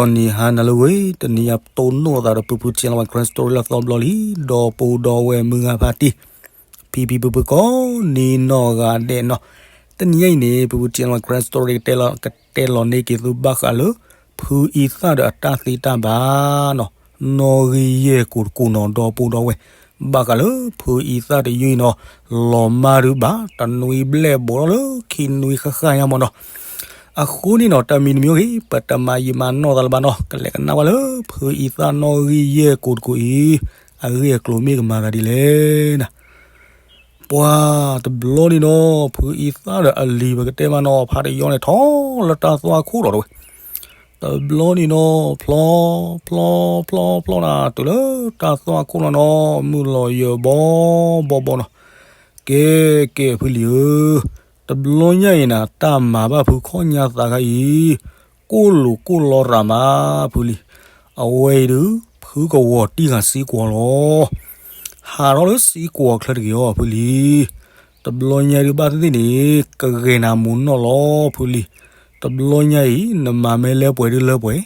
ဂီၤနံၤဟါနၤလၢအဂ့ၤ, တနံၤအံၤပတိၢ်နီၣ်သးဒီး ပူၤဖု Chin Land Wine Karen Story လၢအသီတဘျီလံ, ဒီပုၢ်ဒီဝဲၢ်မုၢ်ဂၤဖါတံၢ်, ဖံဖံဖုဖုကိးနံၤနီၢ်ဂၤဒဲးနီၤ, တနံၤအံၤန့ၣ် ပူၤဖု Chin Land Wine Karen Story ကတဲလီၤန့ၢ်က့ၤသုဘၣ်ဃးလၢ ဖုအံသၣ်ဒီးအတၢ်သ့တၢ်ဘၣ်နီၤ, နီၣ်ဂံၢ်ယဲၢ်ကိၢ်တကိၢ်နီၤ ဒီပုၢ်ဒီဝဲၢ်, ဘၣ်ဃးလၢဖုအံသၣ်တယုၢ်အံၤနီၤ, လီၤမၢ်ဒုးဘၣ်တနွံဘျဲၣ် ဘူးထီၣ်လၢခံနွံဃၣ်ဃၣ်ညါမၢ်နီၤ. အဃိန့ၣ်နီၤ တၢ်မံၤတမံၤဂ့ၤ ပတမၤယံာ်မၤနီၢ်သးလၢၤဘၣ်နီၤ, ကလဲၤကနၣ်ဘၣ်လၢ ဖုအံသၣ်နီၣ်ဂံၢ်ယဲၢ်ကိၢ်တကိၢ်အံၤ အဂ့ၢ်အကျိၤမ့ၢ်ကမၤသးဒ်လဲၣ်နၤ. ပှၤတဘျီန့ၣ်နီၤ ဖုအံသၣ်ဒီးအလံၤပကတဲမးနီၤ ဖါတယီန့ၣ် ထီၣ်လၢတၢ်သွၣ်ခိၣ်လီၤတဝဲ တဘျီန့ၣ်နီၤ ဖျီ ဖျီ ဖျီ ဖျီနၤ တုၤလၢတၢ်သွၣ်ခိၣ်လီၤနီၤ, မုၢ်လီၤယၢၤဘီဘီဘီနီၤ. ကဲ ကဲ ဖုလံၤဧၢ, တဘျီညါအံၤနၤ တၢ်မၤဘၣ်ဖုခီၣ်ညါသးခါအံၤ ကိၢ်လိာ်ကိၢ်လီၤရၤမး ဖုလံၤ. အဝဲအံၤဒုး ဖုကဝီၤတံၢ်ဃာ်စံကွီၤလီၤ. ဟးထီၣ်လၢစံကွီၤချၢတဂ့ၤအီၤ ဖုလံၤ. တဘျီညါဒုး ဘၣ်သ့ၣ်သ့ၣ်န့ၣ် ကဂဲၤနၤမိၢ်နီၢ်လီၤ ဖုလံၤ. တဘျီညါအံၤ နမၤမ့ၢ်လၢပှဲၤဒုးလၢပှဲၤ,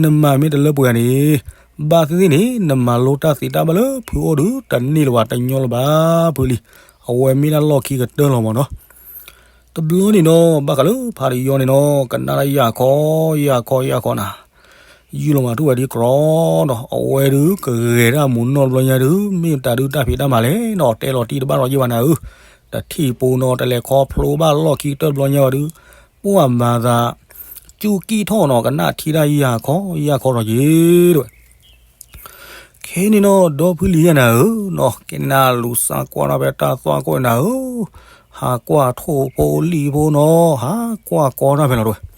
နမၤမ့ၢ်တလၢပှဲၤဧါန့ၣ် ဘၣ်သ့ၣ်သ့ၣ်န့ၣ် နမၤလိတၢ်သ့တၢ်ဘၣ်လၢဖုအိၣ်ဒုး တန့ၢ်လၢၤဘၣ်တညီလၢၤဘၣ် ဖုလံၤ. အဝဲမ့ၢ်ဒၣ်လီၢ်ခံကတၢၢ်လီၤမၢ်နီၤ. တဘျီန့ၣ်နီၤ ဘၣ်ဃးလၢဖါတယီန့ၣ်နီၤ ကနၣ်တၢ်ယၢ်ခီ ယၢ်ခီ ယၢ်ခီနၤ, ယူၢ်လီၤမၤထူၣ်ဝဲဒ်ကြီနီၤ, အဝဲဒုး ကဂဲၤဒၣ်မိၢ်နီၢ်တဘျီညါဒုး မ့ၢ်တၢ်ဒုးတၢ်ဖံးတၢ်မၤလဲၣ်နီၤ တဲလီၤတံၢ်တဘၣ်လီၤယ့ၢ်ဘၣ်နၤဧၢ, တထံၣ်ပူၤနီၤ တလဲၤခီဖျိဘၣ်လီၢ်ခံကတၢၢ်တဘျီညါဝဲဒုး ပှၤမၤသး ကၠူကံၣ်ထီၣ်နီၤ ကနၣ်ထံတၢ်ယၢ်ခီ ယၢ်ခီထီၣ်က့ၤ တဲဝဲ ခဲန့ၣ်နီၤ ဒီဖုလံၤယဲနၤဧၢနီၤ ကဲန့ၣ်နၤ လူၤစါကွၢ်ထီၣ်ဖဲတၢ်သွၣ်ခိၣ်နၤဧၢ, ဟးကွၢ်ထိၣ်ဖိလံၣ်ဖိနီၤ ဟးကွၢ်ကီတၢ်ဖဲလီၤတဲဝဲ.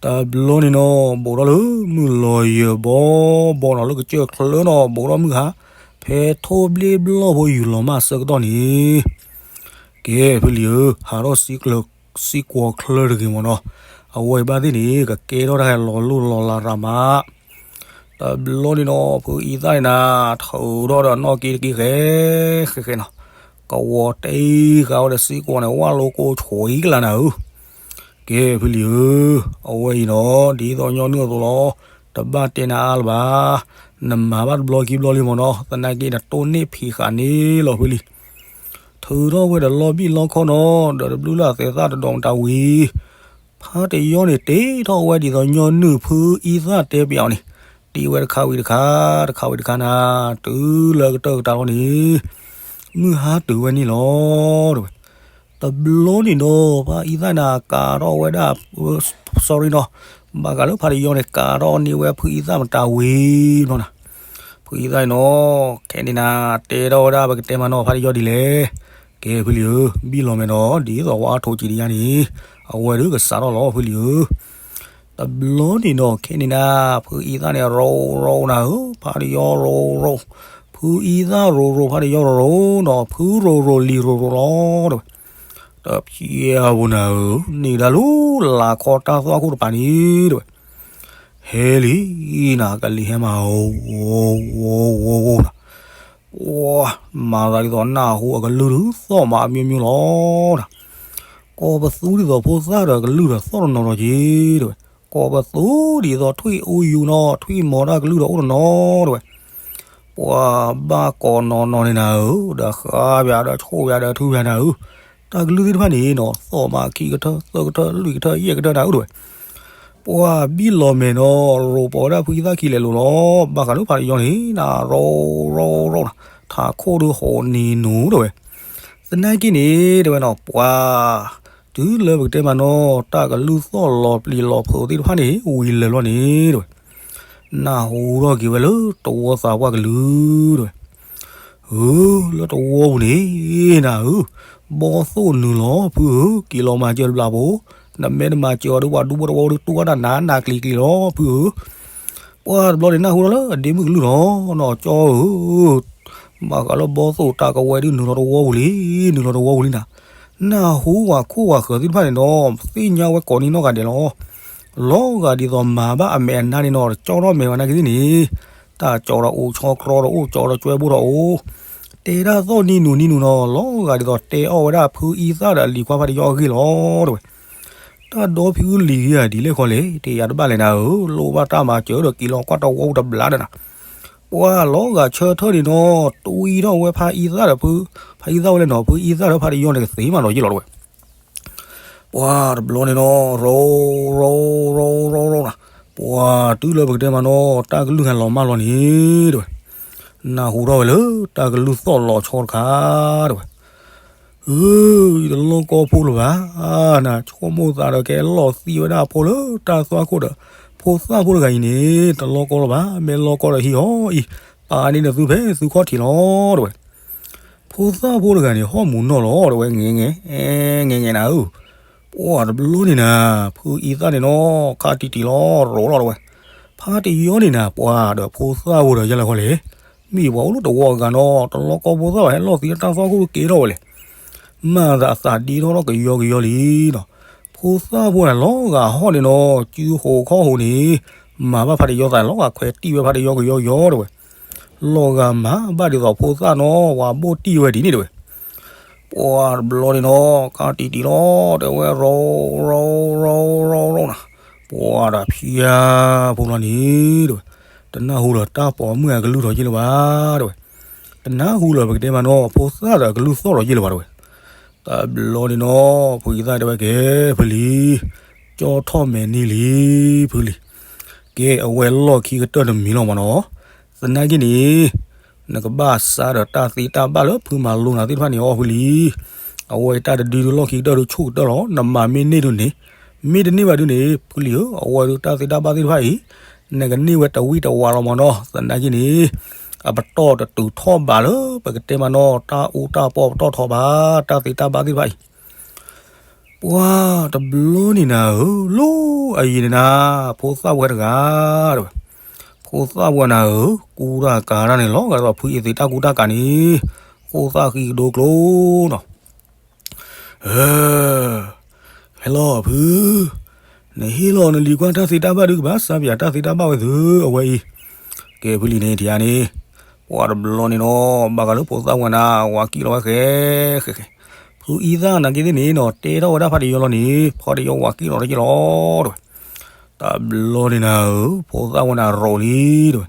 တဘျီန့ၣ်နီၤ ဘူးထီၣ်လၢမုၢ်လီၤယၢၤဘီဘီနီၤ လၢကစၢၢ်ချၢနီၤ ဘူးထီၣ်မုၢ်ဟါ ဖဲထိၣ်ဘျ့ဘျီၣ်ဖိယူၢ်လီၤမၢ်ဆၢကတီၢ်န့ၣ် ကဲ ဖုလံၤဧၢ, ဟးထီၣ်စံကွီၤချၢတဂ့ၤမၢ်နီၤ, အဝဲအံၤဘၣ်သ့ၣ်န့ၣ် ကကဲထီၣ်တၢ်ဟဲလီၤလိၢ်လီၤလးရၤမး. တဘျီန့ၣ်နီၤ ဖုအံသၣ်န့ၣ်နၤ ထုးထီၣ်ဒီးနီၣ်က့တက့ၢ်ဃဲ ဃဲဃဲနီၤ, ကဝီၤတ့ဃာ်ဝဲဒီးစံကွီၤန့ၣ် ဝၣ်လိကိဆိးအံၤကလးနၤဧၢ. ကဲ ဖုလံၤဧၢ, အဝဲအံၤနီၤ ဒ်သိးညီနုၢ်အသိးလီၤ, တဘၣ်တဲနၤအါလၢၤဘၣ်, နမၤဘၣ်တဘျီခံဘျီလံမၢ်နီၤ, သနာ်က့နတိၢ်နီၣ်ဖံးဃာ်န့ၣ်လီၤ ဖုလံၤ. ထုးထီၣ်ဝဲဒီးလီၢ်ဘံၣ်လီၢ်ခီၣ်နီၤ ဒီးတဘျုးလၢ်သဲးသၣ်တဒီးမတၤဝံၤ ဖါတယီန့ၣ် တ့ထီၣ်ဝဲဒ်သိးညီနုၢ်ဖုအံသၣ်တဲပျးအီၤန့ၣ်, တ့ဝဲတခါဝံၤတခါ, တခါဝံၤတခါနၤ, တုၤလၢကတၢၢ်ကတၢၢ်လီၤန့ၣ်, မုၢ်ဟါတုၤဝဲန့ၣ်လီၤ တဲဝဲ. တဘျီန့ၣ်ဒီး ဖါအံသၣ်န့ၣ် ကးထီၣ်ဝဲဒၣ်, sorry နီၤ, ဘၣ်ဃးလၢဖါတယီန့ၣ် ကးထီၣ်န့ၢ်ဝဲဖုအံသၣ်မတၤဝံၤနီၤနၤ, ဖုအံသၣ်န့ၣ်နီၤ, ခဲန့ၣ်နၤ, တဲထီၣ်ဝဲဒၣ်ပကတဲမးနီၤ ဖါတယီဒ်လဲၣ်. ကဲ ဖုလံၤဧၢ, ဘံၣ်လီၤမဲာ်နီၤ ဒ်သိးဝဲအါထီၣ်ကံၤဒံးယါန့ၣ်, အဝဲဒုးကစးထီၣ်လီၤ ဖုလံၤဧၢ. တဘျီန့ၣ်နီၤ ခဲန့ၣ်နၤ, ဖုအံသၣ်န့ၣ် ရိရိနၤဧၢ, ဖါတယီရိရိ, ဖုအံသၣ်ရိရိ ဖါတယီရိရိနီၤ, ဖုရိရိလံၤရိရိလီၤ တဲဝဲ. တဖျဲးဘၣ်နၤဧၢ, န့ၢ်ဒၣ်လၢလၢ်ခီတၢ်သွၣ်ခိၣ်တပၤန့ၣ် တဲဝဲ. ဟဲလံနၤ ကလံၤဟဲမး ဂီၤဂီၤဂီၤဂီၤနၤ, ပှၤမၤသးဒ်သိးနၢ်ဟူအကလုၢ်ဒုးသီၣ်မးအမျိုးမျိုးလီၤနၤ, ကိးပသူဒ်သိးဖိသၣ်ဒီးကလုၢ်ဒီးသီၣ်တနီၤဒီးက့ၤ တဲဝဲ, ကိးပသူဒ်သိးထွံၣ်အူယူၤနီၤ ထွံၣ်မီၤတၢ်ကလုၢ်ဒီးအိၣ်တနီၤ တဲဝဲ. ပှၤဘၣ်ကိးနီၤနီၤန့ၣ်နၤဧၢ, ဒီးဃါပၠးဒီးဆိၣ်ပၠးဒီးထုပၠးနၤဧၢ, တၢ်ကလုၢ်သ့ၣ်တဖၣ်န့ၣ်နီၤ သီၣ်မးခံကထၢၣ်သၢကထၢၣ်လွံၢ်ကထၢၣ်ယဲၢ်ကထၢၣ်နၤဧၢ တဲဝဲ. ပှၤဘံၣ်လီၤမဲာ်နီၤ ရိၤပိာ်ဝဲဒၣ်ဖုအံသၣ်ခံလဲၤလိၤလီၤ, ဘၣ်ဃးလၢဖါတယီန့ၣ်နၤ ရိရိရိနၤ, ထးခိၣ်ဒုးဟိးနံၤနူၤ တဲဝဲ. သနာ်က့န့ၣ် တဲဝဲနီၤ ပှၤ တုၤလၢပကတဲမးနီၤ တၢ်ကလုၢ်သီၣ်လီၤပျံၤလီၤဖုးသ့ၣ်တဖၣ်န့ၣ် ဝံၤလၢာ်ဘျီန့ၣ် တဲဝဲ, နၢ်ဟူထီၣ်က့ၤဝဲလၢတဝီသးပှၢ်ကလုၢ် တဲဝဲ. ဧၢ, လၢတဝီပူၤန့ၣ်နၤဧၢ, ဘီသိၣ်နုာ်လီၤဖုဧၢ, က့ၤလီၤမၤစၢၤတဘျီဖိ, နမ့ၢ်တမၤစၢၤအီၤဒီး ပှၤဒူဖိတဝီဒုးတူၢ်ဝဲဒၣ်နးနးကျံၤကျံၤလီၤ ဖုဧၢ. ပှၤတဘျီန့ၣ်နၢ်ဟူထီၣ်လၢအဒ့မုၣ်ကလုၢ်လီၤ, နီၢ်ကၠီဧၢ, ဘၣ်ဃးလၢဘီသိၣ်တၢ်ကဝဲဒုးနုာ်လီၤတဝီပူၤလံ, နုာ်လီၤတဝီပူၤလံနၤ, နၢ်ဟူဝဲခိၣ်ဝဲဃၢၤသ့ၣ်တဖၣ်န့ၣ်ဒီး သ့ၣ်ညါဝဲကိးနံၤနီၢ်ဂၤဒဲးလီၤ. လီၤဂာ်ဒ်သိးမၤဘၣ်အမဲာ်အနါန့ၣ်နီၤ တကၠီထီၣ်မဲာ်ဝဲနာ်က့ၤသ့ၣ်န့ၣ်, တၢ်ကၠီဒီးအိၣ် ဆီချီဒီးအိၣ်ကၠီဒီးကၠွဲဘိဒီးအိၣ်, တဲဒၣ်သီၣ်နံၤနူၤနံၤနူၤနီၤ လီၤဂာ်ဒ်သိးတဲအီၣ်ဝဲဒၣ်ဖုအံသၣ်ဒီးအလံၤခွါဖါတယီအဂ့ၢ်လီၤ တဲဝဲ. တ တၢ်ဒီဖံအုၣ်လံၤဂ့ၤဧါ ဒ်လဲၣ်ဃီလဲၣ် တယၤတဘၣ်လဲၣ်နၤဧၢ, လိၣ်ဘၣ်တၢ်မၤစၢၤဒီးက့ၤလီၤကွၢ်တဝီပူၤတဘျါဒီးနၤ, ပှၤလီၤဂာ်ဆၢထၢၣ်န့ၣ်နီၤ တွံၢ်ထီၣ်ဝဲဖါအံသၣ်ဒီးဖု, ဖါအံသၣ်ဝဲလဲၣ်နီၤ ဖုအံသၣ်ဒီးဖါတယီန့ၣ်ကသ့မးနီၤယ့ၢ်လီၤတဝဲ ပှၤတဘျီန့ၣ်နီၤ ရိရိရိရိရိနီၤ, ပှၤတုၤလၢပကတဲမးနီၤ တၢ်ကလုၢ်ဟဲလီၤမၢ်လီၤန့ၣ်တဝဲ, နၢ်ဟူထီၣ်ဝဲလၢတၢ်ကလုၢ်သီၣ်လီၤဆီတခါတဝဲ, အၢ ယတလီၢ်ကီဖိလၢၤဘၣ်, နဆိကမိၣ်သးဒီးကဲလီၤသံဝဲဒၣ်အဖိလၢတၢ်သွၣ်ခိၣ်ဒီး ဖိသၣ်ဖိတဂၤအံၤန့ၣ် တလီၢ်ကီလၢၤဘၣ်, မ့ၢ်လီၢ်ကီဒီးဟံၣ်အီၤအံၤ, ပာ်န့ၢ်နသုဖဲသုခီၣ်ထံးလီၤတဝဲ ဖိသၣ်ဖိတဂၤန့ၣ် ဟီၣ်မူနီၢ်လီၤတဝဲ ငဲငဲ, အဲ ငဲငဲနၤဧၢ, ပှၤတဘျီန့ၣ်နၤ, ဖုအံသၣ်န့ၣ်နီၤ ခါတံၢ်တံၢ်လီၤ ရိၤလီၤတဝဲ, ဖါတယီန့ၣ်နၤ ပှၤဒီးဖိသၣ်ဖိဒီးယဲလၢခီလဲၣ်, မ့ၢ်ပှၤအိၣ်လၢတဝီအဂၤနီၤ တလီၢ်ကီဖိသၣ်ဘၣ် ဟဲလီၤသံတၢ်သွၣ်ခိၣ်က့ၤထီၣ်ဝဲလဲၣ် မၤသးအသးဒ့ထီၣ်ထီၣ်ကယီကယီလံနီၤ, ဖိသၣ်ဖိန့ၣ်လီၤဂာ်ဟီၣ်န့ၣ်နီၤ စုဟိးခီၣ်ဟိးန့ၣ်, မၤဘၣ်ဖါတယီသးလီၤဂာ်ခွဲးတံၢ်ဝဲဖါတယီကယီကယီတဝဲ, လီၤဂာ်မၤဘၣ်ဒ်သိးဖိသၣ်နီၤ ဝၤဘိၣ်တံၢ်ဝဲဒ်န့ၣ်တဝဲ ပှၤတဘျီန့ၣ်နီၤ ခါတံၢ်တံၢ်လီၤ တဲဝဲရိၤရိၤရိၤရိၤနီၤ, ပှၤဒီးဖံယါဖိလီၤန့ၣ်တဝဲ, တနၢ်ဟူလၢၤတၢ်ပိာ်မုၣ်အကလုၢ်ထီၣ်ယ့ၢ်လၢၤဘၣ်တဝဲ, တနၢ်ဟူလၢၤပကတဲမးနီၤ ဖိသၣ်ဒီးအကလုၢ်သီၣ်ထီၣ်ယ့ၢ်လၢၤဘၣ်တဝဲ, တဘျီန့ၣ်နီၤ ဖုအံသၣ်တဲဝဲကဲ ဖုလံၤ, ကၠီထီၣ်မဲာ်န့ၢ်လံ, ဖုလံၤ, ကဲအဝဲလီၢ်ခံကတၢၢ်တမံၤလီၤမးနီၤ, သနာ်က့န့ၣ် နကဘၣ်စးဒီးတၢ်သ့တၢ်ဘၣ်လၢဖုမၤလိနၤသ့ၣ်တဖၣ်န့ၣ်အီၤဖုလံၤ, အဝဲတၢ်တဒုဒုလီၢ်ခံကတၢၢ်ဒုဆိၣ်ကတၢၢ်လီၤ နမၤမ့ၢ်န့ၢ်ဒုန့ၣ်, မ့ၢ်တန့ၢ်ဘၣ်ဒုန့ၣ် ဖုလံၤဧၢ အဝဲဒုတၢ်သ့တၢ်ဘၣ်သ့ၣ်တဖၣ်အံၤ, နကန့ၢ်ဝဲတဝံၣ်တဝါလီၤမးနီၤ သနာ်က့န့ၣ်, အပတီၢ်တတုၤထီၣ်ဘးလၢ ပကတဲမးနီၤ တၢ်အူတၢ်ပီၢ်ပတီၢ်ထီဘး တၢ်သ့တၢ်ဘၣ်သ့ၣ်တဖၣ်အံၤ ပှၤတဘျီန့ၣ်နၤဧၢ, လီၤအယံၤန့ၣ်နၤ, ဖိသၣ်ဝဲတဂၤ, တဝဲ, ဖိသၣ်ဝဲနၤဧၢ, ကူတၢ်ကၤတၢ်န့ၣ်လီၤ, ဂၤဒီးဖုအံသ့တၢ်ကူတၢ်ကၤန့ၣ်, ဃိသၣ်ဃံကဒိကျိနီၤ, ဟဲလီၤဖု, နဟ့ၣ်လီၤနလံၤကွၢ်တၢ်သ့တၢ်ဘၣ်ဒုကဘၣ်စးပယၤတၢ်သ့တၢ်ဘၣ်ဝဲသု အဝဲအံၤ, ကဲဖုလံၤန့ၣ်ထံၣ်ဧါန့ၣ်, ပှၤတဘျီန့ၣ်နီၤ, ဘၣ်ဃးလၢဖိသၣ်ဝဲနၤ, ဝၤကံၣ်လီၤဝဲဃဲ, ဃဲဃဲ, ဖုအံသၣ်နာ်က့သ့ၣ်န့ၣ်နီၤ, တဲထီၣ်ဝဲဒၣ်ဖါတယီလီၤန့ၣ်, ဖါတယီဝၤကံၣ်လီၤတက့ၢ်လီၤ, တဝဲ, တဘျီန့ၣ်နၤဧၢ, ဖိသၣ်ဝဲနၤရိၤလံ, တဝဲ,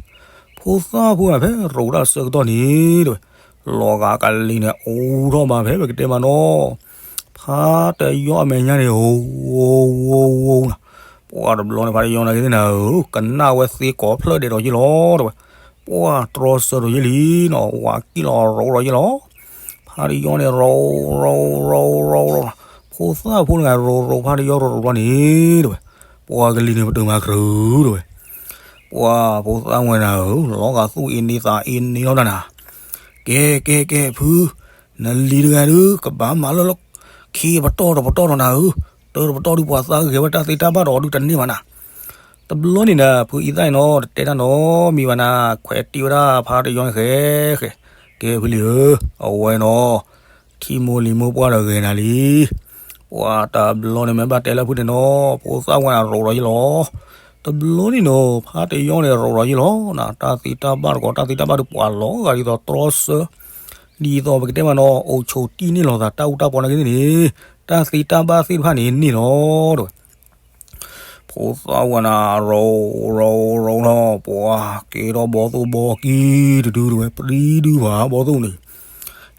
ဖိသၣ်ဖိနၤဖဲရိၤတၢ်ဆၢကတီၢ်န့ၣ်, တဝဲ, လီၤဂာ်ကလံၤန့ၣ် အိၣ်ထီၣ်မးဖဲပကတဲမးနီၤ, ဖါတယီအမဲာ်ညါန့ၣ်, အိၣ်, အိၣ်, အိၣ်, အိၣ်, ပှၤတဘျီန့ၣ် ဖါတယီနာ်က့သ့ၣ်နၤဧၢ, ကနၣ်ဝဲသ့ကိးဖျၢၣ်ဒဲးဒီးယ့ၢ်လီၤ, တဝဲ, ပှၤတြီဆၢဒီးယ့ၢ်လံနီၤ, ဝၤကံၣ်လီၤရိၤဒီးယ့ၢ်လီၤ, ဖါတယီန့ၣ်ရိၤ, ရိၤ, ရိၤ, ရိၤ, ရိၤ, ဖိသၣ်ဖိတဂၤရိၤရိၤဖါတယီရိၤရိၤလီၤန့ၣ်, တဝဲ, ပှၤကလံၤန့ၣ်ပတုာ်မၤကြုာ်, တဝဲ, ပှၤဖိသၣ်ဝဲနၤဧၢ, လီၤဂာ်သူၣ်အ့န့သးအ့န့လီၤတၢ်နၤ, ကဲ, ကဲ, ကဲ, ဖု, နလံၤတဂၤဒုး ကဘၣ်မၤလၢလီၢ်ခံပတီၢ်တပတီၢ်ဒီးနၤဧၢ, တၢ်တပတီၢ်ဒုးပှၤသးဂဲၤဝဲတၢ်သ့တၢ်ဘၣ်ဒီးအီၤဒုးတန့ၢ်ဘၣ်နၤ, တဘျီန့ၣ်နၤ ဖုအံသၣ်န့ၣ်နီၤ တတဲတၢ်နီတမံၤဘၣ်နၤ, ခွဲးတံၢ်ဝဲဒၣ်ဖါတယီန့ၣ်ဃဲ, ဃဲ, ကဲဖုလံၤဧၢ, အဝဲနီၤ, ထံမိၢ်လံၤမိၢ်ပှၢ်ဒီးဂဲၤနၤလံ, ပှၤတဘျီန့ၣ်မ့ၢ်ဘၣ်တဲလၢဖုန့ၣ်နီၤ, ဖိသၣ်ဝဲနၤရိၤဒီးယ့ၢ်လီၤ, တဘျီန့ၣ်နီၤ ဖါတယီန့ၣ်ရိၤဒီးယ့ၢ်လီၤ, နတၢ်သ့တၢ်ဘၣ်တကိး တၢ်သ့တၢ်ဘၣ်ဒုးပှၤလီၤဂာ်ဒ်သိးတြီဆၢ, ဒ်သိးပကတဲမးနီၤ အိၣ်ဆိးတံၢ်န့ၢ်လီၤသး တၢ်အူတၢ်ပီနာ်က့သ့ၣ်န့ၣ်, တၢ်သ့တၢ်ဘၣ်သ့ၣ်တဖၣ်န့ၣ်န့ၢ်လီၤ, တဝဲ, ဖိသၣ်ဝဲနၤရိၤ, ရိၤ, ရိၤနီၤ, ပှၤက့ၤထီၣ်ဘီသိၣ်ဘီကံၢ်တဒုတဝဲ ပြံဒုဘၣ်ဘီသိၣ်န့ၣ်,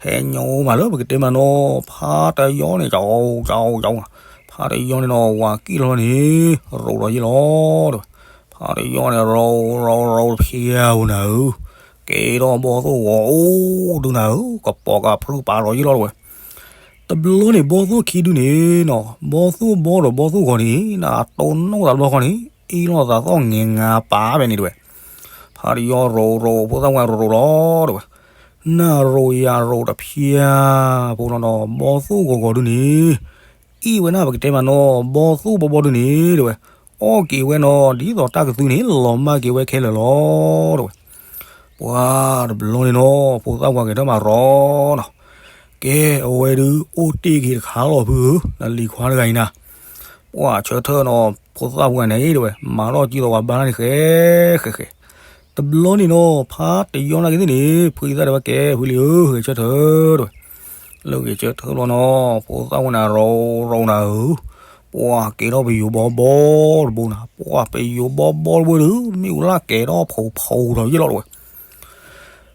ဟဲညိမးလၢပကတဲမးနီၤ ဖါတယီန့ၣ် ကၠီကၠီကၠီ, ဖါတယီန့ၣ်နီၤ ဝၤကံၣ်လီၤန့ၣ်, ရိၤဒီးယ့ၢ်လီၤ, တဝဲ, ဖါတယီန့ၣ်ရိၤ, ရိၤ, ရိၤတဖျဲဧိၤနၤဧၢ, က့ၤထီၣ်ဘီသိၣ်ဂီၤအိၣ်ဒုနၤဧၢ, ကပိာ်ကဖုပာ်ဒီးယ့ၢ်လီၤတဝဲ တဘျီန့ၣ် ဘီသိၣ်ခံဒုန့ၣ်နီၤ, ဘီသိၣ်ဘီဒီးဘီသိၣ်ဂီၤန့ၣ် နတိၢ်နီၣ်သးတဘျီဃီန့ၣ် အ့ၣ်လိာ်သးသီၣ်ငဲၤငါပာ်ဖဲန့ၣ်တဝဲ, ဖါတယီရိၤရိၤ ဖိသၣ်ဝဲရိၤရိၤလီၤတဝဲ, နရိၤယၤရိၤတဖျဲဖိလီၤနီၤ, ဘီသိၣ်ဂီၤဂီၤဒုန့ၣ် အ့ၣ်ဝဲနၢ်ပကတဲမးနီၤ ဘီသိၣ်ဘီဘီဒုန့ၣ်တဝဲ, အီၣ်က့ၤဝဲနီၤ ဒ်သိးတၢ်ကသူန့ၣ် လီၤမၢ်က့ၤဝဲခဲလၢာ်လီၤတဝဲ ပှၤတဘျီန့ၣ်နီၤ ဖိသၣ်ဝဲက့ၤထီၣ်မၤရိၤနီၤ, ကဲအဝဲဒုးအိၣ်တ့ၢ်က့ၤတခါလီၤဖုဧၢ, နလံၤခွါတဂၤအံၤနၤ, ပှၤဆၢထၢၣ်နီၤ ဖိသၣ်ဝဲန့ၣ်တဝဲ မၤထီၣ်ကံၢ်သိးဝဲဘါန့ၣ်ဃဲ, ဃဲဃဲ, တဘျီန့ၣ်နီၤ ဖါတယီနာ်က့သ့ၣ်န့ၣ် ဖုအံသၣ်တဲဝဲကဲ ဖုလံၤဧၢ ဂဲၤဆၢထၢၣ်တဝဲ, လၢဂဲၤဆၢထၢၣ်လီၤနီၤ ဖိသၣ်ဝဲန့ၣ်ရိၤရိၤနၤဧၢ, ပှၤကဲထီၣ်ပယိၤဘီဘီတဘိနၤ, ပှၤပယိၤဘီဘီတဘိဒီး မ့ၣ်အူလၢ်ကဲထီၣ်ဖီဖီထီၣ်ယ့ၣ်လီၤတဝဲ.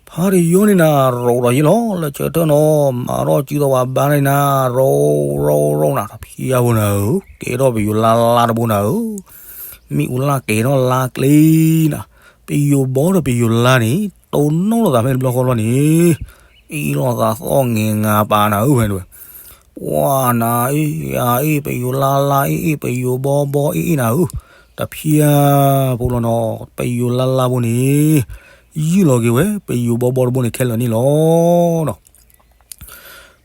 ဖါတယီန့ၣ်နၤ ရိးဒီးယ့ၣ်လီၤ လၢဆၢထၢၣ်နီၤ မၤထီၣ်စုသီဝါဘါန့ၣ်နၤ ရိးရိးရိးနၤ တဖျၢၣ်ဖိနၤဧၢ, ကဲထီၣ်ပယိၤလါလါတဘိနၤဧၢ, မ့ၣ်အူလၢ်ကဲထီၣ်လါကျ့နၤ, ပယိၤဘီဒီးပယိၤလါန့ၣ် တိၢ်နီၣ်လိာ်သးဖဲတဘျီဃီလီၤန့ၣ် အ့ၣ်လိာ်သးသီၣ်ငဲၤငါပာ်နၤဧၢ ဖဲန့ၣ်ဝဲ. ပှၤနၤအ့ၣ်အါအ့ၣ် ပယိၤလါလါအ့ၣ်အ့ၣ် ပယိၤဘီဘီအ့ၣ်အ့ၣ်နၤဧၢ, တဖျၢၣ်ဖိလီၤနီၤ ပယိၤလါလါဘိန့ၣ် ယုၢ်လီၤက့ၤဝဲ ပယိၤဘီဘီတဘိန့ၣ်ခဲလၢာ်န့ၣ်လီၤ.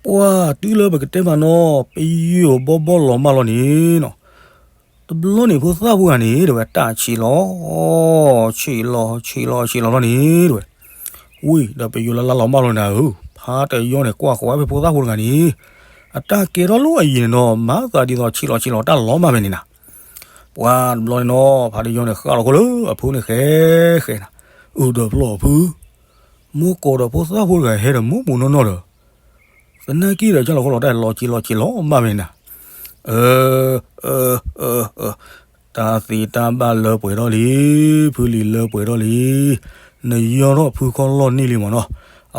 ပှၤတုၤလၢပကတဲမးနီၤ ပယိၤဘီဘီလီၤမၢ်လီၤန့ၣ်နီၤ တဘျီန့ၣ်ဖိသၣ်ဖိဂၤန့ၣ် တဝဲတၢ်ဆံးလီၤ ဆံးလီၤ ဆံးလီၤ ဆံးလီၤလီၤန့ၣ် တဝဲ ဝံၤဒီးပယိၤလါလါလီၤမၢ်လီၤနၤဧၢ, ဖါတယီန့ၣ် ကွၢ်ဃီၤဝဲဖဲဖိသၣ်ဖိတဂၤန့ၣ် အတၢ်ကဲထီၣ်လၢအယံၤန့ၣ်နီၤ မၤသးဒ်သိးဆံးလီၤဆံးလီၤတၢ်လီၤမၢ်ဖဲန့ၣ်နၤ. ပှၤတဘျီန့ၣ်နီၤ ဖါတယီန့ၣ် ဃၣ်လီၤခိၣ်လၢအဖုန့ၣ်ဃဲဃဲနၤ, အုးဒီးပျီၢ်ဖု မိၢ်ကီးဒီးဖိသၣ်ဖိတဂၤဟဲဒီးမိၢ်မိၢ်နီၢ်နီၢ်ဒီး သနာ်က့ဒီး ကၢ်လီၤဃီလီၤတၢ်လီၤဆံးလီၤဆံးလီၤမၢ်ဖဲန့ၣ်နၤ. အၢ အၢ အၢ တၢ်သ့တၢ်ဘၣ်လၢပှဲၤထီၣ်လံ, ဖုလံၤလၢပှဲၤထီၣ်လံ, နယီၢ်ထီၣ်ဖုခီလီၢ်န့ၢ်လံမ့ၢ်နီၤ.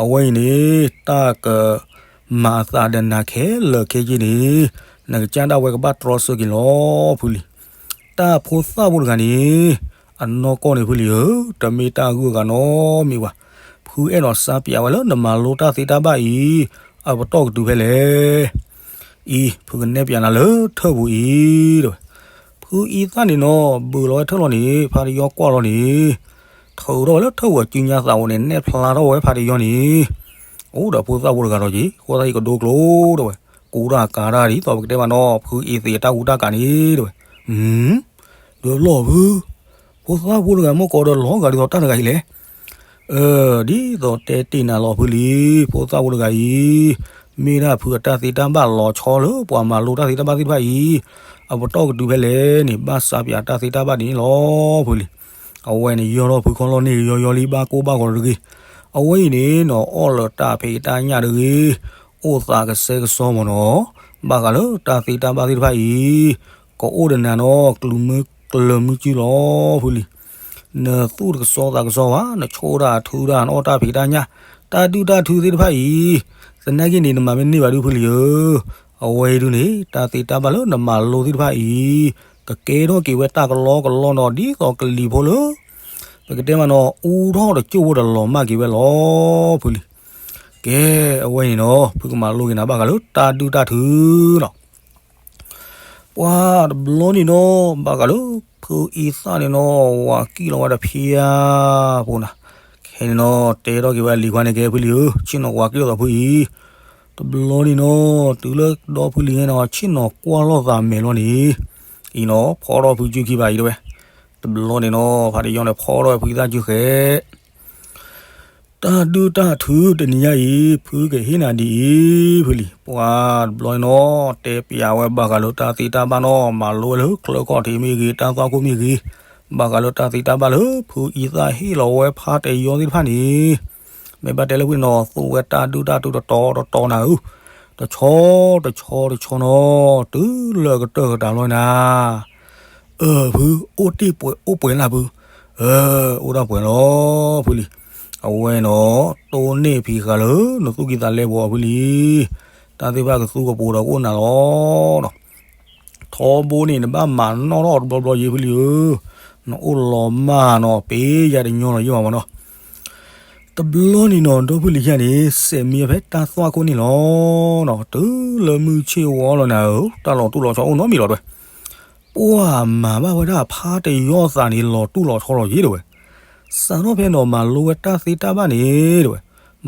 အဝဲအံၤန့ၣ် တၢ်ကမၤအသးဒီးနၤခဲလၢာ်ခဲဆ့န့ၣ် နကစၢ်ဒၣ်ဝဲကဘၣ်တြီဆၢက့ၤလီၤ ဖုလံၤ. တၢ်ဖိသၣ်ဖိတဂၤန့ၣ် အနီၢ်ကီၢ်န့ၣ်ဖုလံၤဧၢ, တမ့ၢ်တၢ်ဂုၤဂၤနီတမံၤဘၣ်. ဖုအဲၣ်ဒိးစါပၠးဝဲလၢနမၤလိတၢ်သ့တၢ်ဘၣ်အံၤ အပတီၢ်ကတုၤဖဲလဲၣ်. အံၤ ဖုကနဲၣ်ပၠးနၤလၢထၢၣ်ပူၤအံၤ တဲဝဲ. ဖုအံသၣ်န့ၣ်နီၤ ဘုးလီၤဝဲထၢၣ်လီၤန့ၣ် ဖါတယီကွၢ်လီၤန့ၣ် ထုးထီၣ်ဝဲလၢထၢၣ်ပူၤအစုညါသးအိၣ်န့ၣ် နဲၣ်ဖျါထီၣ်ဝဲဖါတယီန့ၣ် အိၣ်ဒီးဖိသၣ်ဖိတဂၤဒီးက့ၤ ဃိသတးဟံၣ်ကဒိကျိၤ တဲဝဲ. ကူတၢ်ကၤတၢ်ဒ်သိးပကတဲမးနီၤ ဖုအံသ့အတၢ်ကူတၢ်ကၤန့ၣ် တဲဝဲ. ဒုးလီၢ်ဖု ဖိသၣ်ဖိတဂၤမိၢ်ကီးဒီးလီၤဂာ်ဒ်သိးတၢ်တဂၤအံၤလဲၣ်. အၢ ဒ်သိးတဲတ့ၢ်နၤလီၤဖုလံၤ, ဖိသၣ်ဖိတဂၤအံၤ မ့ၢ်ဒၣ်ဖုအတၢ်သ့တၢ်ဘၣ်လီၤဆီလၢပှၤမၤလိတၢ်သ့တၢ်ဘၣ်သ့ၣ်တဖၣ်အံၤ အပတီၢ်ကတုၤဖဲလဲၣ်န့ၣ် ဘၣ်စါပၠးတၢ်သ့တၢ်ဘၣ်န့ၣ်လီၤဖုလံၤ. အဝဲန့ၣ်ယီၢ်ထီၣ်ဖုခီလီၢ်န့ၢ်က့ၤယီယီလံ ဘၣ်ကိၢ်ဘၣ်ဂီၤတဂ့ၤ. အဝဲအံၤန့ၣ်နီၤ အီၣ်လၢတၢ်ဖံးတၢ်ညၣ်တဂ့ၤ, အိၣ်သးကစဲကစီမ့ၢ်နီၤ, ဘၣ်ဃးလၢတၢ်သ့တၢ်ဘၣ်သ့ၣ်တဖၣ်အံၤ ကအိၣ်ဒီးနၤနီၤ ကျူၤမုကျၢၤမုကၠူလီၤဖုလံၤ. နသူၣ်တကစီသးကစီဘၣ်, နဆိၣ်တၢ်ထုတၢ် နအီၣ်တၢ်ဖံးတၢ်ညၣ်, တၢ်ဒုၣ်တၢ်ထုသ့ၣ်တဖၣ်အံၤ သနာ်က့န့ၣ် နမၤမ့ၢ်န့ၢ်ဘၣ်ဒုးဖုလံၤဧၢ, အဝဲအံၤဒုးန့ၣ် တၢ်သ့တၢ်ဘၣ်လၢနမၤလိသ့ၣ်တဖၣ်အံၤ ကကဲထီၣ်က့ၤဝဲတၢ်ကလီကလီနီၤ ဒ်သိးကလံၤဖိလၢ ပကတဲမးနီၤ အူထီၣ်တစိၢ်ဖိဒီးလီၤမၢ်က့ၤဝဲလီၤဖုလံၤ. ကဲ အဝဲန့ၣ်နီၤ ဖုကမၤလိက့ၤနၤဘၣ်ဃးလၢတၢ်ဒုၣ်တၢ်ထုနီၤ. ပှၤတဘျီန့ၣ်နီၤ ဘၣ်ဃးလၢ ဖုအံသၣ်န့ၣ်နီၤ ဝၤကံၣ်လီၤဝဲတဖၠါဖိနၤ, ခဲန့ၣ်နီၤ တဲထီၣ်က့ၤဝဲလံၤခွါန့ၣ် ကဲဖုလံၤဧၢ, ဆ့ၣ်နီၤဝၤကံၣ်လီၤသးဖုအံၤ, တဘျီန့ၣ်နီၤ တုၤလၢဒီဖုလံၤဟဲနီၤ ဆ့ၣ်နီၤကွၢ်လိာ်သးမဲာ်လီၤန့ၣ်, အံၤနီၤ ဖီထီၣ်ဖုကၠူခံဘၣ်အံၤတဲဝဲ, တဘျီန့ၣ်နီၤ ဖါတယီန့ၣ် ဖီထီၣ်ဖုအံသၣ်ကၠူဃဲ တၢ်ဒုၣ်တၢ်ထုတနံၤညါအံၤ ဖုကဟ့ၣ်နၤဒ်အံၤ ဖုလံၤ. ပှၤတဘျီန့ၣ်နီၤ တဲပၠးဝဲဘၣ်ဃးလၢတၢ်သ့တၢ်ဘၣ်နီၤ မၤလိဝဲလၢချၢခီၣ်ထံးမ့ၢ်ဂ့ၤ တၢ်သွၣ်ခိၣ်မ့ၢ်ဂ့ၤ, ဘၣ်ဃးလၢတၢ်သ့တၢ်ဘၣ်လၢ ဖုအံသၣ်ဟ့ၣ်လီၤဝဲဖါတယီသ့ၣ်တဖၣ်န့ၣ်, မ့ၢ်ဘၣ်တဲလၢဖုန့ၣ်နီၤ သူဝဲတၢ်ဒုၣ်တၢ်ထုတတီၤတတီၤနၤဧၢ, တဆီတဆီတဆီနီၤ တုၤလၢကတၢၢ်ကတၢၢ်လီၤနၤ အၢ ဖု အိၣ်တ့ၢ်ပှဲၤအိၣ်ပှဲၤလၢဖု, အၢ အိၣ်ဒၣ်ပှဲၤလီၤဖုလံၤ. အဝဲနီၤ တိၢ်န့ၢ်ဖံးဃာ်လၢနသူၣ်ကံၢ်သးလဲပူၤအီၤဖုလံၤ, တၢ်သ့ၣ်တဖၣ်ကသူကပိၤဒီးကအိၣ်နၤလီၤနီၤ. ထီဘိန့ၣ် နဘၣ်မၤနီၣ်ထီၣ်အီၤတဘျီဘျီယံၤဖုလံၤဧၢ, နအိၣ်လီၤမၢ်နီၤ ပ့ၤယၤတညီလီၤယံၤမးမးနီၤ. တဘျီန့ၣ်နီၤ ဒီဖုလံၤယါန့ၣ် စဲးမံဖဲတၢ်သွၣ်ခိၣ်န့ၣ်လီၤ. တုၤလၢမုၢ်ဆ့ၣ်ဝီလီၤနၤဧၢ, တၢ်လီၤတူၢ်လီၤဆီအိၣ်နီတမံၤလီၤတဲဝဲ. ပှၤမၤဘၣ်ဝဲဒၣ်ဖါတယီသးန့ၣ် လီၤတူၢ်လီၤဆီလီၤယံၤတဲဝဲ. စးထီၣ်ဖဲနီၤ မၤလိဝဲတၢ်သ့တၢ်ဘၣ်န့ၣ်တဲဝဲ,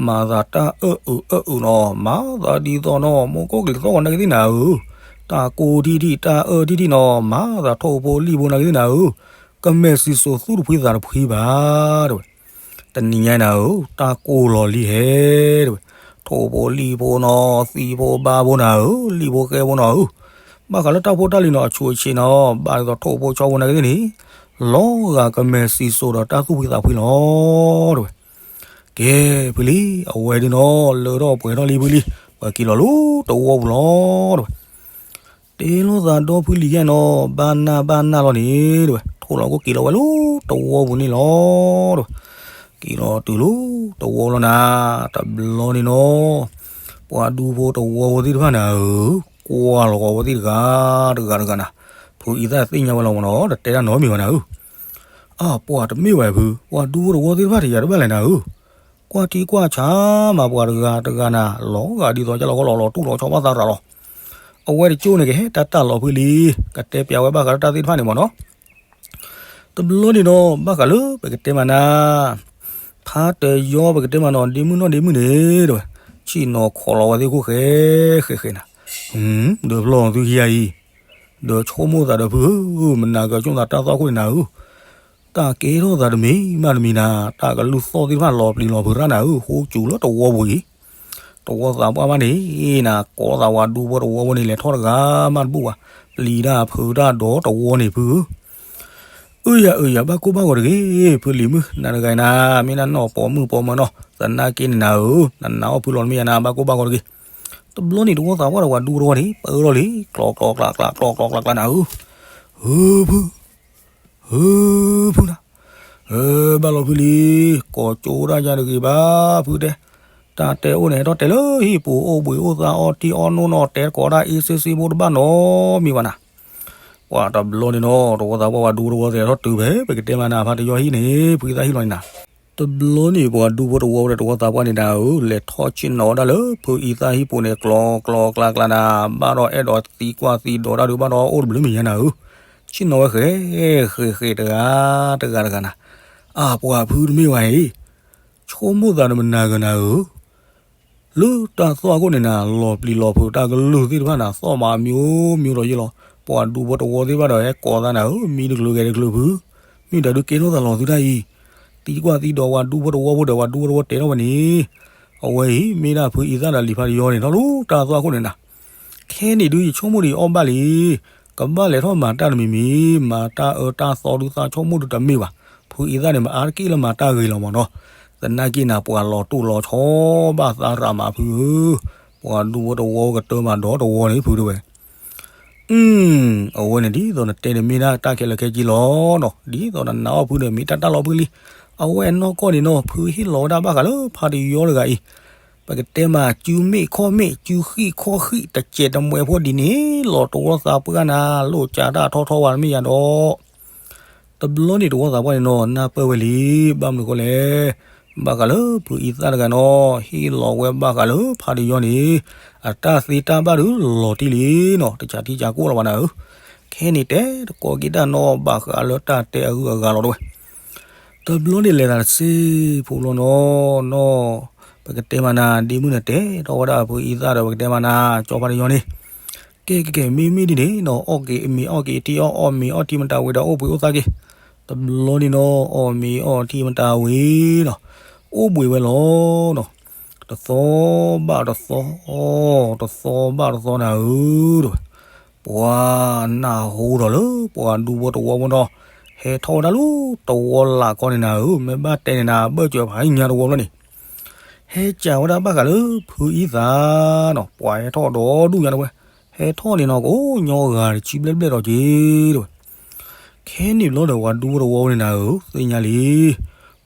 မၤသးတၢ်အၢၣ်အုးအၢၣ်အုးနီၤ, မၤသးဒ်သိးနီၤ မိၢ်ကီၢ်ကလံၤသီၣ်ဂီၤနာ်က့သ့ၣ်နၤဧၢ, တၢ်ကိၢ်ထံၣ်ထံၣ် တၢ်အၢၣ်ထံၣ်ထံၣ်နီၤ, မၤသးထိၣ်ဖိလံၣ်ဖိနာ်က့သ့ၣ်နၤဧၢ, ကမဲာ်စံၣ်စိၤသူၣ်တဖှံသးတဖှံဘၣ်တဲဝဲ. တနံၤညါနၤဧၢ, တၢ်ကိၢ်လီၤလံဟဲတဲဝဲ, ထိၣ်ဖိလံၣ်ဖိနီၤ, သံၣ်ဖိဘါဖိနၤဧၢ, လံၣ်ဖိဃဲဖိနီၤဧၢ, ဘၣ်ဃးလၢတၢ်ဖိတၢ်လံၤနီၤ အဆူးအဆ့နီၤ, ဘၣ်ဒ်သိးထိၣ်ဖိဆီဖိနာ်က့သ့ၣ်န့ၣ်, လီၤဂာ်ကမဲာ်စံၣ်စိၤဒီးတၢ်သူၣ်ဖှံသးဖှံလီၤတဲဝဲ. ကဲဖုလံၤ, အဝဲဒုးနီၤ လၢထီၣ်ပှဲၤထီၣ်လံဖုလံၤ, ပှၤက့ၤလီၤလၢတဝီပူၤလီၤတဲဝဲ. တဲလိာ်သးဒီဖုလံၤယဲၢ်နီၤ, ဘၣ်နၢ်ဘၣ်နၢ်လီၤန့ၣ် တဲဝဲ, ထိၣ်လီၤကိၣ်က့ၤလီၤဝဲလၢတဝီပူၤန့ၣ်လီၤ တဲဝဲ. က့ၤလီၤတုၤလၢတဝီလီၤနၤ, တဘျီန့ၣ်နီၤ, ပှၤဒူဖိတဝီဖိသ့ၣ်တဖၣ်နၤဧၢ, ကွၢ်လီၤဃီၤဝဲသ့ၣ်တဂၤတဂၤတဂၤနၤ, ဖုအံသၣ်သ့ၣ်ညါဝဲလီၤမးနီၤ, တတဲတၢ်နီတမံၤဘၣ်နၤဧၢ. အၢ ပှၤတမ့ၢ်ဝဲဖု, ပှၤဒူဖိတဝီသ့ၣ်တဖၣ်တယၤတဘၣ်လဲၣ်နၤဧၢ. ကွၢ်ထံကွၢ်ဆးမးပှၤတဂၤတဂၤနၤ, လီၤဂာ်ဒ်သိးကလီၤဃီလီၤတူၢ်လီၤဆီဘၣ်သးရၤလီၤ. အဝဲတကၠိန့ၣ်ကဟဲတၢ်တၢ်လီၤဖုလံ, ကတဲပျးဝဲဘၣ်ဃးလၢတၢ်သ့ၣ်တဖၣ်န့ၣ်မးနီၤ. တဘျီန့ၣ်ဒီး ဘၣ်ဃးလၢပကတဲမးနၤ, ဖါတယီပကတဲမးနီၤ, ဒ့မုၣ်နီၢ်ဒ့မုၣ်န့ၣ် တဲဝဲ, ဆ့ၣ်နီၤခိးလီၤဝဲသ့ၣ်ခိၣ်ဃဲဃဲဃဲနၤ, ဒီးဖျီသုခံဂၤအံၤ, ဒီးဆိကမိၣ်သးဒီးဖုဧၢ, မနၤကၢဆိၣ်သးတၢ်သီၣ်ခိၣ်န့ၣ်နၤဧၢ, တၢ်ကဲထီၣ်သးတမံၤမးတမံၤနၤ, တၢ်ကလုၢ်သီၣ်သ့ၣ်တဖၣ်လီၤပျံၤလီၤဖုးရၣ်နၤဧၢ, ဃိစူၤလၢတဝီပူၤအံၤ, တဝီသးပှၢ်ဘၣ်န့ၣ်နၤ, ကိးသးဝၤဒူဖိတဝီဖိန့ၣ် လဲၤထီၣ်တဂၤမးတဘူၣ်ဘၣ်, ပျံၤတၢ်ဖုးတၢ်ဒီးတဝီန့ၣ်ဖုဧၢ. အၢယၤအၢယၤ ဘၣ်ကိၢ်ဘၣ်ဂီၤတဂ့ၤ, ဖုလံၤမုၣ် နၤတဂၤအံၤနၤ, မ့ၢ်နနီၢ်ပိာ်မုၣ်ပိာ်မၢၤနီၤ, သနာ်က့န့ၣ်နၤဧၢ, နနာ်အီၣ်ဖုလီၤတမ့ၢ်ယၤနၤ, ဘၣ်ကိၢ်ဘၣ်ဂီၤတဂ့ၤ. တဘျီန့ၣ်တဝီသးပှၢ်ဒီးဝၤဒူဖိတဝီန့ၣ် ပၢလီၤလံ, ကျီကျီကျါကျါ ကျီကျီကျါကျါနၤဧၢ, ဧၢဖု ဧၢဖုနၤ, ဘၣ်လီၤဖုလံ, ကိးကၠိဒၣ်ယၤတဂ့ၤဘၣ်ဖုတဲ, တၢ်တဲအိၣ်န့ၣ် ဟဲထီၣ်တဲလၢဟံၣ်ပူၤ အိၣ်ဘှံးအိၣ်သါအီထံအီနိနီၤ, တဲတကိးဒၣ်အ့စ့စ့ဖိတဘၣ်နီတမံၤဘၣ်နၤ. ပှၤတဘျီန့ၣ်နီၤ တဝီသးပှၢ်ဝၤဒူဖိတဝီသ့ၣ်ထီၣ်တုၤဖဲ ပကတဲမးနၤ ဖါတယီဟံၣ်န့ၣ် ဖုအံသၣ်ဟံၣ်လီၤန့ၣ်နၤ. တဘျီန့ၣ် ပှၤဒူဖိတဝီဖိဒီးတဝီသးပှၢ်န့ၣ်နၤ, လဲၤထီၣ်ဆ့ၣ်နီၤဝဲဒၣ်လၢ ဖုအံသၣ်ဟံၣ်ပူၤန့ၣ် ကျီကျီကျါကျါနၤ, ဘၣ်ဒီးအဲၣ်ဒိးသံကွၢ်သံဒိးတၢ်ဒုး ဘၣ်ဒီးအိၣ်တဘျုးမံၤညါနၤဧၢ, ဆ့ၣ်နီၤဝဲဃဲ ဃဲဃဲတဂၤ တဂၤတဂၤနၤ, အၢ ပှၤဖုတမ့ၢ်ဝဲအံၤ, ဆိကမိၣ်သးဒီးမနၤဂၤနၤဧၢ, လၢတၢ်သွၣ်ခိၣ်န့ၣ်နၤ လီၤပျံၤလီၤဖုးတၢ်ကလုၢ်သ့ၣ်တဖၣ်နၤ သီၣ်မးအမျိုးမျိုးဒီးယ့ၢ်လီၤ, ပှၤဒူဖိတဝီသ့ၣ်တဖၣ်ဒီး ဟဲကိးသးနၤဧၢ, မံတချုးဂဲၤတချုးဖု, မ့ၢ်တၢ်ဒုးကဲထီၣ်သးလီၤသုတၢ်အံၤ, သံကွၢ်သံဒိးပှၤဒူဖိတဝီဖိဒီး ပှၤဒူဖိတဝီတဲထီၣ်ဝဲန့ၣ်, အဝဲအံၤ မ့ၢ်ဒၣ်ဖုအံသၣ်ဒီးလံၤဖါတယီန့ၣ် ထီၣ်လၢတၢ်သွၣ်ခိၣ်န့ၣ်နၤ ခဲန့ၣ်ဒုး ယဆိကမိၣ်ဒီးယအီၣ်ဘၣ်လံ, ကဘၣ်လဲၤထီၣ်မၤတၢ်တမံၤမံၤ, မၤတၢ်အၢတၢ်သီဒုး သးဆိကမိၣ်ဒုးတမ့ၢ်ဘၣ်, ဖုအံသၣ်န့ၣ် မအါတက့ၢ်လၢမၤတၢ်ဂ့ၤလီၤမးနီၤ, သနာ်က့နၤ ပှၤလီၤတိၢ်လီၤဆီဘၣ်သးရးမးဖုဧၢ, ပှၤဒူဖိတဝီကတၢၢ်မးဒီးတဝီန့ၣ်ဖုတဲဝဲ အဝဲန့ၣ်ဒ်သိးနတဲန့ၣ်မ့ၢ်ဒၣ်တၢ်ခဲလၢာ်ခဲဆ့လီၤနီၤ, ဒ်သိးနနာ်အီၣ်ဖုန့ၣ် မ့ၢ်တၢ်တၢ်လီၤဖုလံ, အဝဲအနီၢ်ကီၢ်န့ၣ်နီၤ ဖုဟ့ၣ်လီၤဝဲဒၣ်ဘၣ်ဃးလၢဖါတယီတဂၤအံၤ, ပကတဲမး စုမ့ၣ်ခီၣ်မ့ၣ် စုဃံၣ်ခီၣ်ဃံၣ် တစဲးတမှဲၤဖိဒ်န့ၣ် လီၤတဝီသးပှၢ်နၤ လိၣ်ကးတၢ်ထီၣ်ထီၣ်ဝဲတမ့ၢ်ယၤဒီး တဘျီန့ၣ်တဝီသးပှၢ်န့ၣ်နီၤ နၢ်ပၢၢ်ဝဲလံ, ဘၣ်မနုၤဃိလဲၣ်, ဘၣ်ဃးလၢဖုအံသၣ်တဂၤနီၤ ဟ့ၣ်လီၤဝဲဘၣ်ဃးလၢဖါတယီန့ၣ် အတၢ်သ့တၢ်ဘၣ်ဒုးလီၤတံၢ်လံနီၤ, တစးထံစးကီၢ်လီၤဘၣ်နၤဧၢ, ခဲန့ၣ်တဲတကိးက့ၤတၢ်နီၤ ဘၣ်ဃးလၢတၢ်တဲအဂုၤအဂၤလီၤတဲဝဲ တဘျီန့ၣ်လဲၤသးတစ့ဖိလီၤနီၤ, နီၤ, ပကတဲမးနၤ ဒ့မုၣ်န့ၣ်တဲထီၣ်ဝဲဒၣ်ဖုအံသၣ်ဒီး ပကတဲမးနၤ ကၠီဖါတယီန့ၣ်, ကဲကဲကဲ မ့မ့ၢ်ဒ်န့ၣ်နီၤ အီၣ်က့ၤမ့ၤအီၣ်က့ၤထံအီၣ် အီၣ်မ့ၤအီၣ်ထံမတၤဝံၤဒီး အိၣ်ဘှံးအိၣ်သါက့ၤ, တဘျီန့ၣ်နီၤ အီၣ်မ့ၤအီၣ်ထံမတၤဝံၤနီၤ, အိၣ်ဘှံးဝဲလီၤနီၤ, တသီဘၣ်တသီ, တသီဘၣ်တသီနၤဧၢ, တဲဝဲ ပှၤနၢ်ဟူဒီးလၢပှၤဒူဖိတဝီဖိနီၤ, ဟဲထီၣ်ဝဲဒၣ်လၢတဝီလၢ်ကီၢ်န့ၣ်နၤဧၢ, မ့ၢ်ဘၣ်တဲန့ၣ်နၤ ဘၢၣ်စၢၤဖးညါတဝီဘျီန့ၣ်, ဟဲစံးဝဲဒၣ်ဘၣ်ဃးလၢဖုအံသၣ်နီၤ, ပှၤဟဲထီၣ်ဒီဒူၣ်ညါတဝဲ, ဟဲထီၣ်န့ၣ်နီၤ ကိးညီဂၤတဆံဘျဲၣ်ဘျဲၣ်ဒီးက့ၤ တဲဝဲ ခဲန့ၣ်ဘျီဒီး ပှၤဒူဖိတဝီဖိန့ၣ်နၤဧၢ, သ့ၣ်ညါလံ,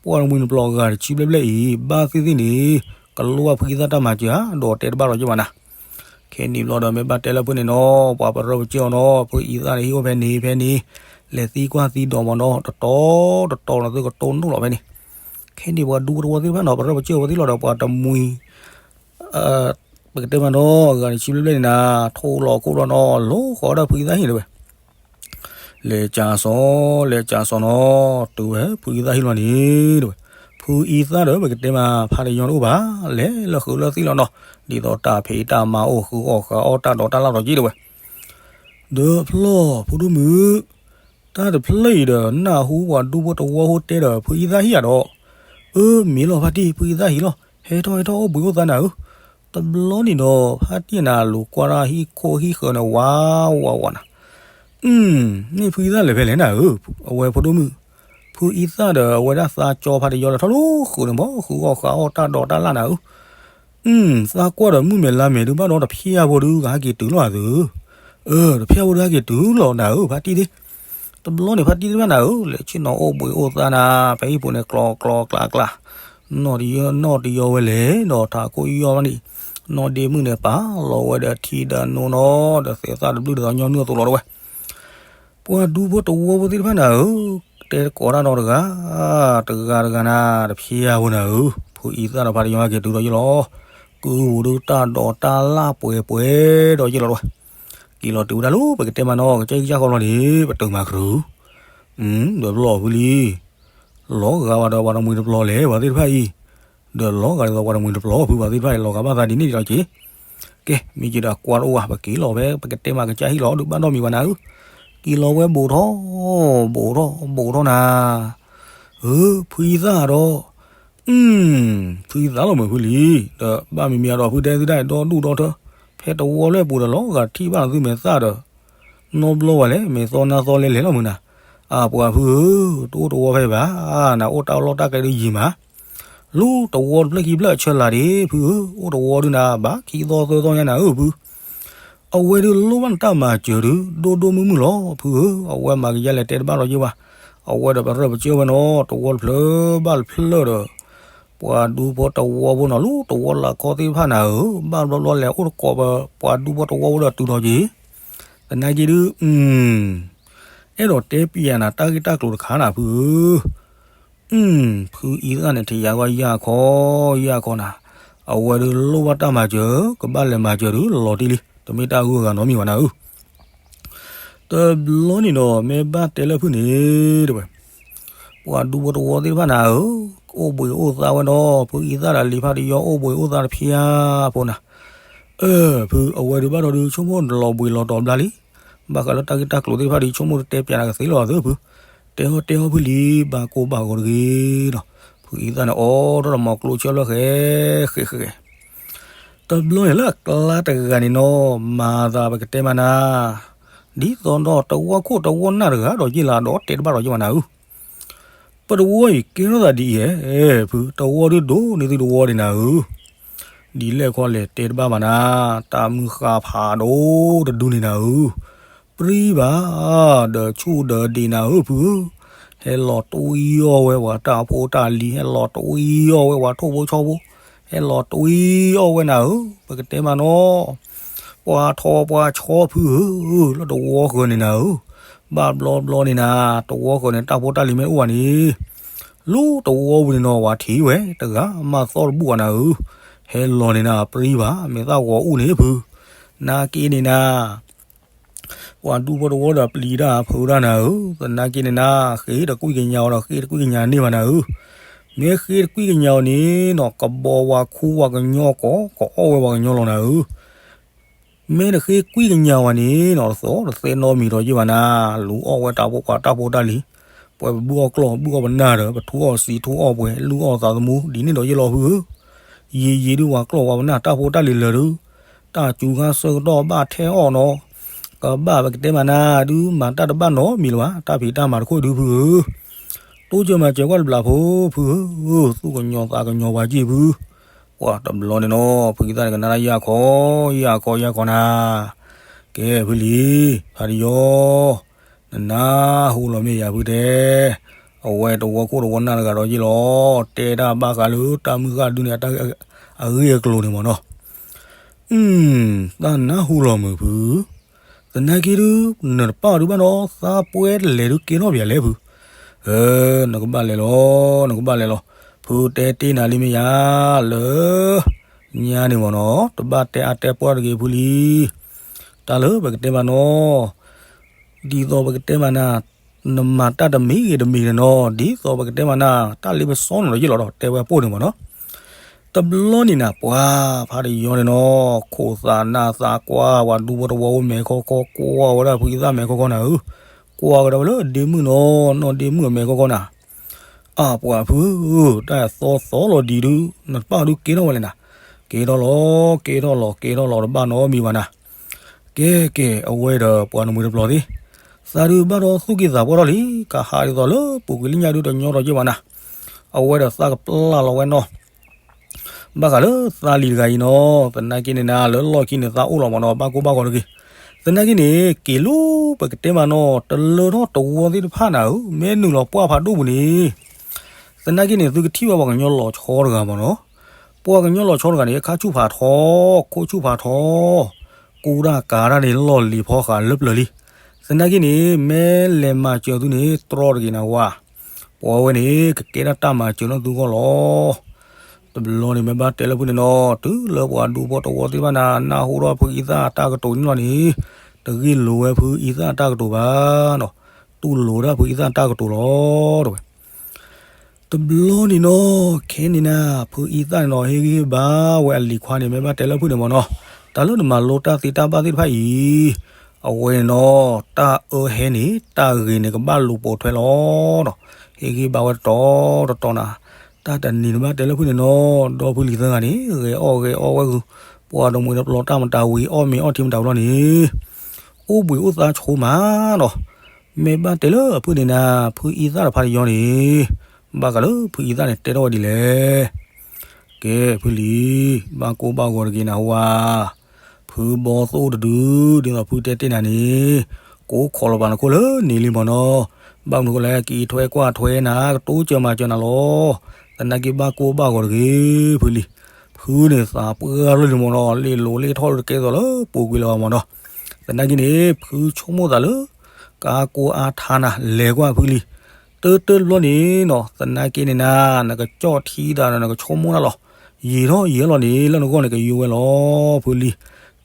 ပှၤတမှံၤတပျီၤဂၤတဆံဘျဲၣ်ဘျဲၣ်အံၤ ဘၣ်သ့ၣ်သ့ၣ်န့ၣ် ကလိၣ်ဘၣ်ဖုအံသၣ်တၢ်မၤစၢၤဧါ, ဒီးတဲတဘၣ်လီၤက့ၤဘၣ်နၤ, ခဲန့ၣ်ဘျီဒီး မ့ၢ်ဘၣ်တဲလၢဖုန့ၣ်နီၤ ပှၤပရၢပစၢၢ်အီၤနီၤ, ဖုအံသၣ်န့ၣ် ဟံၣ်အိၣ်ဖဲန့ၣ်ဖဲန့ၣ်, လဲၤသံကွၢ်သံဒိးမးနီၤ, တတီၤတတီၤနီၤ သုကတိၢ်နီၣ်လီၤဖဲန့ၣ်, ခဲန့ၣ်ပှၤဒူဖိတဝီသ့ၣ်တဖၣ်နီၤ ပရၢပစၢၢ်ဝဲသ့ၣ်လီၤဒီး ပှၤတမှံၤ ပကတဲမးနီၤ အဂၤတဆံဘျဲၣ်ဘျဲၣ်န့ၣ်နၤ, ထိၣ်လီၤခိၣ်လီၤနီၤ လီၤဃီၤဒၣ်ဖုအံသၣ်ဟံၣ်တဲဝဲ, လဲၤကၢ်စီၤ လဲၤကၢ်စီၤနီၤ, တုၤဝဲဖုအံသၣ်ဟံၣ်လီၤန့ၣ်တဲဝဲ, ဖုအံသၣ်ဒီး ပကတဲမး ဖါတယီတအိၣ်ဘၣ်, လဲၤလၢဃုာ်လၢသံၣ်လီၤနီၤ, ဒ်သိးတၢ်ဖံးတၢ်မၤအိၣ် ဃုအီၣ်ဃုအီၣ်တၢ်ဒိးတၢ်လၣ်ဒီးက့ၤတဲဝဲ, ဒီးဖျီၣ်ဖိဒိၣ်မုၣ် တၢ်တဖျၢၣ်အံၤဒီး နၢ်ဟူပှၤဒူဖိတဝီဖိတဲဒီး ဖုအံသၣ်ဟံၣ်ဧါဒီး, အၢ မ့ၢ်လီၤဖါတံၢ် ဖုအံသၣ်ဟံၣ်လီၤ, ဟဲထီၣ်ဟဲထီၣ်အိၣ်ဘှံးအိၣ်သါနၤဧၢ, တဘျီန့ၣ်ဒီး ဖါတံၢ်နၤလူၤကွၢ်တၢ်ဟံၣ်ခိၣ်ဟံၣ်ဃၢၤန့ၣ် ဝးဝးဝးနၤ, အၢ မ့ၢ်ဖုအံသၣ်လဲၤဖဲလဲၣ်နၤဧၢ, အဝဲဖိဒိၣ်မုၣ်, ဖုအံသၣ်ဒီးအဝဲဒၣ်သးကၠီဖါတယီလၢထီၣ်လၢဃုာ်န့ၣ် ဘီဃုအီၣ်ဃုအီၣ်တၢ်ဒိးတၢ်လၣ်နၤဧၢ အၢ သးကွၢ်ဒီးမုၢ်မဲာ်လါမဲာ်ဒုးဘၣ်ဒီးတဖျၢၣ်ဖိဒုး ကဟဲက့ၤတုၤလီၤအသး, တဖျၢၣ်ဝဲဒၣ်က့ၤတုၤလီၤနၤဧၢ ဖါတံၢ်ဒ့, တဘျီန့ၣ်ဖါတံၢ်သ့ၣ်တဖၣ်နၤဧၢ လဲၤဆ့ၣ်နီၤအိၣ်ဘှံးအိၣ်သါနၤ ဖဲဟံၣ်ပူၤန့ၣ် ကျီကျီကျါကျါ, နီၢ်တယီၢ်နီၢ်တယီၢ်ဝဲလဲၣ် ဒီးထးခိၣ်ယီၢ်ဘၣ်န့ၣ်, နီၢ်ဒ့မုၣ်န့ၣ် ပာ်လီၤဝဲဒီးထံဒီးနိနီၤ ဒီးသဲးသၣ်တဘျုးဒီးသီညီနုၢ်အသိးလီၤတဝဲ ပှၤဒူဖိတဝီဖိသ့ၣ်တဖၣ်နၤဧၢ, တဲတကိးတၢ်နီတဂၤ, တဂၤတဂၤနၤ တဖျၢၣ်ဖိနၤဧၢ, ဖုအံသၣ်ဒီးဖါတယီၢ်က့ၤတုၤဒီးယ့ၢ်လီၤ, ကုၢ်ဝူၤဒုတၢ်ဒိးတၢ်လၢ်ပှဲၤပှဲၤဒီးယ့ၢ်လီၤတဝဲ, က့ၤလီၤတုၤဝဲဒၣ်လၢပကတဲမးနီၤ ကစၢ်ယကစၢ်ဃီလီၤန့ၣ် ပတုာ်မၤကရူၢ်, ဒီးပလီၢ်ဖုလံ, လီၤဂာ်ဝဲဒီးပှၤတမှံၤတပျီၤလဲၣ် ပှၤသ့ၣ်တဖၣ်အံၤ, ဒီးလီၤဂာ်ဒ်သိးပှၤတမှံၤတပျီၤ ဖုပှၤသ့ၣ်တဖၣ်အံၤ လီၤဂာ်ဘၣ်သးဒ်န့ၣ်ဒ်လီၤက့ၤ ကဲ မ့ၢ်က့ၤဒီးကွၢ်တအိၣ်ဘၣ် ပက့ၤလီၤဖဲပကတဲမးကစၢ်ဟံၣ်လီၤ ဒုးဘၣ်နီတမံၤဘၣ်နၤဧၢ, က့ၤလီၤဝဲဘူးထီၣ်, ဘူးထီၣ် ဘူးထီၣ်နၤ, ဧၢ ဖုအံသၣ်ဒီး, ဖုအံသၣ်လီၤမုာ်ဖုလံ, ဒီးဘၣ်မံၤမံၤအဒီးဖုတဲသုတၢ်ဒီဒူၣ်ဒီထၢ, ဖဲတဝီလၢပူၤဒီးလီၤဂာ်ထံၣ်ဘၣ်နသုမဲာ်သၣ်ဒီး, နီဘျီဝဲလဲၣ် မဲာ်သီနါသီလဲလဲၣ်လီၤမုာ်နၤ, အပှၤဖုဧၢ, တအိၣ်တဝီဖဲဘၣ်, နအိၣ်တၢ်လီၢ်တၢ်ကျဲဒုးယံၤမး လူတဝီတဖျၢၣ်ခံဖျၢၣ်အဆၢလၢ်ဒံး ဖုဧၢ, အိၣ်တဝီဒုးနၤ ဘၣ်ခံသီသၢသီညါနၤဧၢ ဖု, အဝဲဒုးလိၣ်ဘၣ်နတၢ်မၤစၢၤဒုး ဒိၣ်ဒိၣ်မုၢ်မုၢ်လီၤ ဖုဧၢ, အဝဲမၤကယါလဲၤတဲတဘၣ်လီၤယ့ၢ်ဘၣ်, အဝဲဒီးပရၢပစၢၢ်ဝဲနီၤ တဝီတဖျၢၣ်ဘၣ်တဖျၢၣ်ဒီး, ပှၤဒူဖိတဝီဖိနီၤ လူတဝီလၢခီသ့ၣ်တဖၣ်နၤဧၢ, ဘၣ်ဘျီဘျီလဲၤအိၣ်တကိးပှၤဒူဖိတဝီဖိဒီးတုၤထီၣ်က့ၤ, သနာ်က့ဒုး အဲၣ်ဒိးတဲပျးနၤတၢ်ဂ့ၢ်တၢ်ကျိၤတခါနၤ ဖုဧၢ, ဖုအံသၣ်န့ၣ် ထံၣ်ယၤဂီၢ်ယၢ်ခီ, ယၢ်ခီနၤ, အဝဲဒုးလိၣ်ဘၣ်တၢ်မၤစၢၤ, ကဘၣ်လဲၤမၤစၢၤဒုးလီၤတံၢ်လံ, တမ့ၢ်တၢ်ဂုၤအဂၤနီတမံၤဘၣ်နၤဧၢ, တဘျီန့ၣ်ဒီး မ့ၢ်ဘၣ်တဲလၢဖုန့ၣ်, တဝဲ, ပှၤဒူဖိတဝီသ့ၣ်တဖၣ်နၤဧၢ, အိၣ်ဘှံးအိၣ်သါဝဲဒီး ဖုအံသၣ်ဒီးလံၤဖါတယီၢ်အိၣ်ဘှံးအိၣ်သါတဖျၢၣ်ဖိနၤ, အၢ ဖုအဝဲဒုးဘၣ်ဒီးဒုး ဆိကမိၣ်တလီၤဘှံးလီၤတီၤဘျါလံ, ဘၣ်ဃးလၢတၢ်ဂ့ၢ်တၢ်ကျိၤသ့ၣ်တဖၣ်ဒုး ဆိကမိၣ်တတဲပျးနၤကသ့လီၤသၢဖု, တဲဟီၣ်တဲဟီၣ်ဖုလံ, ဘၣ်ကိၢ်ဘၣ်ဂီၤတဂ့ၤဒီး, ဖုအံသၣ်န့ၣ် အိးထီၣ်ဒီးမီၤကျိဆၢဖျၢၣ်ဃဲဃဲဃဲဃဲ, တဘျီန့ၣ်လၢအကျါတဂၤန့ၣ်နီၤ မၤသးပကတဲမးနၤ, ဒ်သိးဒီးတဝီခိၣ်တဝီနၢ်တဂၤဒီးယ့ၢ်လၢဒီးတဲတဘၣ်ဒီးယ့ၢ်ဘၣ်နၤဧၢ ပတဝီအံၤကဲထီၣ်သးဒ်အံၤဧဲ, ဖုတဝီဒုးဒိၣ်န့ၢ်သုတဝီဒံးနၤဧၢ, ဒ်လဲၣ်ခီလဲၣ်တဲတဘၣ်ဘၣ်နၤ, တၢ်မုၢ်ဃၢ်ဖးဒိၣ်တဒုန့ၢ်နၤဧၢ, ပြံဘၣ်, ဒီးဆူၣ်ဒီးဒံးနၤဧၢ ဖုဧၢ, ဟဲလီၤတွံအီၣ်ဝဲပှၤတၢ်ဖိတၢ်လံၤ ဟဲလီၤတွံအီၣ်ဝဲပှၤထိၣ်ဖိဆီဖိ, ဟဲလီၤတွံအီၣ်ဝဲနၤဧၢ, ပကတဲမးနီၤ ပှၤထီပှၤဆီဖုဧၢ, လၢတဝီဃၢၤန့ၣ်နၤဧၢ, ဘၣ်ဘျီဘျီန့ၣ်နၤ, တဝီဃၢၤန့ၣ် တၢ်ဖိတၢ်လံၤမ့ၢ်တအိၣ်ဘၣ်န့ၣ်, လူတဝီပူၤန့ၣ်နီၤ ပှၤထံၣ်ဝဲ တဂၤမၤသီၣ်တဘူၣ်ဘၣ်နၤဧၢ, ဟဲလီၤန့ၣ်နၤ ပြံဘၣ် မ့ၢ်သၣ်ဂီၤအူၣ်န့ၣ်ဖု, နာ်က့န့ၣ်နၤ ပှၤဒူဖိတဝီဒီးပျံၤတၢ်ဖုးတၢ်နၤဧၢ, သနာ်က့န့ၣ်နၤ, ဃ့တကွံၢ်ကညးအီၤဒီးဃ့တကွံၢ်ကညးန့ၢ်ဘၣ်နၤဧၢ, မ့ၢ်ဃ့တကွံၢ်ကညးအီၤန့ၣ်နီၤ ကဘီဝဲခူဝဲကညီကီး ကအီၣ်ဝဲပှၤကညီလီၤနၤဧၢ, မ့ၢ်တဃ့ကွံၢ်ကညးဝဲန့ၣ်နီၤ တသီတသဲနီတမံၤဒီးယ့ၢ်ဘၣ်နၤ, လူၤအီၣ်ဝဲတၢ်ဖိပှၤတၢ်ဖိတၢ်လံၤ, ပှၤပဘုၣ်အီၣ်ကျီၢ်ဘုၣ်အီၣ်ပနၢ်ဒီး ပထူအီၣ်စံးထူအီၣ်ပှဲၤ လူၤအီၣ်သးသမူ ဒ်န့ၣ်ဒီးယ့ၢ်လီၤဖုဧၢ, ယံာ်ယံာ်ဒုးပှၤကျီၢ်ပှၤပနၢ်တၢ်ဖိတၢ်လံၤလၢာ်ဒုး, တၢ်စူၤခါဆၢကတီၢ်ဘၣ်ထဲအီၣ်နီၤ, ကဘၣ်ပကတဲမးနၤဒုး မၤတၢ်တဘၣ်နီတမံၤလၢၤဘၣ် တၢ်ဖံးတၢ်မၤတခိၣ်ဒုးဖုဧၢ, တိစၢၤမၤစၢၤကွၢ်တဘျီဖိ ဖုဧၢ, သူၣ်ကညီၤသးကညီၤပှၤက့ၢ်ဖု, ပှၤတဘျီန့ၣ်နီၤ ဖုကံသၣ်န့ၣ်ကနၣ်တၢ်ယၢ်ခီ, ယၢ်ခီယၢ်ခီနၤ, ကဲဖုလံၤ, ဖါတယီၢ်, နနၢ်ဟူလီၤမ့ၢ်ယၤဖုတဲ, အဝဲတဝီခိၣ်တဝီနၢ်တဂၤဒီးယ့ၢ်လီၤ, တဲတၢ်ဘၣ်ဃးလၢတၢ်မုၢ်ဃၢ်ဒုးန့ၣ် အဂ့ၢ်အကျိၤန့ၣ်မ့ၢ်နီၤ, သးနၢ်ဟူလီၤမုာ်ဖု, သနာ်က့ဒုး နတပာ်ဒုးဘၣ်နီၤ သးပှဲၤတလဲၤဒုးကဲထီၣ်ပယၤလဲၣ်ဖု, နကဘၣ်လဲၤလီၤ, နကဘၣ်လဲၤလီၤ, ဖုတဲတ့ၢ်နၤလံမ့ၢ်ယၤ, လၢ ညါန့ၣ်မ့ၢ်နီၤ တဘၣ်တဲအါတဲပှၢ်တဂ့ၤဖုလံ, တၢ်လၢပကတဲမးနီၤ, ဒ်သိးပကတဲမးနၤ, နမၤတၢ်တမံၤဂ့ၤတမံၤန့ၣ်နီၤ ဒ်သိးပကတဲမးနၤ တၢ်လ့ပစီနီၤဒီးယ့ၢ်လီၤဒီး တဲဝဲပိၢ်န့ၣ်မ့ၢ်နီၤ, တဘျီန့ၣ်နၤ ပှၤဖါတယီၢ်န့ၣ်နီၤ ခိၣ်သးနၢ်သးကွၢ် ပှၤဒူဖိတဝီဖိမဲာ်ခီခီ ကွၢ်ဝဲဒၣ်ဖုကံသၣ်မဲာ်ခီခီနၤဧၢ, ကွၢ်ကဒီးဝဲလၢဒ့မုၣ်နီၤ နီၢ်ဒ့မုၣ်အမဲာ်ခီခီနၤ, အပှၤဖုဧၢ, တၢ်သီသီလီၤဒံးဒုး နတပာ်ဒုးကဲထီၣ်ဝဲလဲၣ်နၤ, ကဲထီၣ်လီၤ ကဲထီၣ်လီၤ ကဲထီၣ်လီၤတဘၣ်နီတမံၤဘၣ်နၤ, ကဲကဲ အဝဲဒီးပှၤနမှံၤတပျီၤသ့, သးဒုးဘၣ်ဒီးသူၣ်က့သးပှၢ်ထီၣ်လံ, ကဟးဒ်သိးလၢပူၤကွံာ်လၢညါဒုးတညီထီၣ်က့ၢ်ဘၣ်နၤ, အဝဲဒီးသးကပျၢ်လီၤဝဲနီၤ ဘၣ်ဃးလၢသးလံၤတဂၤအံၤနီၤ, သနာ်က့န့ၣ်နၤ လၢလီၢ်ခံန့ၣ် သးအိၣ်လီၤမ့ၢ်နီၤ ဘၣ်ကိၢ်ဘၣ်ဂီၤတဂ့ၤ, သနာ်က့န့ၣ် က့ၤလီၤ ပကတဲမးနီၤ တလၢထီၣ်တဝီသ့ၣ်တဖၣ်နၤဧၢ, မ့ၢ်နုာ်လီၤပှၢ်ဖးဒိၣ်ပူၤန့ၣ် သနာ်က့န့ၣ် သုကထံၣ်ဘၣ်ပှၤကညီလီၤဆီတဂၤမးနီၤ. ပှၤကညီလီၤဆီတဂၤန့ၣ် ခါဆူၣ်ဖးထီ, ခိၣ်ဆူၣ်ဖးထီ, ကူတၢ်ကၤတၢ်န့ၣ် လီၢ်လံၤဖီဃးလၢပျၢၤလံ. သနာ်က့န့ၣ် မ့ၢ်လဲၤမၤစၢၤသုန့ၣ် တြီတဂ့ၤနၤဝဲ, ပှၤဝဲန့ၣ် ကကဲဒၣ်တၢ်မၤစၢၤလၢသုဂီၢ်လီၤ. တဘျီန့ၣ် မ့ၢ်ဘၣ်တဲလၢဖုန့ၣ်နီၤ, တုၤလၢပှၤဒူဖိတဝီသ့ၣ်တဖၣ်န့ၣ် နၢ်ဟူထီၣ်ဖုအံသၣ်တၢ်ကတိၤန့ၣ်လီၤန့ၣ်, တဂ့ၢ်လိာ်ဝဲဖုအံသၣ်တၢ်ကတိၤဘၣ်နီၤ, တူၢ်လိာ်ဒၣ်ဖုအံသၣ်တၢ်ကတိၤလီၤ တဲဝဲ. တဘျီန့ၣ်နီၤ, ခဲန့ၣ်နၤ ဖုအံသၣ်န့ၣ်နီၤ ဟ့ၣ်ဂံၢ်ဟ့ၣ်ဘါဝဲအလံၤခွါန့ၣ် မ့ၢ်ဘၣ်တဲလၢဖုန့ၣ်မးနီၤ, တၢ်လၢနမၤလိတၢ်သ့တၢ်ဘၣ်သ့ၣ်တဖၣ်အံၤ, အဝဲန့ၣ်နီၤ တၢ်အၢဟဲန့ၣ် တၢ်ဂ့ၤန့ၣ် ကဘၣ်လူၤပိာ်ထွဲလီၤနီၤ. ဟ့ၣ်ဂံၢ်ဟ့ၣ်ဘါဝဲတတီၤတတီၤနၤ, တၢ်တနံၤန့ၣ်ဘၣ်တဲလၢဖုန့ၣ်နီၤ, ဒီဖုလံၤသၢဂၤန့ၣ် ဂဲၤအီၣ်ဂဲၤအီဝဲဂုၤ, ပှၤတမှံၤတပျီၤတၢ်မတၤဝံၤ အီၣ်မ့ၤအီထံမတၤဝံၤလီၤန့ၣ် အိၣ်ဘှံးအိၣ်သါဆိမးနီၤ. မ့ၢ်ဘၣ်တဲလၢအဖုန့ၣ်နၤ ဖုအံသၣ်ဒီးဖါတယီန့ၣ်, ဘၣ်ဃးလၢဖုအံသၣ်န့ၣ် တဲထီၣ်ဝဲဒ်လဲၣ်. ကဲဖုလံၤ, ဘၣ်ကိၢ်ဘၣ်ဂီၤတဂ့ၤနၤဟူဧါ, ဖုဘီသိၣ်တဒု, ဒ်သိးဖုတဲတ့ၢ်နၤန့ၣ်, ကိးခိးလီၤပာ်နခိၣ်လၢန့ၣ်လံမးနီၤ. ဘၣ်မနုၤဃိလဲၣ် က့ၤထွဲကွၢ်ထွဲနၤ ကတိစၢၤမၤစၢၤနၤလီၤ. သနာ်က့ဘၣ်ကိၢ်ဘၣ်ဂီၤတဂ့ၤ ဖုလံၤ. ဖုန့ၣ်သးပှၢ်လီၤလံမးနီၤ, လ့ၣ်လိၤလ့ၣ်ထီၣ်တကဲသိးလၢပူၤကွံာ်လၢၤမးနီၤ. သနာ်က့န့ၣ် ဖုဆိကမိၣ်သးလၢ ကါကိအါထါနၤ လဲၤကွၢ်ဖုလံၤ တၢတၢတဘျီန့ၣ်နီၤ, သနာ်က့န့ၣ်နၤ နကကၠီၣ်ထံသးဒီး နကဆိကမိၣ်တၢ်လီၤ. ယံာ်ထီၣ်ယံာ်ထီၣ်လီၤန့ၣ် လၢနဂီၢ်န့ၣ် ကယိဝဲလီၤ ဖုလံၤ.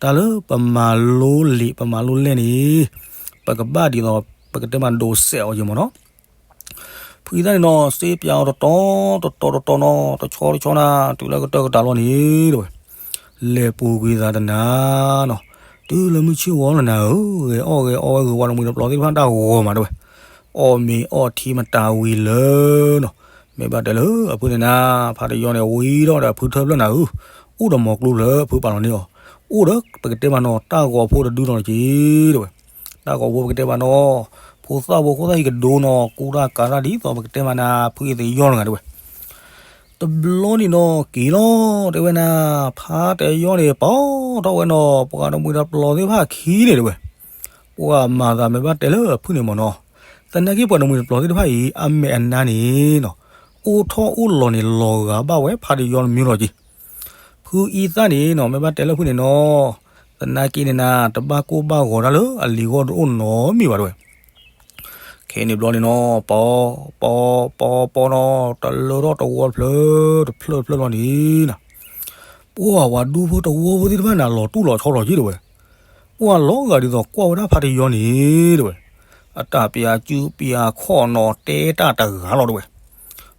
တၢ်လၢပမၤလိလံာ် ပမၤလိလဲၢ်န့ၣ် ပကဘၣ်ဒ်သိး ပကတဲမးဒိးစဲးအီၤယံာ်မးနီၤ. ဖုအံသၣ်န့ၣ်နီၤ စ့ပၠးအီၤတတီၤတတီၤတတီၤနီၤ, တဆီတဆီနၤ တုၤလၢကတၢၢ်ကတၢၢ်လီၤန့ၣ် တဲဝဲ လဲၤပူၤကွံာ်သးတနၤနီၤ, တုၤလၢမုၢ်ဆ့ၣ်ဝီလီၤနၤဧၢ, ဂဲၤအီၣ်ဂဲၤအီဝဲဂုၤ ပှၤတမှံၤတပျီၤသ့ၣ်တဖၣ်တၢ်ဂီၤမး တဲဝဲ, အီၣ်မ့ၤအီထံမတၤဝံၤလၢနီၤ. မ့ၢ်ဘၣ်တဲလၢအဖုန့ၣ်နၤ ဖါတယီန့ၣ် ဝံၤထီၣ်ဒီးအဖုထၢဖျၢၣ်နၤဧၢ, အိၣ်ဒီးမီၤကျိၤလၢအဖုပာ်လီၤန့ၢ်အီၤ, အိၣ်ဒီးပကတဲမးနီၤ တၢ်ဂီၤဖိတဒုနီၤတက့ၢ် တဲဝဲ. တၢ်ဂီၤဖိပကတဲမးနီၤ ဖိသၣ်ဖိခိၣ်သၣ်ဟံၣ်ကဒိနီၤ ကူတၢ်ကၤတၢ်ဒ်သိးပကတဲမးနၤ ဖုအံသယီၢ်တဂၤ တဲဝဲ. တဘျီန့ၣ်နီၤ က့ၤလီၤ တဲဝဲနၤ, ဖါတယီန့ၣ် ပိာ်ထီၣ်ဝဲနီၤ ပှၤတမှံၤတပျီၤသ့ၣ်တဖၣ်အခံန့ၣ် တဲဝဲ. ပှၤမၤသးမ့ၢ်ဘၣ်တဲလၢအဖုန့ၣ်မးနီၤ, သနာ်က့ပှၤတမှံၤတပျီၤသ့ၣ်တဖၣ်အံၤ အမဲာ်အနါန့ၣ်နီၤ အိၣ်ထီၣ်အိၣ်လီၤန့ၣ် လီၤဂာ်ဘၣ်ဝဲ ဖါတယီတမံၤလီၤက့ၤ. ဖုအံသၣ်န့ၣ်နီၤ မ့ၢ်ဘၣ်တဲလၢဖုန့ၣ်နီၤ, သနာ်က့န့ၣ်နၤ တဘၣ်ကိၢ်ဘၣ်ဂီၤတၢ်လၢအလံၤဂီၢ်တအိၣ်နီတမံၤဘၣ် တဲဝဲ. ခဲန့ၣ်ဘျီန့ၣ်နီၤ ပိာ် ပိာ် ပိာ် ပိာ်နီၤ တလၢထီၣ်တဝီတဖျၢၣ်တဖျၢၣ်တဖျၢၣ်လီၤန့ၣ်နၤ, ပှၤပှၤဒူဖိတဝီဖိသ့ၣ်တဖၣ်န့ၣ် လီၤတူၢ်လီၤဆီလီၤက့ၤ တဲဝဲ. ပှၤလီၤဂာ်ဒ်သိးကွၢ်ဝဲဒၣ်ဖါတယီန့ၣ် တဲဝဲ, အတၢ်ပျးစုပျးခီၣ်နီၤ တဲတၢ်တဂၤလီၤ တဲဝဲ.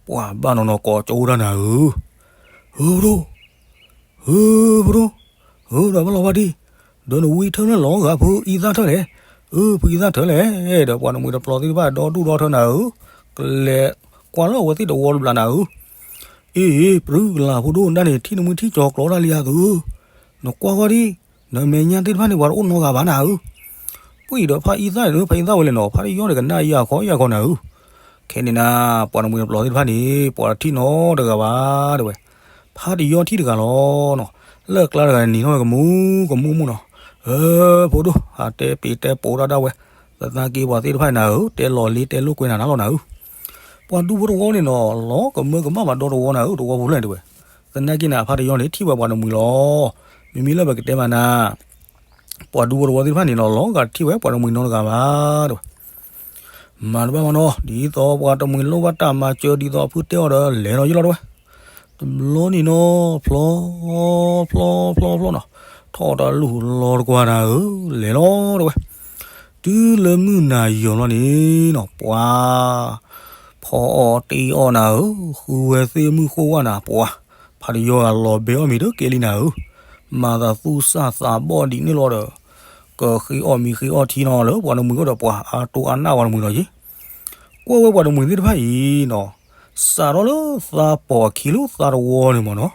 ပှၤဘၣ်နီၤနီၤ ကိးကၠိတၢ်နၤဧၢ, ဧၢပဒိၣ် ဧၢပဒိၣ်, ဧၢဒီးဘၣ်လီၤဝါဒံၣ်, ဒီးနဝံထၢၣ်လၢလီၤဂာ်ဖုအံသၣ်ထၢၣ်လဲၣ်, ဧၢဖုအံသၣ်ထၢၣ်လဲၣ်, ဒီးပှၤတမှံၤတပျီၤသ့ၣ်တဖၣ်ဒီဒူၣ်ဒီထၢနၤဧၢ, ကလဲၤကွၢ်လၢအဝဲသ့ၣ်တဝီတဘျးနၤဧၢ. အ့ ပြူကလၤဖိဒိၣ် နဒၣ်န့ၣ် ထံၣ်နမှံထံၣ်ကၠီၤကျီတၢ်လံဧါသု, နကွၢ်ဃီဒံး, နမဲာ်ညါသ့ၣ်တဖၣ်န့ၣ် ပှၤတအိၣ်နီတဂၤဘၣ်နၤဧၢ. ပှၤအံၤဒီးဖါအံသၣ်န့ၣ် ဖါအံသၣ်ဝဲလဲၣ်နီၤ, ဖါတယီန့ၣ်ကနၣ်ယၤခီယၤခီနၤဧၢ. ခဲန့ၣ်နၤ ပှၤတမှံၤတပျီၤသ့ၣ်တဖၣ်န့ၣ် ပှၤတထံၣ်နီတဂၤဘၣ် တဲဝဲ, ဖါတယီထံၣ်တဂၤလီၤနီၤ. လၢအကျါတဂၤန့ၣ် နံၤထီၣ်ဝဲကမူကမူမူနီၤ. ဧၢ ဖိဒိၣ် အတဲပ့ၤတဲပိာ်တၢ်ဒၣ်ဝဲ, သနာ်က့ပှၤသ့ၣ်တဖၣ်န့ၣ်နၤဧၢ, တဲလီၤလ့တဲလိာ်ကွဲနၤနၤလီၤနၤဧၢ. ပှၤဒူဖိတဝီန့ၣ်နီၤ လီၤကမၢကမၣ်ဘၣ်ဒီတဝီနၤဧၢ, တဝီဖိဖျၢၣ်န့ၣ်တဲဝဲ. သနာ်က့နၤ ဖါတယီန့ၣ် ထံၣ်ဝဲပှၤတမှံၤလီၤ. မ့မ့ၢ်လၢပကတဲမးနၤ ပှၤဒူဖိတဝီသ့ၣ်တဖၣ်န့ၣ်နီၤ လီၤဂာ်တထံၣ်ဝဲပှၤတမှံၤနီတဂၤဘၣ် တဲဝဲ. မၤတဘၣ်မးနီၤ, ဒ်သိးပှၤတမှံၤလိၣ်ဘၣ်တၢ်မၤစၢၤဒ်သိးအဖုတဲအီၤဒီး လဲၤလီၤယလီၤတဲဝဲ. တဘျီန့ၣ်နီၤ ဖျီ ဖျီ ဖျီ ဖျီနီၤ, ထီၣ်တလူၢ်လီၤတကွၢ်နၤဧၢ, လဲၤလီၤတဲဝဲ. တုၤလၢမုၢ်နၤယီၤလီၤန့ၣ်နီၤ ပှၤ ဖီအီၣ်တ့အီၣ်နၤဧၢ, ဃုဝဲသ့ၣ်မုၣ်ဃိဝဲနၤ ပှၤ ဖါတယီဂၤလီၤဘဲအီၣ်မ့ၤတကဲလံနၤဧၢ. မၤသးသူၣ်စၢ်သးဘီၣ်ဒ်န့ၣ်လီၤဒီး ကဃ့အီၣ်မ့ၤဃ့အီၣ်ထံနီၤ လၢပှၤတမှံၤအိၣ်ဒီးပှၤအါတိၢ်အါနၢ်ပှၤတမှံၤလီၤက့ၤ. ကွၢ်ဝဲပှၤတမှံၤသ့ၣ်တဖၣ်အံၤနီၤ စးထီၣ်လၢသးပီၤအခံလၢသးတဝီန့ၣ်မးနီၤ,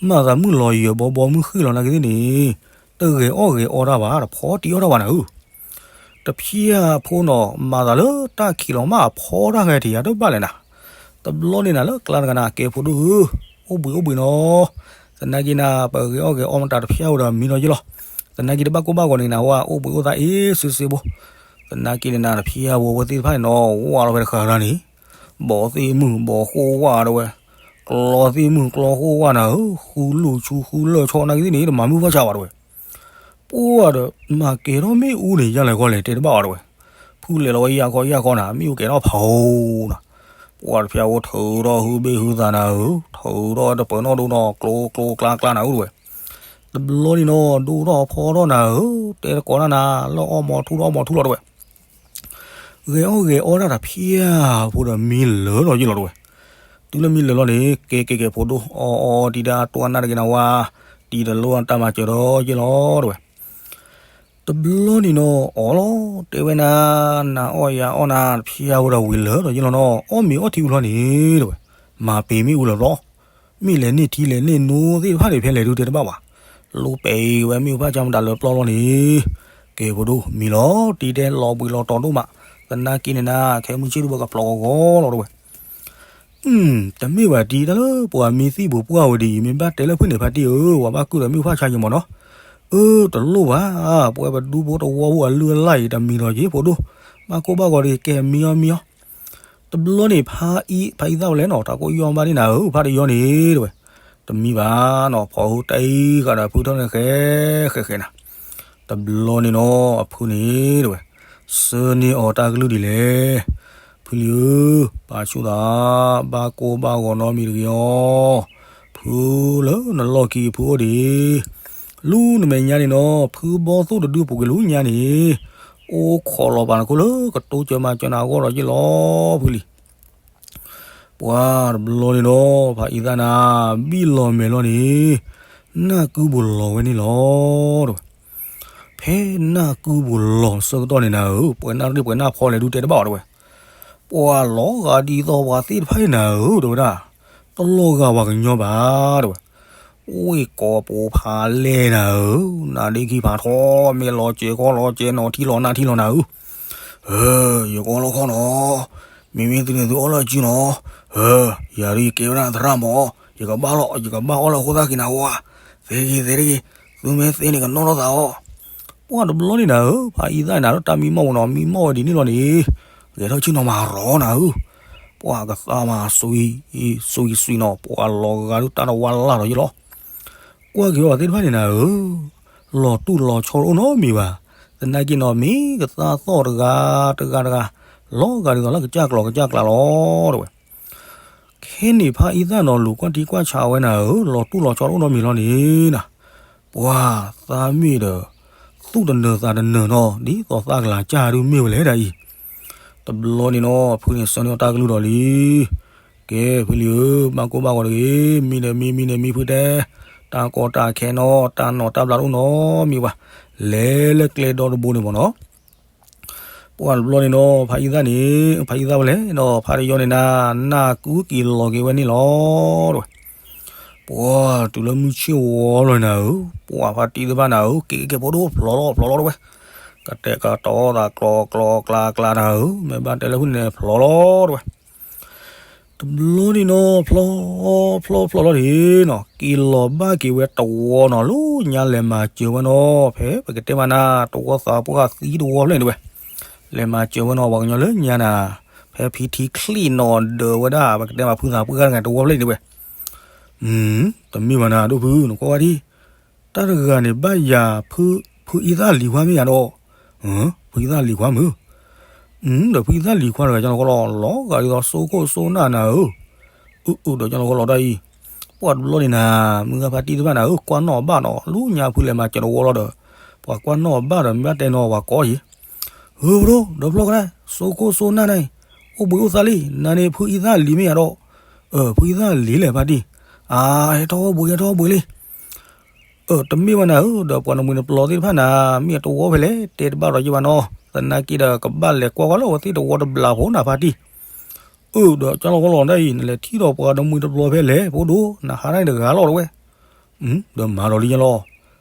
မၤသးမုၢ်လီၤယၢၤဘီဘီမုၢ်ဃ့ၢ်လီၤနာ်က့သ့ၣ်န့ၣ် တဂဲၤအီၣ်ဂဲၤအီတၢ်ဘၣ် တဖီတ့အီၣ်တၢ်ဘၣ်နၤဧၢ. တဖျၢၣ်ဖိနီၤ မၤသးလၢတၢ်ခံးလီၤမးအဖီတၢ်ဂဲၤထံးယၤတဘၣ်လဲၣ်နၤ. တဘျီန့ၣ်နၤလၢကျါတဂၤနၤ ကဲဖိဒိၣ်ဧၢ, အိၣ်ဘှံးအိၣ်ဘှံးနီၤ, သနာ်က့နၤ ပဂဲၤအီၣ်ဂဲၤအီမတၤတဖျၢၣ်ဧိၤဒီးမံနီၤယလီၤ. သနာ်က့တဘၣ်ကိၢ်ဘၣ်ဂီၤန့ၣ်နၤဝဲ အိၣ်ဘှံးအိၣ်သါအ့ၣ်စ့စ့ဘိ, သနာ်က့န့ၣ်နၤတဖျါဝဲသ့ၣ်တဖၣ်န့ၣ်နီၤ ဝၢ်လီၤဝဲတဃၢၤတၢ်န့ၣ်, ဘီၣ်သ့ၣ်မုၢ်ဘီၣ်ဃိၣ်ဝၣ်တဝဲ, ကျီသ့ၣ်မုၢ်ကျီဃိၣ်ဝၣ်နၤဧၢ, ဃုလူၢ်ဆူဃုလၢၢ်ဆီနာ်က့သ့ၣ်န့ၣ် တမၤမုၢ်ဖၣ်ဆါဘၣ်တဝဲ, ပှၢ်ဒီး မၤကဲထီၣ်မ့ၣ်အူန့ၣ် ယလဲၤခီလဲၤတဲတဘၣ်ဘၣ်တဝဲ, ဖုလဲၤလီၤဝဲယၢ်ခီယၢ်ခီနၤ မ့ၣ်အူကဲထီၣ်ဖးဧိၤနၤ, ပှၢ်တဖျါဝဲထုးထီၣ်ဟုဘ့ၣ်ဟုသးနၤဧၢ, ထုးထီၣ်တပၢၤနီၣ်ဒိၣ်နီၣ် ကျိကျိကျါကျါနၤဧၢတဝဲ, တဘျီန့ၣ်နီၤ ဒိၣ်ထီၣ်ဖီထီၣ်နၤဧၢ, တဲတကိးတၢ်နၤ လၢအီၣ်မီၤထူထီၣ်အီၣ်မီၤထူလီၤတဝဲ ဂဲၤအီၣ်ဂဲၤအီတၢ်တဖျါဖိဒီးမံလၢာ်လီၤယ့ၢ်လီၤတဝဲ, တုၤလၢမံလၢာ်လီၤန့ၣ် ကဲကဲကဲဖိဒိၣ် အီၣ်အီၣ်တံၤဒၣ်တိၢ်နၢ်တဂ့ၤနၤဝါ, တံၤတလိၣ်တၢ်မၤစၢၤဒီးယ့ၢ်လီၤတဝဲ, တဘျီန့ၣ်နီၤ အီၣ်လီၤ တဲဝဲနၤ, နၤအီၣ်ယၤအီၣ်နၤတဖျါဖိဒီးဝံၤလၢာ်လီၤယ့ၢ်လီၤနီၤ အီၣ်မ့ၤအီၣ်ထံဝံၤလီၤန့ၣ်တဝဲ, မၤပ့ၤမ့ၣ်အူလၢာ်လီၤ မ့ၢ်လဲၤန့ၢ်ထံလဲၤန့ၢ်နိသ့ၣ်တဖၣ်န့ၣ် ဖဲလဲၤဒုတဲတဘၣ်ဘၣ်, လိပှဲၤဝဲမ့ၣ်အူဖၣ်ဆါမတၤလၢပျီလီၤန့ၣ်, ကဲဖိဒိၣ်မံလီၤ တံၤတဲလီၤဘှံးလီၤတီၤဒိၣ်မး, သနာ်က့န့ၣ်နၤ ခဲမုၢ်ဆ့ၣ်ဒုဘၣ်ကဖျိးဂီၤဂီၤလီၤတဝဲ, တမ့ၢ်ဘၣ်တံၤတၢ်လၢပှၤမံသံၣ်ပူၤပှၢ်ဝဲဒ်အံၤ မ့ၢ်ဘၣ်တဲလၢဖုန့ၣ်ဖါတံၢ်ဧၢ, ပှၤဘၣ်ကုၢ်ဒီးမ့ၣ်အူဖၣ်ဆါယံၤမးနီၤ, အၢ တလိၣ်ဘၣ်, ပဝဲပဒူဖိတဝီဖိအလုၢ်အလၢ်အံၤ တမံၤဒီးက့ၤဖိဒိၣ်, ဘၣ်ကိၢ်ဘၣ်ဂီၤဒီးကဲမံအီၣ်မံအီၣ် တဘျီန့ၣ် ဖါအံသၣ်ဝဲလဲၣ်နီၤ တၢ်ကိၢ်ယီၢ်ဘၣ်ဒ်နၤဧၢ ဖါတယီန့ၣ်တဝဲ, တမံဘၣ်နီၤ ဖီဟူတၢ်အံၤဃာ်ဒီးဖုထီၣ်န့ၣ် ဃဲဃဲဃဲနၤ, တဘျီန့ၣ်နီၤ အဖုန့ၣ်တဝဲ, ဆၢန့ၢ်အီၤတၢ်ကလုၢ်ဒ်လဲၣ်, ဖုလံၤဧၢ, ပာ်ဆူၣ်သး, ဘၣ်ကိၢ်ဘၣ်ဂီၤနီတမံၤတဂ့ၤအီၤ, ဖုလၢနလီၢ်ခံအဖုအိၣ်ဒံး လူနမဲာ်ညါန့ၣ်နီၤ ဖုဘီသိၣ်တဒုပူၤကွံာ်လူညါန့ၣ်, အိၣ်ခိးလီၤပာ်နခိၣ်လၢကတိစၢၤမၤစၢၤနၤအဂီၢ်ဒီးယ့ၢ်လီၤဖုလံၤ, ပှၤတဘျီန့ၣ်နီၤ ဖါအံသၣ်နၤ ဘံၣ်လီၤမဲာ်လီၤန့ၣ်, နၢ်ကုပူၤလီၤဝဲန့ၣ်လီၤတဝဲ, ဖဲနၢ်ကုပူၤလီၤဆၢကတီၢ်န့ၣ်နၤဧၢ ပှဲၤနၢ်ရ့ၣ်ပှဲၤနၢ်ဖီလဲၤဒုတဲတဘၣ်အီၤတဝဲ ပှၤလီၤဂာ်ဒ်သိးပှၤသ့ၣ်တဖၣ်န့ၣ်နၤဧၢ တဲဝဲဒၣ်, တလီၤဂာ်ပှၤကညီဘၣ် တဲဝဲ, ဝ့ၢ်ကိးပူၤဖးလဲၢ်နၤဧၢ, နၤဒ့ခံဖးထီ မ့ၢ်လီၤစဲၤကီလီၤစဲၤနီၤထံလီၤနၢ်ထံလီၤနၤဧၢ, ယကအီၣ်လၢခီၣ်နီၤ, မ့မ့ၢ်သုန့ၣ်သုအီၣ်လၢအစုနီၤ, ယၤဒ်ယကဲဝဲဒၣ်သရၣ်မး, ယကဘၣ်လီၤ ယကဘၣ်အီၣ်လၢအဃိသၣ်က့ၤနၤဝါ, သဲတဂ့ၤ သဲတဂ့ၤ, သုမ့ၢ်သဲန့ၣ်ကနီၣ်ထီၣ်သးအီၤ ပှၢ်တဘျီန့ၣ်နၤဧၢ, ဖါအံသၣ်နၤလၢတၢ်မံမီၢ်ဝဲနီၤ မံမီၢ်ဝဲဒ်န့ၣ်လီၤန့ၣ်, ဂဲၤထီၣ်ဆ့ၣ်နီၤမၤရီနၤဧၢ, ပှၢ်ကသါမၤ စံးစံးနီၤ ပှၢ်လီၤဂာ်ဒုတၢ်တဝါလၢ်ဒီးယ့ၢ်လီၤ, ကွၢ်က့ၤအီၤသ့ၣ်တဖၣ်န့ၣ်နၤဧၢ, လီၤတူၢ်လီၤဆီတအိၣ်နီတမံၤဘၣ်, သနာ်က့နီၤ မ့ၢ်ကသါသီၣ်တဂၤတဂၤတဂၤ, လီၤဂာ်ဒ်သိးလၢကစၢ်ကျီၤကစၢ်ကျါလီၤ တဲဝဲ ခဲန့ၣ်ဖါအံသၣ်နီၤ လူၤကွၢ်ထံကွၢ်ဆးဝဲနၤဧၢ, လီၤတူၢ်လီၤဆီတအိၣ်နီတမံၤလီၤန့ၣ်နၤ, ပှၢ်သးမ့ၢ်ဒီး သူၣ်တနၢၤသးတနၢၤနီၤ ဒ်သိးသးကလၤစၢ်ဒုမ့ၢ်ဝဲလဲၣ်ဒ်အံၤ, တဘျီန့ၣ်နီၤ ဖုန့ၣ်ဆၢန့ၢ်အီၤတၢ်ကလုၢ်ဒီးလံ, ကဲဖုလံၤဧၢ, ဘၣ်ကိၢ်ဘၣ်ဂီၤတဂ့ၤ, မံဒီးမံ မံဒီးမံဖုတဲ, တၢ်ကီတၢ်ခဲနီၤ တၢ်နီၤတၢ်ဘျါတအိၣ်နီတမံၤဘၣ်, လဲၤလၢကျဲဒီတဘိန့ၣ်မ့ၢ်နီၤ ပှၢ်တဘျီန့ၣ်နီၤ ဖါအံသၣ်န့ၣ် ဖါအံသၣ်ဝဲလဲၣ်နီၤ ဖါတယီန့ၣ်နၤ နၢ်ကုက့ၤလီၤက့ၤဝဲန့ၣ်လီၤ တဲဝဲ, ပှၢ်တုၤလၢမုၢ်ဆ့ၣ်ဝီလီၤနၤဧၢ, ပှၢ်ဖါတံၢ်တဖၣ်နၤဧၢ က့ၤက့ၤက့ၤဖိဒိၣ်ဖျိးလီၤဖျိးလီၤတဲဝဲ, ကတဲာ်ကတီၤသးကျီကျီကျါကျါနၤဧၢ, မ့ၢ်ဘၣ်တဲလၢဖုန့ၣ်ဖျိးလီၤတဲဝဲ တဘျီန့ၣ်နီၤ ဖျီ ဖျီ ဖျီလီၤန့ၣ်နီၤ က့ၤလီၤဘၣ်က့ၤဝဲတဝီနီၤ လၢညါလဲၤမၤစၢၤဝဲနီၤ ဖဲပကတဲမးနၤ တဝီသးပှၢ်သံတဝီဖျၢၣ်န့ၣ်တဝဲ, လဲၤမၤစၢၤဝဲနီၤ ပှၤကညီလၢညါနၤ, ဖဲဖံထံချံၣ်နီၤဒၢးဝဲဒၣ် ပကတဲမးဖုသးပှၢ်တဂၤတဝီဖျၢၣ်န့ၣ်တဝဲ, တမ့ၢ်ဘၣ်နၤ ဒိၣ်ဖု နကွၢ်ဝဲဒံး, တၢ်တဂၤန့ၣ် ဘၣ်ယၤ ဖုအံသၣ်လံၤခွါမ့ၢ်ယၤဒီး, ဖုအံသၣ်လံၤခွါမုၢ်, ဒီးဖုအံသၣ်လံၤခွါတဂၤ ကၠီလီၤခီလီၤ လီၤဂာ်ဒ်သိးစိခိၣ်စိနၢ်နၤဧၢ, အၢ အၢ ဒီးကၠီလီၤခီလီၤတၢ်အံၤ, ပှၢ်တဘျီန့ၣ်နၤ မုၢ်ဂၤဖါတံၢ်တဖၣ်နၤဧၢ ကွၢ်နီၣ်ဘၣ်နီၤ လၢညါဖုလဲၤမၤစၢၤတဝီလီၤဒီး, ပှၤကွၢ်နီၣ်ဘၣ်ဒီးမ့ၢ်ဘၣ်တဲနီၤပှၤကိးယံၤ ဧၢ ပဒိၣ် ဒီဖျီၣ်ကဒါ စိခိၣ်စိနၢ်န့ၣ်, အိၣ်ဘှံးအိၣ်သါလံ နၤန့ၣ် ဖုအံသၣ်လံၤမ့ၢ်ယၤဒီး, အၢ ဖုအံသၣ်လံၤလဲၣ်ဖါတံၢ်, အါ ဟဲထီၣ်အိၣ်ဘှံး ဟဲထီၣ်အိၣ်ဘှံးလံ, အၢ တမ့ၢ်ဘၣ်နၤဧၢ ဒီးပှၤနမှံၤနပျီသ့ၣ်တဖၣ်နၤ မ့ၢ်အတဝီဖဲလဲၣ် တဲတဘၣ်ဒီးယဘၣ်နီၤ သနာ်က့ဒီးကဘၣ်လဲၤကွၢ်ကွၢ်လၢအဝဲသ့ၣ်တဝီတဘျီဖိနၤဖါတံၢ် အၢ ဒီးကၠီလီၤခီလီၤဒၣ်အံၤ နလဲၤထံၣ်ဒီးပှၤနမှံၤတပျီဖဲလဲၣ် ဖိဒိၣ် နဟးဒၣ်တဂၤလီၤတဝဲ, ဒီးမၤဒီးလံညါလီၤ,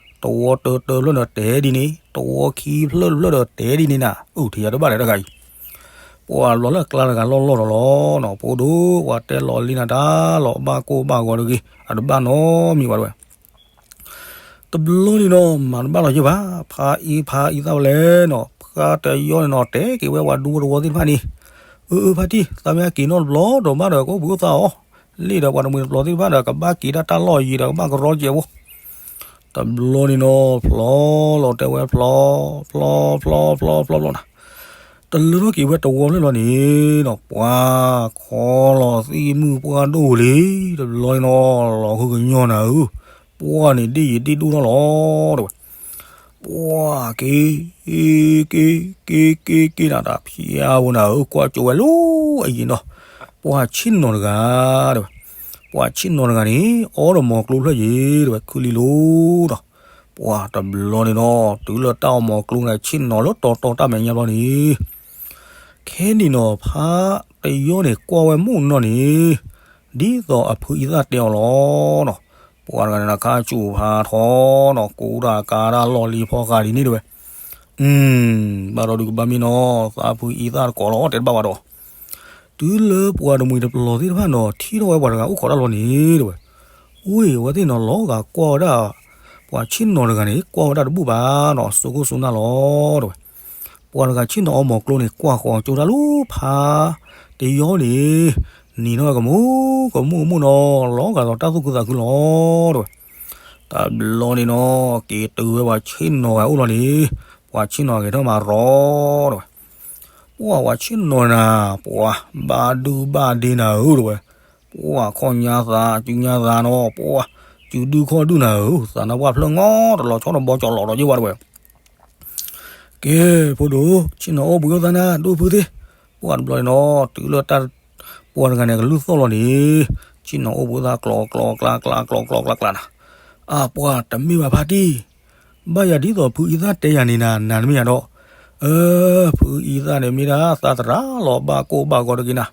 တဝီတၢတၢဖျၢၣ်ဒီးတဲဒ်န့ၣ် တဝီခံဖျၢၣ်တဖျၢၣ်ဒီးတဲဒ်န့ၣ်နၤ အုၣ်ထံယၤတဘၣ်လဲၣ်တဂၤအံၤ, ပှၤဘျီလၢအကျါတဂၤလီၢ်လီၢ်ဒီးလီၤနီၤ ဖိဒိၣ် ပှၤတဲလီၤလံနၤတၢ်လီၤ ဘၣ်ကိၢ်ဘၣ်ဂီၤတဂ့ၤ အတဘၣ်နီတမံၤဘၣ်တဝဲ က တဘျီန့ၣ်နီၤ မၤတဘၣ်လီၤယဲၢ်ဘၣ်, ဖါအံဖါအံသၣ်ဝဲလဲၣ်နီၤ, ဖါတယီန့ၣ်နီၤ တဲက့ၤဝဲပှၤဒူဖိတဝီသ့ၣ်တဖၣ်န့ၣ်, အၢ အၢ ဖါတံၢ် သးမ့ၢ်ဟဲက့ၤနီတဘျီဒီး မ့ၢ်ဒီးကအိၣ်ဘှံးအိၣ်သါအီၤ, လ့ၣ်ဒီးပှၤတမှံၤတပျီၤသ့ၣ်တဖၣ်ဒီး ကဘၣ်က့ၤတၢ်တၢ်လီၢ်ယံၤဒီး ကဘၣ်ကရီကဲးဖိ တဘျီန့ၣ်နီၤ ဖျီလီၤတဲဝဲဖျီ, ဖျီ ဖျီ ဖျီ ဖျီဖျီနၤ, တလၢထီၣ်က့ၤဝဲတဝီဖျၢၣ်လီၤန့ၣ်နီၤ ပှၤခီလီၤသံၣ်မုၢ်ပှၢ်ဒိၣ်လံ, တဘျီန့ၣ်နီၤ လီၤဟုကညီၤနၤဧၢ, ပှၢ်န့ၣ်ဒ့ၣ်ယံၤဒ့ၣ်ဒိၣ်ထီၣ်လီၤတဲဝဲ, ပှၢ်က့ၤ က့ၤ က့ၤ က့ၤ က့ၤနၤ တၢ်ဖၠါဖိနၤဧၢ, ကွၢ်ကၠိဝဲလၢအယံၤနီၤ, ပှၢ်ဆ့ၣ်နီၤတဂၤတဲဝဲ, ပှၢ်ဆ့ၣ်နီၤတဂၤန့ၣ် အီဒီးမီၤကျိဖျၢၣ်ယံၤတဲဝဲ ခုလံလိၤဒီး, ပှၢ်တဘျီန့ၣ်နီၤ တုၤလၢတၢ်အီမီၤကျိန့ၣ် ဆ့ၣ်နီၤလၢတီတီတၢ်မဲာ်ညါဘျီန့ၣ် ခဲန့ၣ်နီၤ ဖါတယီန့ၣ် ကွၢ်ဝဲမုၢ်နီၢ်န့ၣ် ဒ်သိးအဖုအံသၣ်တဲအီၤလီၤနီၤ, ပှၢ်တဂၤန့ၣ် ခါဆူၣ်ဖးထီနီၤ ကူတၢ်ကၤတၢ်လီၢ်လံၤဖီဃာ်ဒ်န့ၣ်တဲဝဲ, အု ဘၣ်ဒီးဒုးကဘၣ်မ့ၢ်နီၤ သးဖုအံသၣ်တကိးလီၤ တဲတဘၣ်ဘၣ်ဒီး တုၤလၢပှၤတမှံၤတပျီၤသ့ၣ်တဖၣ်နီၤ ထံၣ်ထီၣ်ဝဲပှၤတဂၤအိၣ်ခိးတၢ်လီၤန့ၣ်တဲဝဲ, အိၣ်အံၤ အဝဲသ့ၣ်နီၤ လီၤဂာ်ကွၢ်ဝဲဒၣ် ပှၤဆ့ၣ်နီၤတဂၤန့ၣ် ကွၢ်ဝဲဒၣ်တဘူၣ်ဘၣ်နီၤ စိကိၣ်စိနၢ်လီၤတဲဝဲ, ပှၤတဂၤဆ့ၣ်နီၤအီမီၤကျိန့ၣ် ကွၢ်ဃီၤကၠိတၢ်လၢဖါတယီန့ၣ် နံၤထီၣ်ဝဲကမူ ကမူကမူနီၤ လီၤဂာ်ဒီးတၢ်သူၣ်ခုသးခုလီၤတဲဝဲ, တဘျီန့ၣ်နီၤ က့ၤတုၤဝဲပှၤဆ့ၣ်နီၤဂၤအိၣ်လီၤန့ၣ် ပှၤဆ့ၣ်နီၤဂဲၤထၢၣ်မၤရီၤတဲဝဲ ပှၢ်ပှၤဆ့ၣ်နီၤနၤ ပှၢ်ဘၣ်ဒုဘၣ်ဒ့နၤဧၢတဲဝဲ, ပှၢ်ခီၣ်ညါသး စုညါသးနီၤ ပှၢ်စုဒုခီၣ်ဒုနၤဧၢ သးနါပှၢ်ဖျၢၣ်ငီတလီၤဆီတဘီကၠီလီၤဒီးယ့ၢ်ဝဲတဲဝဲ, ကဲ ဖိဒိၣ် ဆ့ၣ်နီၤအိၣ်ဘှံးအိၣ်သါနၤ ဒိၣ်ဖုသ့ၣ်, ပှၢ်တဘျီန့ၣ်နီၤ တုၤလၢတၢ် ပှၢ်တဂၤန့ၣ် ကလုၢ်သီၣ်လီၤန့ၣ် ဆ့ၣ်နီၤအိၣ်ဘှံးအိၣ်သါ ကျီကျီကျါကျါ ကျီကျီကျါကျါနၤ, အါ ပှၢ်တမ့ၢ်ဘၣ်ဖါတံၢ် ဘၣ်ယၤဒ်သိးဖုအံသၣ်တဲယၤန့ၣ်နၤ နၤတမ့ၢ်ယၤဒီး, အၢ ဖုအံသၣ်န့ၣ်မ့ၢ်ဒၣ်သးသရၣ်လီၤ ဘၣ်ကိၢ်ဘၣ်ဂီၤတဂ့ၤနၤ,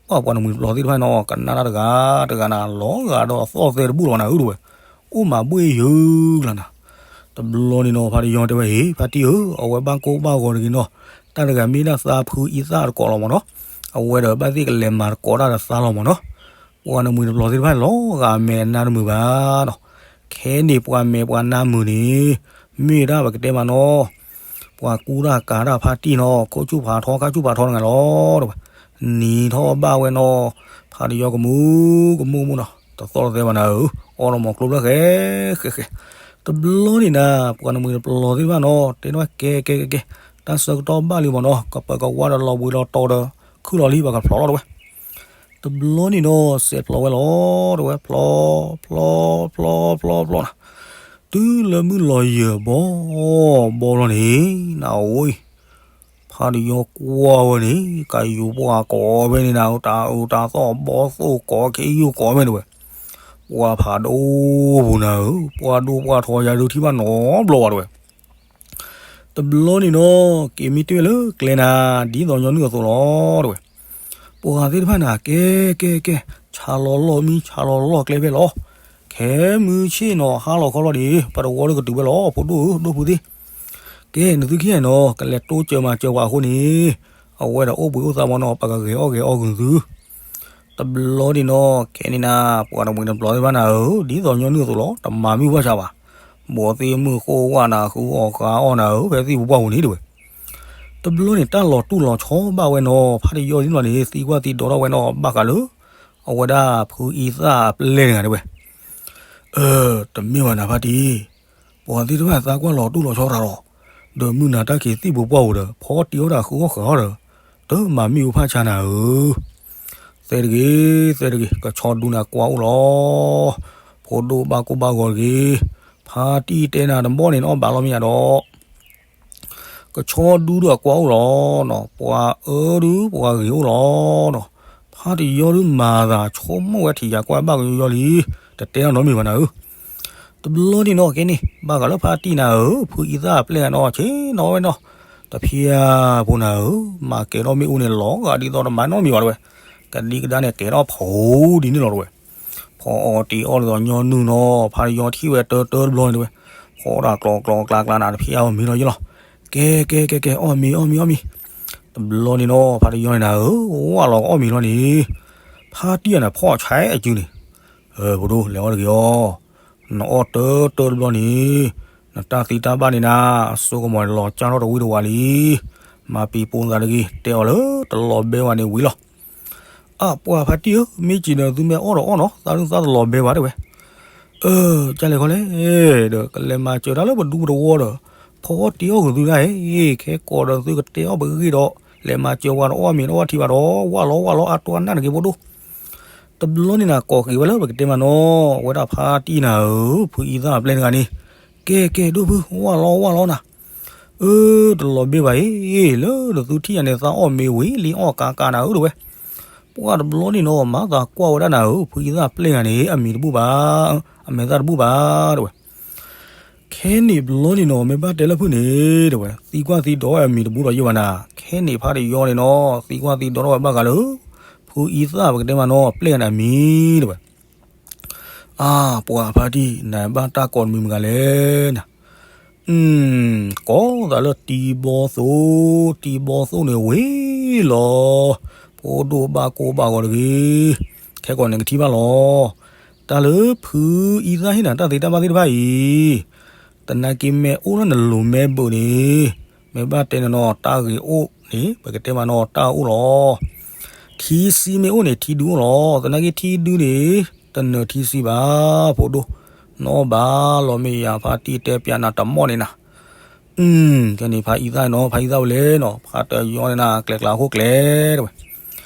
ပှၢ်ပှၤတမှံၤတပျီၤသ့ၣ်တဖၣ်နီၤ ကနၣ်တၢ်တဂၤတဂၤနၤ လီၤဂာ်ဒီးသီၣ်သဲတဘူၣ်လီၤနၤဧၢတဲဝဲ, အိၣ်မၤဘှ့ၣ်ယုၤကျါနၤ, တဘျီန့ၣ်နီၤ ဖါတယီတဲဝဲ ဟ့ၣ် ဖါတံၢ်ဧၢ အဝဲဘၣ်ကိၢ်ဘၣ်ဂီၤတဂ့ၤနီၤ, တၢ်တဂၤမ့ၢ်ဒၣ်သးဖုအံသၣ်တကိးလီၤမးနီၤ, အဝဲဒီးဘၣ်သ့ၣ်ကလဲၤမၤတကိးတၢ်ဒီးသးလီၤမးနီၤ, ပှၤတမှံၤတပျီၤသ့ၣ်တဖၣ်န့ၣ် လီၤဂာ်မဲာ်နါတမုာ်ဘၣ်နီၤ, ခဲန့ၣ်ပှၤမဲာ်ပှၤနါမုာ်န့ၣ် မ့ၢ်ဒၣ်ပကတဲမးနီၤ, ပှၤကူတၢ်ကၤတၢ်ဖါတံၢ်နီၤ ခိၣ်ဆူၣ်ဖးထီ ခါဆူၣ်ဖးထီတဂၤလီၤတဲဝဲ, နံၤထီၣ်ဘၣ်ဝဲနီၤ, ဖါတယီကမူ ကမူကမူနီၤ တသီၣ်တသဲဘၣ်နၤဧၢ, အီလီၤမီၤကျိဖျၢၣ်ဃဲဃဲဃဲ, တဘျီန့ၣ်နၤ ပှၤတမှံၤတပျီၤသ့ၣ်တဖၣ်နီၤ တဲန့ၢ်ဝဲကဲကဲကဲကဲ, တၢ်ဆၢကတီၢ်ဘၣ်လံမးနီၤ ကပၢၤကဝါဒီးလီၤဘှံးလီၤတီၤဒီး ခုၣ်လီၤလံ ပှၤကဖျိးလီၤတဲဝဲ, တဘျီန့ၣ်နီၤ စဲးဖျိးဝဲလီၤတဲဝဲ ဖျိး ဖျိး ဖျိး ဖျိး ဖျိးနၤ, တုၤလၢမုၢ်လီၤယၢၤဘီ ဘီလီၤန့ၣ် နအိၣ်အံၤ ဖါတယီကွၢ်ဝဲန့ၣ် ကယူၤပှၢ်ကိးဝဲန့ၣ်နၤဧၢ တၢ်အုးတၢ်သီၣ်ဘီသိၣ်ကိးခ့ယုၢ်ကိးဝဲတဲဝဲ, ပှၢ်ဖးဒိၣ်ပူၤနၤဧၢ ပှၢ်ဒိၣ်ပှၢ်ထီယၤဒုးထံၣ်ဘၣ်နီတဘျီဘၣ်တဲဝဲ, တဘျီန့ၣ်နီၤ က့ၤမံတ့ၢ်ဝဲလၢကျဲနၤ ဒ်သိးညီနုၢ်အသိးလီၤတဲဝဲ, ပှၤသ့ၣ်တဖၣ်န့ၣ် ကဲကဲကဲ ဆါလီၤလီၢ်မံ ဆါလီၤလီၢ်ကျဲဖဲလီၤ, ခဲမုၢ်ဆ့ၣ်နီၤဟါလီၤခီလီၤဒီး ပှၤတဝီဒီးကတုၤဝဲလီၤ ဖိဒိၣ်ဧၢ ဒိၣ်ဖုသ့ၣ်, ကဲ နသုခံဂၤနီၤ ကလဲၤတိစၢၤမၤစၢၤပှၤအဃိန့ၣ်, အဝဲဒီးအိၣ်ဘှံးအိၣ်သါမးနီၤ ပကဂဲၤအီၣ်ဂဲၤအီၣ်ဂုာ်သု တဘျီန့ၣ်နီၤ ခဲန့ၣ်နၤ ပှၤတမှံၤတပျီၤသ့ၣ်တဖၣ်နၤဧၢ ဒ်သိးညီနုၢ်အသိးလီၤ တမၤမုၢ်ဘၣ်ဆါဘၣ်, ဘီသ့ၣ်မုၢ်ဃိၣ်ဝၣ်နၤ ဃုအီၣ်ဃုအီၣ်နၤဧၢ ဖဲသ့ၣ်ပူၤပှၢ်ပူၤန့ၣ်တဲဝဲ, တဘျီန့ၣ် တၢ်လီၤတူၢ်လီၤဆီဘၣ်ဝဲနီၤ ဖါတယီသ့ၣ်တဖၣ်န့ၣ် သံကွၢ်သံဒိးထီၣ်ဝဲနီၤ ဘၣ်ဃးလၢ အဝဲဒၣ်ဖုအံသၣ်အပျဲၢ်တဂၤတဲဝဲ, အၢ တမ့ၢ်ဘၣ်နၤဖါတံၢ်, ပှၤသ့ၣ်တဖၣ်သးကွၢ်လီၤတူၢ်လီၤဆီတၢ်လီၤ, ဒီးမုၢ်နၤတၢ်က့ၤသ့ၣ်ပူၤပှၢ်ပူၤဒီး ဖီတံၢ်အီၣ်တၢ်ဃုအီၣ်ဃုအီၣ်ဒီး, တမၤမ့ၣ်အူဖၣ်ဆါနၤဧၢ, သဲတဂ့ၤ သဲတဂ့ၤ ကဆီဒူန့ၣ်အကွၢ်အိၣ်လီၤ, ဖိဒိၣ်ဘၣ်ကိၢ်ဘၣ်ဂီၤတဂ့ၤ, ဖါတံၢ်တဲနၤတဘီန့ၣ် နအီၣ်ဘၣ်လီၤမ့ၢ်ယါဒီး ကဆီဒူဒီးအကွၢ်အိၣ်လီၤနီၤ, ပှၤအၢဒုးပှၤဂ့ၤအိၣ်လီၤနီၤ, ဖါတယီဒုးမၤသးဆိကမိၣ်ဝဲထံၣ်ယၤကွၢ်ဘၣ်ကယီယီလံ, တတဲနီတမံၤဘၣ်နၤဧၢ, တဘျီန့ၣ်နီၤ ကဲန့ၣ် ဘၣ်ဃးလၢဖါတံၢ်နၤဧၢ, ဖုအံသၣ်အပျဲၢ်ဂၤနီၤ ဆ့ၣ်နီၤဝဲနီၤ, တဖျါဖိနၤဧၢ, မၤကဲၤထီၣ်မ့ၣ်အူန့ၣ် လီၤဂာ်ဒ်သိးတမၤနီတမံၤဘၣ်တဲဝဲ, ကဒံကဒါန့ၣ်ကဲၤထီၣ်ဖိဒ်န့ၣ်လီၤတဲဝဲ ဖီအီၣ်တံၢ်အီၣ်ဒ်သိးညီနုၢ်နီၤ, ဖါတယီထံၣ်ဝဲတၢတၢတဘျီန့ၣ်တဲဝဲ, ဖီတၢ်ကျီကျီကျါကျါနၤ တဖျါအီၣ်မ့ၤလီၤယဲလီၤ, ကဲကဲကဲကဲ အီၣ်မ့ၤ အီၣ်မ့ၤ အီၣ်မ့ၤ, တဘျီန့ၣ်နီၤ ဖါတယီန့ၣ်နၤဧၢ, ဝၢ်လီၤကအီၣ်မ့ၤလီၤန့ၣ်, ဖါတံၢ်ယၤန့ၣ် ဖီၣ်ဆဲးအစုန့ၣ်, ဖိဒိၣ် လဲၤအီၣ်တဂ့ၤအီၤ နအီၣ်တၢ်တၢ်တဘျီန့ၣ်, နတၢ်သ့တၢ်ဘၣ်န့ၣ်နၤ, အစိကမီၤလီၤကၢ်ထီၣ်တဝံတဝးလံ. မၤပံၤပိသးတဂ့ၤ, တဲအီၤလၢတလီၤဘဲဝဲန့ၣ်ဝံၤလီၤ. အပှၤဖါတံၢ်ဧၢ, မ့ၢ်က့ၤဒီးသုမ့ၢ်အီၣ်ဒီးအီၣ်နီၤ, သးဒုသးတလီၤဘဲဝဲတဲဝဲ. အကၢ်လဲၣ်ခီလဲၣ်, ဒီးကလဲၤမၤစၢၤတၢ်လၢပဒူပတဝီဒီး, ဖီအီၣ်တ့အီၣ်ဂုာ်သုဒၣ်အံၤ, ခဲကိးဒီးသုကတဲအီၣ်ပဂ့ၢ်ဒီး, လဲၤမၤစၢၤဝဲတအီၣ်မ့ၤတအီၣ်ထံဘၣ်ဒီး, ဝၣ်လီၤဝၣ်လီၤအါတွၢ်နၢ်တဂ့ၤဖိဒိၣ်. တဘျီန့ၣ်နၤ ကိးက့ၤဝဲလၢပကတဲမးနီၤ, ဝဲဒၣ်ဖါတံၢ်နၤဧၢ, ဖုအံသၣ်အပျဲၢ်တဂၤန့ၣ်, ကဲကဲဒိၣ်ဖု, ဝၣ်လီၤဝၣ်လီၤနၤ. အၢ တလီၤဘဲဘၣ်အံၤ, လၢနသုထံၣ်ယၤန့ၣ် သးအီၣ်မ့ၤဝံၤလံအီၣ်ကးကးနၤဧၢတဲဝဲ. ပှၤတဘျီန့ၣ်နီၤ မၤသးကွၢ်ဝဲဒၣ်နၤဧၢ, ဖုအံသၣ်အပျဲၢ်တဂၤန့ၣ် အမံၤတဘူၣ်ဘၣ်, အမဲာ်သၣ်တဘူၣ်ဘၣ်တဲဝဲ. ခဲန့ၣ်ဘျီန့ၣ်နီၤ မ့ၢ်ဘၣ်တဲလၢဖုန့ၣ်တဲဝဲ, သံကွၢ်သံဒိးဝဲအမံၤတဘူၣ်ဒီးယဲၢ်ဘၣ်နၤ, ခဲန့ၣ်ဖါတယီန့ၣ်နီၤ သံကွၢ်သံဒိးထီၣ်ဝဲဘၣ်ဃးလၢ ဖုအံသၣ်ပကတဲမးနီၤ အပျဲၢ်တဂၤန့ၣ်အမံၤတဲဝဲ. အါ ပှၤဖါတံၢ် နဘၣ်တၢ်ကိးတမံၤမတၤလဲၣ်နၤ. ကိးသးလၢတံၤဘီသိၣ်, တံၤဘီသိၣ်န့ၣ်ဝံၤလီၤ. ဖိဒိၣ်ဘၣ်ကိၢ်ဘၣ်ဂီၤတဂ့ၤ, ခဲကိးန့ၣ်ကထံၣ်ဘၣ်လီၤ. တၢ်လၢဖုအံသၣ်ဟ့ၣ်နၤတၢ်သ့တၢ်ဘၣ်သ့ၣ်တဖၣ်အံၤ, သနာ်က့မ့ၢ်အိၣ်လၢနလိၤမဲဘၢးန့ၣ်, မ့ၢ်ဘၣ်တဲနၤနီၤ တၢ်ဂ့ၤအိၣ်န့ၣ် ပကတဲမးနီၤ တၢ်အိၣ်လီၤ. ထံဆံမ့ၢ်အိၣ်န့ၣ် ထံဒုအိၣ်လီၤ. သနာ်က့ထံဒုန့ၣ် တနၢၤထံဆံဘၣ်, ဖိဒိၣ်, နအီၣ်ဘၣ်လီၤမ့ၢ်ယၤ ဖါတံၢ်တဲပျးနၤတမီၢ်န့ၣ်နၤ. ကဲန့ၣ်ဖါအံသၣ်နီၤ, ဖါအံသၣ်ဝဲလဲၣ်နီၤ, ဖါတယီန့ၣ်နၤ ကျဲၤကျါဟီၣ်ကျဲၤတဲဝဲ.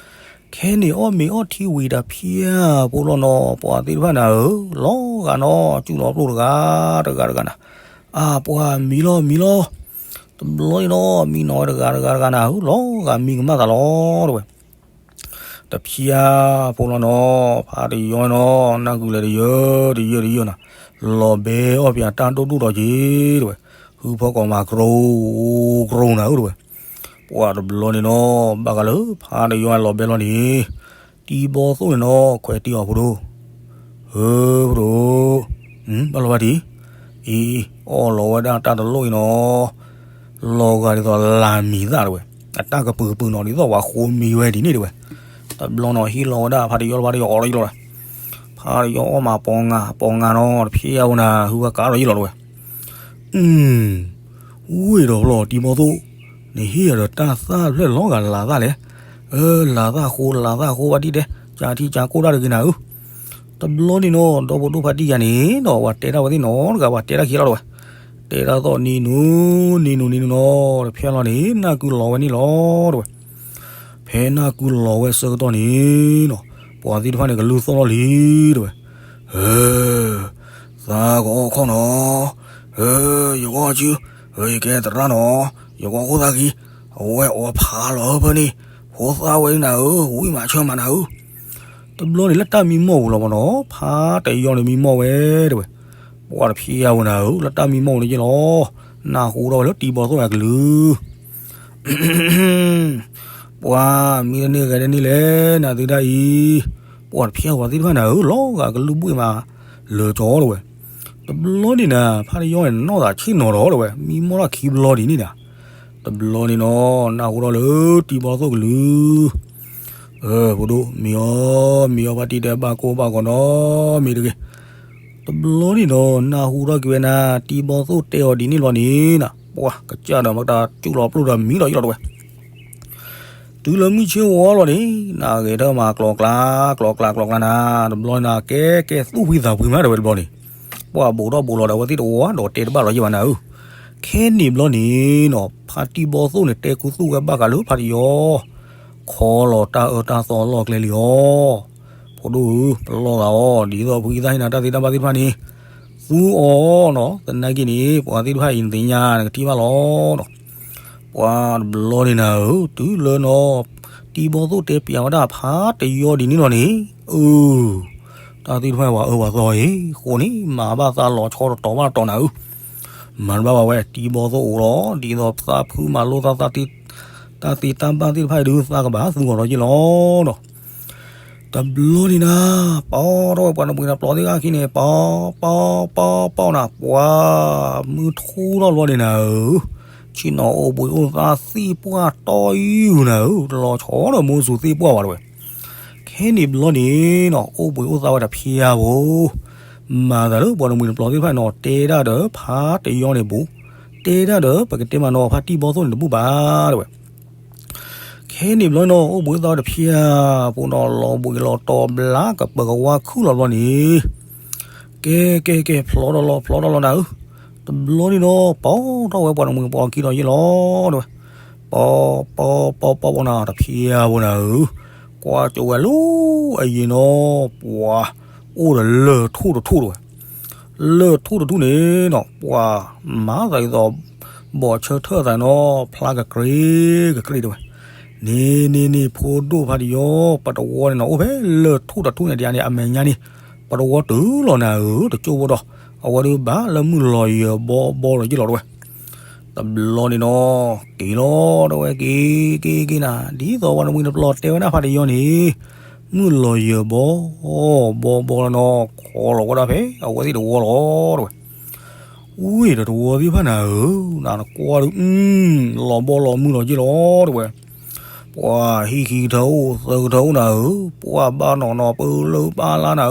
ခဲန့ၣ်အီၣ်မ့ၤအီၣ်ထံဝံၤတဖျၢၣ်ဖိလီၤနီၤ, ပှၤသ့ၣ်တဖၣ်နၤဧၢ, လီၤဂာ်နီၤ, စူၣ်လီၤပျိၢ်တဂၤတဂၤတဂၤနၤ. အါ ပှၤမံလီၤမံလီၤ. တဘျီန့ၣ်နီၤ မံနီၤဝဲတဂၤတဂၤတဂၤနၤဧၢ, လီၤဂာ်မံကမၣ်သးလီၤတဲဝဲ. တဖျၢၣ်ဖိလီၤနီၤ, ဖါတယီနီၤ နၢ်ကုလဲၤတယၢတယၢတယၢနၤ, လီၤဘဲအီၣ်ပၠးတၢ်ဒိၣ်ဒိၣ်ဒီးက့ၤတဲဝဲ. ဟုဖီကိးမး ကြိၤကြိၤနၤဧၢတဲဝဲ. ပှၤတဘျီန့ၣ်နီၤ ဘၣ်ဃးလၢဖါတယီလီၤဘဲလီၤန့ၣ်, တံၤဘီသိၣ်န့ၣ်နီၤ ခွဲးတံၢ်အီၤဖိဒိၣ်, ဧၢ ဖိဒိၣ်, ဘၣ်လီၤဘၣ်တံၢ်, အံၤ အီၣ်လီၤဝဲဒၣ်တၢ်တလိၣ်အံၤနီၤ, လီၤဂာ်ဒ်သိးလၢမံၤသၣ်တဲဝဲ, အတၢ်ကပုာ်ကပုာ်နီၤ ဒ်သိးပှၤဃိမံဝဲဒ်န့ၣ်တဲဝဲ. တဘျီနီၤ ဟ့ၣ်လီၤဝဲဒၣ်ဖါတယီလီၤ ဖါတယီအီၣ်လီၤလီၤ, ဖါတယီအီၣ်မးပိာ်ငါပိာ်ငါနီၤ တဖျၢၣ်ဝဲနၤ ဟုဝဲကးထီၣ်ယံာ်လီၤတဲဝဲ. ဝ့ၢ်ဒီးလီၤတံၤဘီသိၣ်, နဟ့ၣ်ယၤဒီးတၢ်သၣ်ဖျၢၣ်လီၤဂာ်လၤသၣ်လဲၣ်, လၤသၣ်ဃိလၤသၣ်ဃိဘၣ်တံၢ်တဲ, ကၢထံကၢကိၢ်တၢ်တဂ့ၤနၤဧၢ. တဘျီန့ၣ်နီၤ ဒီဖိဒိၣ်ဖါတံၢ်ယၤန့ၣ်နီၤ ပှၤတဲတၢ်ဝဲသ့ၣ်နီတဂၤ ပှၤတဲတၢ်ခံလီၤတဲဝဲ, တဲတၢ်သီၣ်နံၤနုၤ နံၤနုၤနံၤနုၤနီၤ တဖျၢၣ်လီၤန့ၣ် နၢ်ကုလီၤဝဲန့ၣ်လီၤတဲဝဲ. ဖဲနၢ်ကုလီၤဝဲဆၢကတီၢ်န့ၣ်နီၤ ပှၤသ့ၣ်တဖၣ်န့ၣ် ကလုၢ်သီၣ်လီၤလံတဲဝဲ. ဧၢ, သးကအီၣ်ခီၣ်နီၤ, ဧၢ, ယကအီၣ်စု, ဧၢ, ယကဲသရၣ်နီၤ, ယကအီၣ်ခိၣ်သၣ်ခံ, အဝဲအီၣ်ဖးလီၤဧၢဖဲန့ၣ်, ဖိသၣ်ဝဲနၤဧၢ, ဝံၣ်မးဆၢမးနၤဧၢ. တဘျီန့ၣ်လၢတၢ်မံမီၢ်ပူၤလီၤမးနီၤ ဖါတယီန့ၣ်မံမီၢ်ဝဲတဲဝဲ. ပှၤတဖျၢၣ်ဝဲနၤဧၢ လၢတၢ်မံမီၢ်ပူၤန့ၣ်က့လီၤ, နၢ်ဟူထီၣ်ဝဲလၢတံၤဘီသိၣ်အကလုၢ် ပှၤမံတန့ၢ်ဂဲၤတန့ၢ်လဲၣ် နသုဒၣ်အံၤ, ပှၤတဖျၢၣ်ပှၤသ့ၣ်တဖၣ်နၤဧၢ လီၤဂာ်ကလုၢ်ဘှ့ၣ်မး လၢာ်ကၠီတဲဝဲ. တဘျီန့ၣ်နၤ ဖါတယီန့ၣ် နီၢ်သးဆ့ၣ်နီၤဒီးတဲဝဲ မံမီၢ်ထီၣ်ခံဘျီဒ်န့ၣ်နၤ. တဘျီန့ၣ်နီၤ နၢ်ဟူထီၣ်လၢတံၤဘီသိၣ်ကလုၢ် ဧၢ, ဖိဒိၣ်, မံအီၤ, မံအီၤ ဖါတံၢ်တဲဘၣ်ကိၢ်ဘၣ်ဂီၤနီၤ မံတဂ့ၤ. တဘျီန့ၣ်နီၤ နၢ်ဟူထီၣ်က့ၤဝဲနၤ တံၤဘီသိၣ်တဲအီၤဒ်န့ၣ်လီၤန့ၣ်နၤ ပှၤကစၢ်ဒီးမတၤစူၣ်လီၤပျိၢ်ဒီးမံဒီးယံာ်လီၤတဲဝဲ. တုၤလၢမုၢ်ဆ့ၣ်ဝီလီၤန့ၣ် နဂဲၤထၢၣ်မးကျိၤကျါ ကျိၤကျါ ကျိၤကျါနၤ, တဘျီန့ၣ်နၤ ကဲကဲသူၣ်ဖှံသးဖှံမးတဲဝဲတဘျီန့ၣ်, ပှၤဘူးထီၣ်ဘူးလီၤဒီးအဝဲသ့ၣ်တဝီဒီးတဲတဘၣ်လီၤယံာ်ဘၣ်နၤဧၢ. ခဲန့ၣ်ဘျီန့ၣ်နီၤ ဖါတံၤဘီသိၣ်န့ၣ် တဲခူသူၣ်ဝဲဘၣ်ဃးလၢဖါတယီ ခီလီၤတၢ်အၢတၢ်သီအလီၢ်ကျဲလံအီၤ, ဖိဒိၣ်ဧၢ, ပလီၢ်သးအီၤ ဒ်သိးဖုအံသၣ်ဟ့ၣ်နၤတၢ်သ့တၢ်ဘၣ်သ့ၣ်တဖၣ်န့ၣ် သူအီၤနီၤ, သနာ်က့န့ၣ် ပှၤသ့ၣ်တဖၣ်အံၤနသ့ၣ်ညါ နကထံၣ်ဘၣ်လီၤနီၤ. ပှၤတဘျီန့ၣ်နၤဧၢ, တုၤလၢနီၤ တံၤဘီသိၣ်တဲပျးဝဲဒၣ်ဖါတယီဒ်န့ၣ်လီၤန့ၣ်, အၢ, တၢ်သ့ၣ်တဖၣ်ပှၤအၢပှၤသီအံၤ ဃိန့ၣ် မၤဘၣ်သးလီၤဆီတတီၤဘၣ်တတီၤနၤဧၢ. မၤတဘၣ်ဘၣ်ဝဲ တံၤဘီသိၣ်အိၣ်လီၤ, ဒ်သိးသးဖုမၤလိသး တၢ်သ့တၢ်ဘၣ်သ့ၣ်တဖၣ်အံၤဒုး သးကဘၣ်သူအီၤဒီးယ့ၢ်လီၤနီၤ. တဘျီန့ၣ်နၤ, ပီထီၣ်ဝဲပှၤနဘှံးနပျီသ့ၣ်ဂၤခံန့ၣ် ပီ, ပီ, ပီ, ပီနၤ, ပှၤမုၢ်ထူထီၣ်ဘျီန့ၣ်နၤဧၢ, ဆ့ၣ်နီၤအိၣ်ဘှံးအိၣ်သါသ့ၣ်ပှၢ်တီအံၤနၤဧၢ, တလီၤဆီဒီးမူစူၤသ့ၣ်ပှၢ်ဘၣ်တဲဝဲ. ခဲန့ၣ်ဘျီန့ၣ်နီၤ အိၣ်ဘှံးအိၣ်သါဝဲတဖျၢၣ်ဧိၤ, မၤသးလၢပှၤတမှံၤတပျီၤသ့ၣ်တဖၣ်န့ၣ်နီၤ တဲဒၣ်ဒီးဖါတယီန့ၣ်ဘူး, တဲဒၣ်ဒီးပကတဲမးနီၤ ဖါတံၢ်ဘီသိၣ်န့ၣ်တဘူးဘၣ်တဲဝဲ. ခဲန့ၣ်ဘျီနီၤ အိၣ်ဘှံးသီတဖျၢၣ်ဖိနီၤ လီၤဘှံးလီၤတီၤဘျါကပၢၤကဝါခုၣ်လီၤဘျီန့ၣ် ကဲကဲကဲ ဖျီဒီးလီၤ ဖျီဒီးလီၤနၤဧၢ, တဘျီန့ၣ်နီၤ ပီထီၣ်ဝဲပှၤတမှံၤတပျီၤခံဒီးယ့ၢ်လီၤတဲဝဲ, ပီပီပီပီပီနၤ တဖျၢၣ်ဖိနၤဧၢ, ကွၢ်ကၠိဝဲလၢအယံၤနီၤ ပှၤအိၣ်ဒီးလၢၢ်ထူၣ်တထူၣ်တဲဝဲ, လၢၢ်ထူၣ်တထူၣ်န့ၣ်နီၤ ပှၤမၤသးဒ်သိး ဘီၣ်ဆၢထၢၣ်သးနီၤ ဖျါကကြ့ကကြ့တဲဝဲ, န့ၣ်န့ၣ်န့ၣ်ဖိဒိၣ်ဖါတယီ ပတဝီန့ၣ်နီၤ အိၣ်ဖဲလၢၢ်ထူၣ်တထူၣ်န့ၣ် ဒ်န့ၣ်အမဲာ်ညါန့ၣ် ပတဝီတုၤလီၤနၤဧၢ တကၠိဖိဒီး အဝဲဒၣ်ဘၣ်လၢမုၢ်လီၤယၢၤဘီဘီလီၤယ့ၢ်လီၤတဲဝဲ တဘျီန့ၣ်နီၤ က့ၤလီၤတဲဝဲ က့ၤက့ၤက့ၤနၤ ဒ်သိးပှၤတမှံၤတပျီၤတဲဝဲဒၣ်ဖါတယီန့ၣ် မုၢ်လီၤယၢၤဘီ ဘီဘီလီၤနီၤ ခီလီၤဝဲဒၣ်ဖဲအဝဲသ့ၣ်တဝီလီၤတဲဝဲ, ဝံၤဒီးတဝီသ့ၣ်တဖၣ်နၤဧၢ, နကွၢ်ဒုး လီၤဘီလီၤမုၢ်လီၤယ့ၢ်လီၤတဲဝဲ, ပှၤဟံၣ်ခံကထၢအိၣ်သၢကထၢအိၣ်နၤဧၢ, ပှၤဘၣ်နီၢ်နီၢ်ပၢလၢပၢ်လါနၤဧၢ,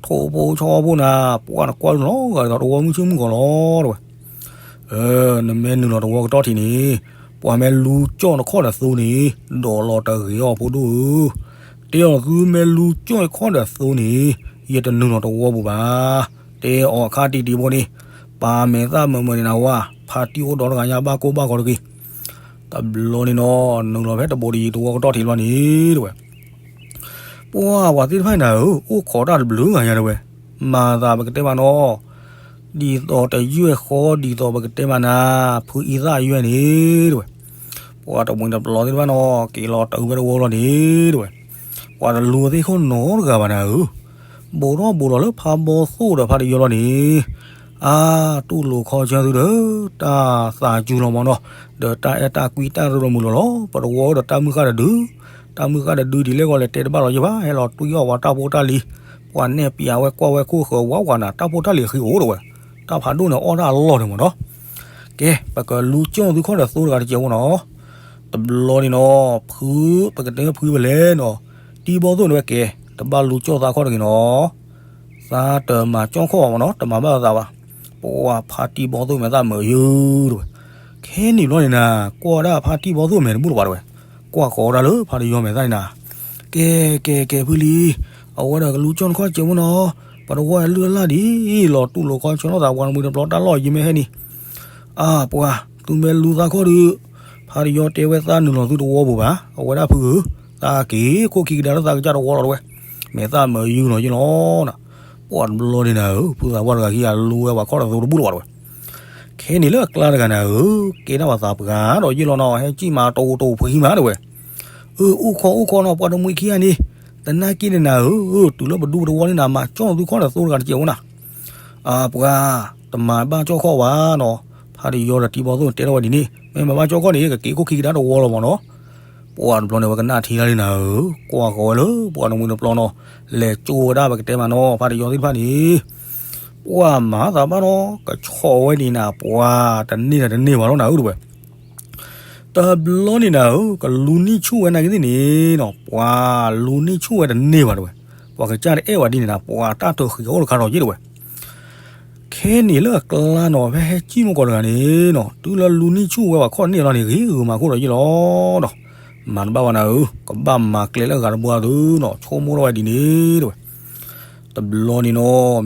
ထိၣ်ဖိဆီဖိနၤ, ပှၤနကွၢ်ဒုးလီၤဂာ်ဒ်သိးတဝီမုၢ်ဆ့ၣ်မုၢ်ဂီၤလီၤတဲဝဲ နမ့ၢ်နုာ်လီၤတဝီကတီၢ်ထံးန့ၣ်, ပှၤမ့ၢ်လူကၠီၣ်နခီၣ်ဒီးသိန့ၣ်, ဒိးလီၤတဂ့ၤအီၤဖိဒိၣ်ဧၢ, တဲအီၤသုမ့ၢ်လူကၠီၣ်နခီၣ်ဒီးသိန့ၣ်, ယတနုာ်လီၤတဝီပူၤဘၣ်, တဲအီၤအခါတံၢ်တံၢ်ဖိန့ၣ်, ပာ်မဲာ်သၣ်မုာ်မုာ်န့ၣ်နဝၤ, ဖါတံၢ်အိၣ်ဒီတဂၤညါဘၣ်ကိၢ်ဘၣ်ဂီၤတဂ့ၤ တဘျီန့ၣ်နီၤ, နုာ်လီၤဖဲတဘိတယံၤတဝီကတီၢ်ထံးလီၤန့ၣ်တဲဝဲ, ပှၤပှၤသ့ၣ်တဖၣ်နၤဧၢ, အိၣ်ခိးတၢ်တဘျုးဂၤညါတဲဝဲ, မၤသးပကတဲမးနီၤ, ဒ်သိးတယုၢ်ဃီဒ်သိးပကတဲမးနၤ, ဖုအံသၣ်ယွဲၢ်န့ၣ်တဲဝဲ, ပှၤတမှံၤတပျီၤသ့ၣ်တဖၣ်နီၤ, က့ၤလီၤတၢ်အုးဖဲတဝီလီၤန့ၣ်တဲဝဲ, ပှၤတလူၤသ့ၣ်ခိၣ်နီတဂၤဘၣ်နၤဧၢ ဘိးထီၣ်ဘိးလီၤလၢဖးဘီသိၣ်ဒီးဖါတယီလီၤန့ၣ်, အါ, တူၢ်လိာ်ခီဆၢသုဒီး, တၢ်သးစူၤလီၤမးနီၤ, ဒီးတၢ်အဲၣ်တၢ်ကွံတၢ်ရ့လိာ်မုာ်လိာ်လီၤ, ပတဝီဒီးတၢ်မုၢ်ဃၢ်တဒု, တၢ်မုၢ်ဃၢ်တဒုဒ်လဲၣ်ဂီၢ်လဲၣ်တဲတဘၣ်လီၤယဲၢ်ဘၣ်, ဟဲလီၤတွံၢ်အီၣ်ဝဲတၢ်ဖိတၢ်လံၤ, ပှၤနဲၣ်ပျးဝဲကွၢ်ဝဲခိၣ်ဃၢၤဝးဝးနၤ, တၢ်ဖိတၢ်လံၤအဃံအိၣ်တဲဝဲ, တၢ်ဖးဒိၣ်န့ၣ်အီၣ်တၢ်အလီၢ်န့ၣ်မးနီၤ ကဲ, ပကလူကၠီၣ်သုခီၣ်ဒီးသိတဂၤတကဲးဖိနီၤ, တဘျီန့ၣ်နီၤ, ဖု, ပကတဲဖုပလဲၤနီၤ, တံၢ်ဘီသိၣ်န့ၣ်ဝဲကဲ, တဘၣ်လူကၠီၣ်သးခီၣ်တဂ့ၤနီၤ, သးတမၤကၠီၣ်ခီၣ်ဘၣ်မးနီၤ, တမၤဘၣ်သးဘၣ်, ပှၤဖါတံၢ်ဘီသိၣ်မဲာ်သၣ်မုာ်ယုၢ်တဲဝဲ, ခဲန့ၣ်ဘျီန့ၣ်နၤ, ကွၢ်ဒၣ်ဖါတံၢ်ဘီသိၣ်မဲာ်တဘူၣ်လၢၤဘၣ်တဲဝဲ, ကွၢ်ဃီၤဒၣ်လၢဖါတယီမဲာ်သၣ်န့ၣ်နၤ, ကဲ, ကဲ, ကဲဖုလံ, အဝဲဒီးကလူကၠီၣ်နခီၣ်စဲးဖိနီၤ, ပတဝီအလုၢ်အလၢ်ဒ်အံၤလီၤ, တူၢ်လိာ်ခီဆၢလိာ်သးပှၤတမှံၤတပျီၤတၢ်လီၢ်ယံၤမ့ၢ်ဟဲန့ၣ်, အါ, ပှၤ, သုမ့ၢ်လူသးခီၣ်ဒီး, ဖါတယီတဲဝဲသးနုာ်လီၤသုတဝီပူၤဘၣ်, အဝဲဒၣ်ဖုဧၢ, သးက့ၤခိၣ်ခံကဒါလၢသးကစၢ်တဝီလီၤတဲဝဲ, မဲာ်သၣ်မုာ်ယုၢ်လီၤယ့ၢ်လီၤနၤ, ပှၤတဘျီန့ၣ်နၤဧၢ, ဖုသးပှၢ်တဂၤခံဂၤလူဝဲပှၤခီၣ်ဒီးသိတဘူၣ်လၢၤဘၣ်တဲဝဲ, ခဲန့ၣ်လၢအကျါတဂၤနၤဧၢ, ကဲဒၣ်ပှၤသးပှၢ်ဒီးယ့ၢ်လီၤနီၤ, ဟဲစံၣ်မၤတအိၣ်တအိၣ်ဖှံမးတဲဝဲ, အၢ, အိၣ်ခိးအိၣ်ခိးနီၤ, ပှၤတမှံၤခံဂၤန့ၣ်, တနာ်က့န့ၣ်နၤဧၢ, တုၤလၢပဒူပတဝီန့ၣ်နၤ, မၤကၠီၣ်သုခီၣ်ဒီးသိတဂၤတကဲးဖိနၤ, အါ, ပှၤ, တမၤဘၣ်ကၠီၣ်ခီၣ်ဘၣ်နီၤ, ဖါတယီဒီးတံၢ်ဘီသိၣ်တဲထီၣ်ဝဲဒ်န့ၣ်, မ့ၢ်မၤဘၣ်ကၠီၣ်ခီၣ်န့ၣ် ကက့ၤခိၣ်ခံကဒါတဝီလီၤမးနီၤ, ပှၤတဘျီန့ၣ်ဝဲကနၣ်ထံတၢ်လံနၤဧၢ, ကွၢ်ဃီၤဝဲလၢပှၤတမှံၤတပျီၤနီၤ, လဲၤကၠိဝဲဒၣ်ပကတဲမးနီၤ, ဖါတယီသ့ၣ်တဖၣ်န့ၣ် ပှၤမၤသးဘၣ်နီၤ, ကဆီၣ်ဝဲန့ၣ်နၤ, ပှၤတန့ၢ်ဒီးတန့ၢ်ဘၣ်လီၤနၤဧၢတဲဝဲ, တဘျီန့ၣ်နၤဧၢ, ကလူနံၣ်ဆူၣ်ဝဲနာ်က့သ့ၣ်န့ၣ်နီၤ, ပှၤလူနံၣ်ဆူၣ်ဝဲတန့ၢ်ဘၣ်တဲဝဲ, ပှၤကစၢ်တအဲၣ်ဝဲဒ်န့ၣ်နၤ, ပှၤတၢ်တဃံးအိၣ်တခါထီၣ်ယ့ၢ်တဲဝဲ ခဲန့ၣ်လၢအကျါနီၤ, ဖဲဟဲစံၣ်မိၢ်ကီၢ်တဂၤန့ၣ်နီၤ, တုၤလၢလူနံၣ်ဆူၣ်ဝဲပှၤခီၣ်န့ၢ်လီၤန့ၣ် ဂ့ၤဂ့ၤမၤခိၣ်ဒီးယ့ၢ်လီၤနီၤ, မၤတဘၣ်ဘၣ်နၤဧၢ, ကဘၣ်မၤကျဲလၢအဂၤတဘိအသုနီၤ, ဆိကမိၣ်ထီၣ်ဝဲဒ်န့ၣ်တဲဝဲ, တဘျီန့ၣ်နီၤ,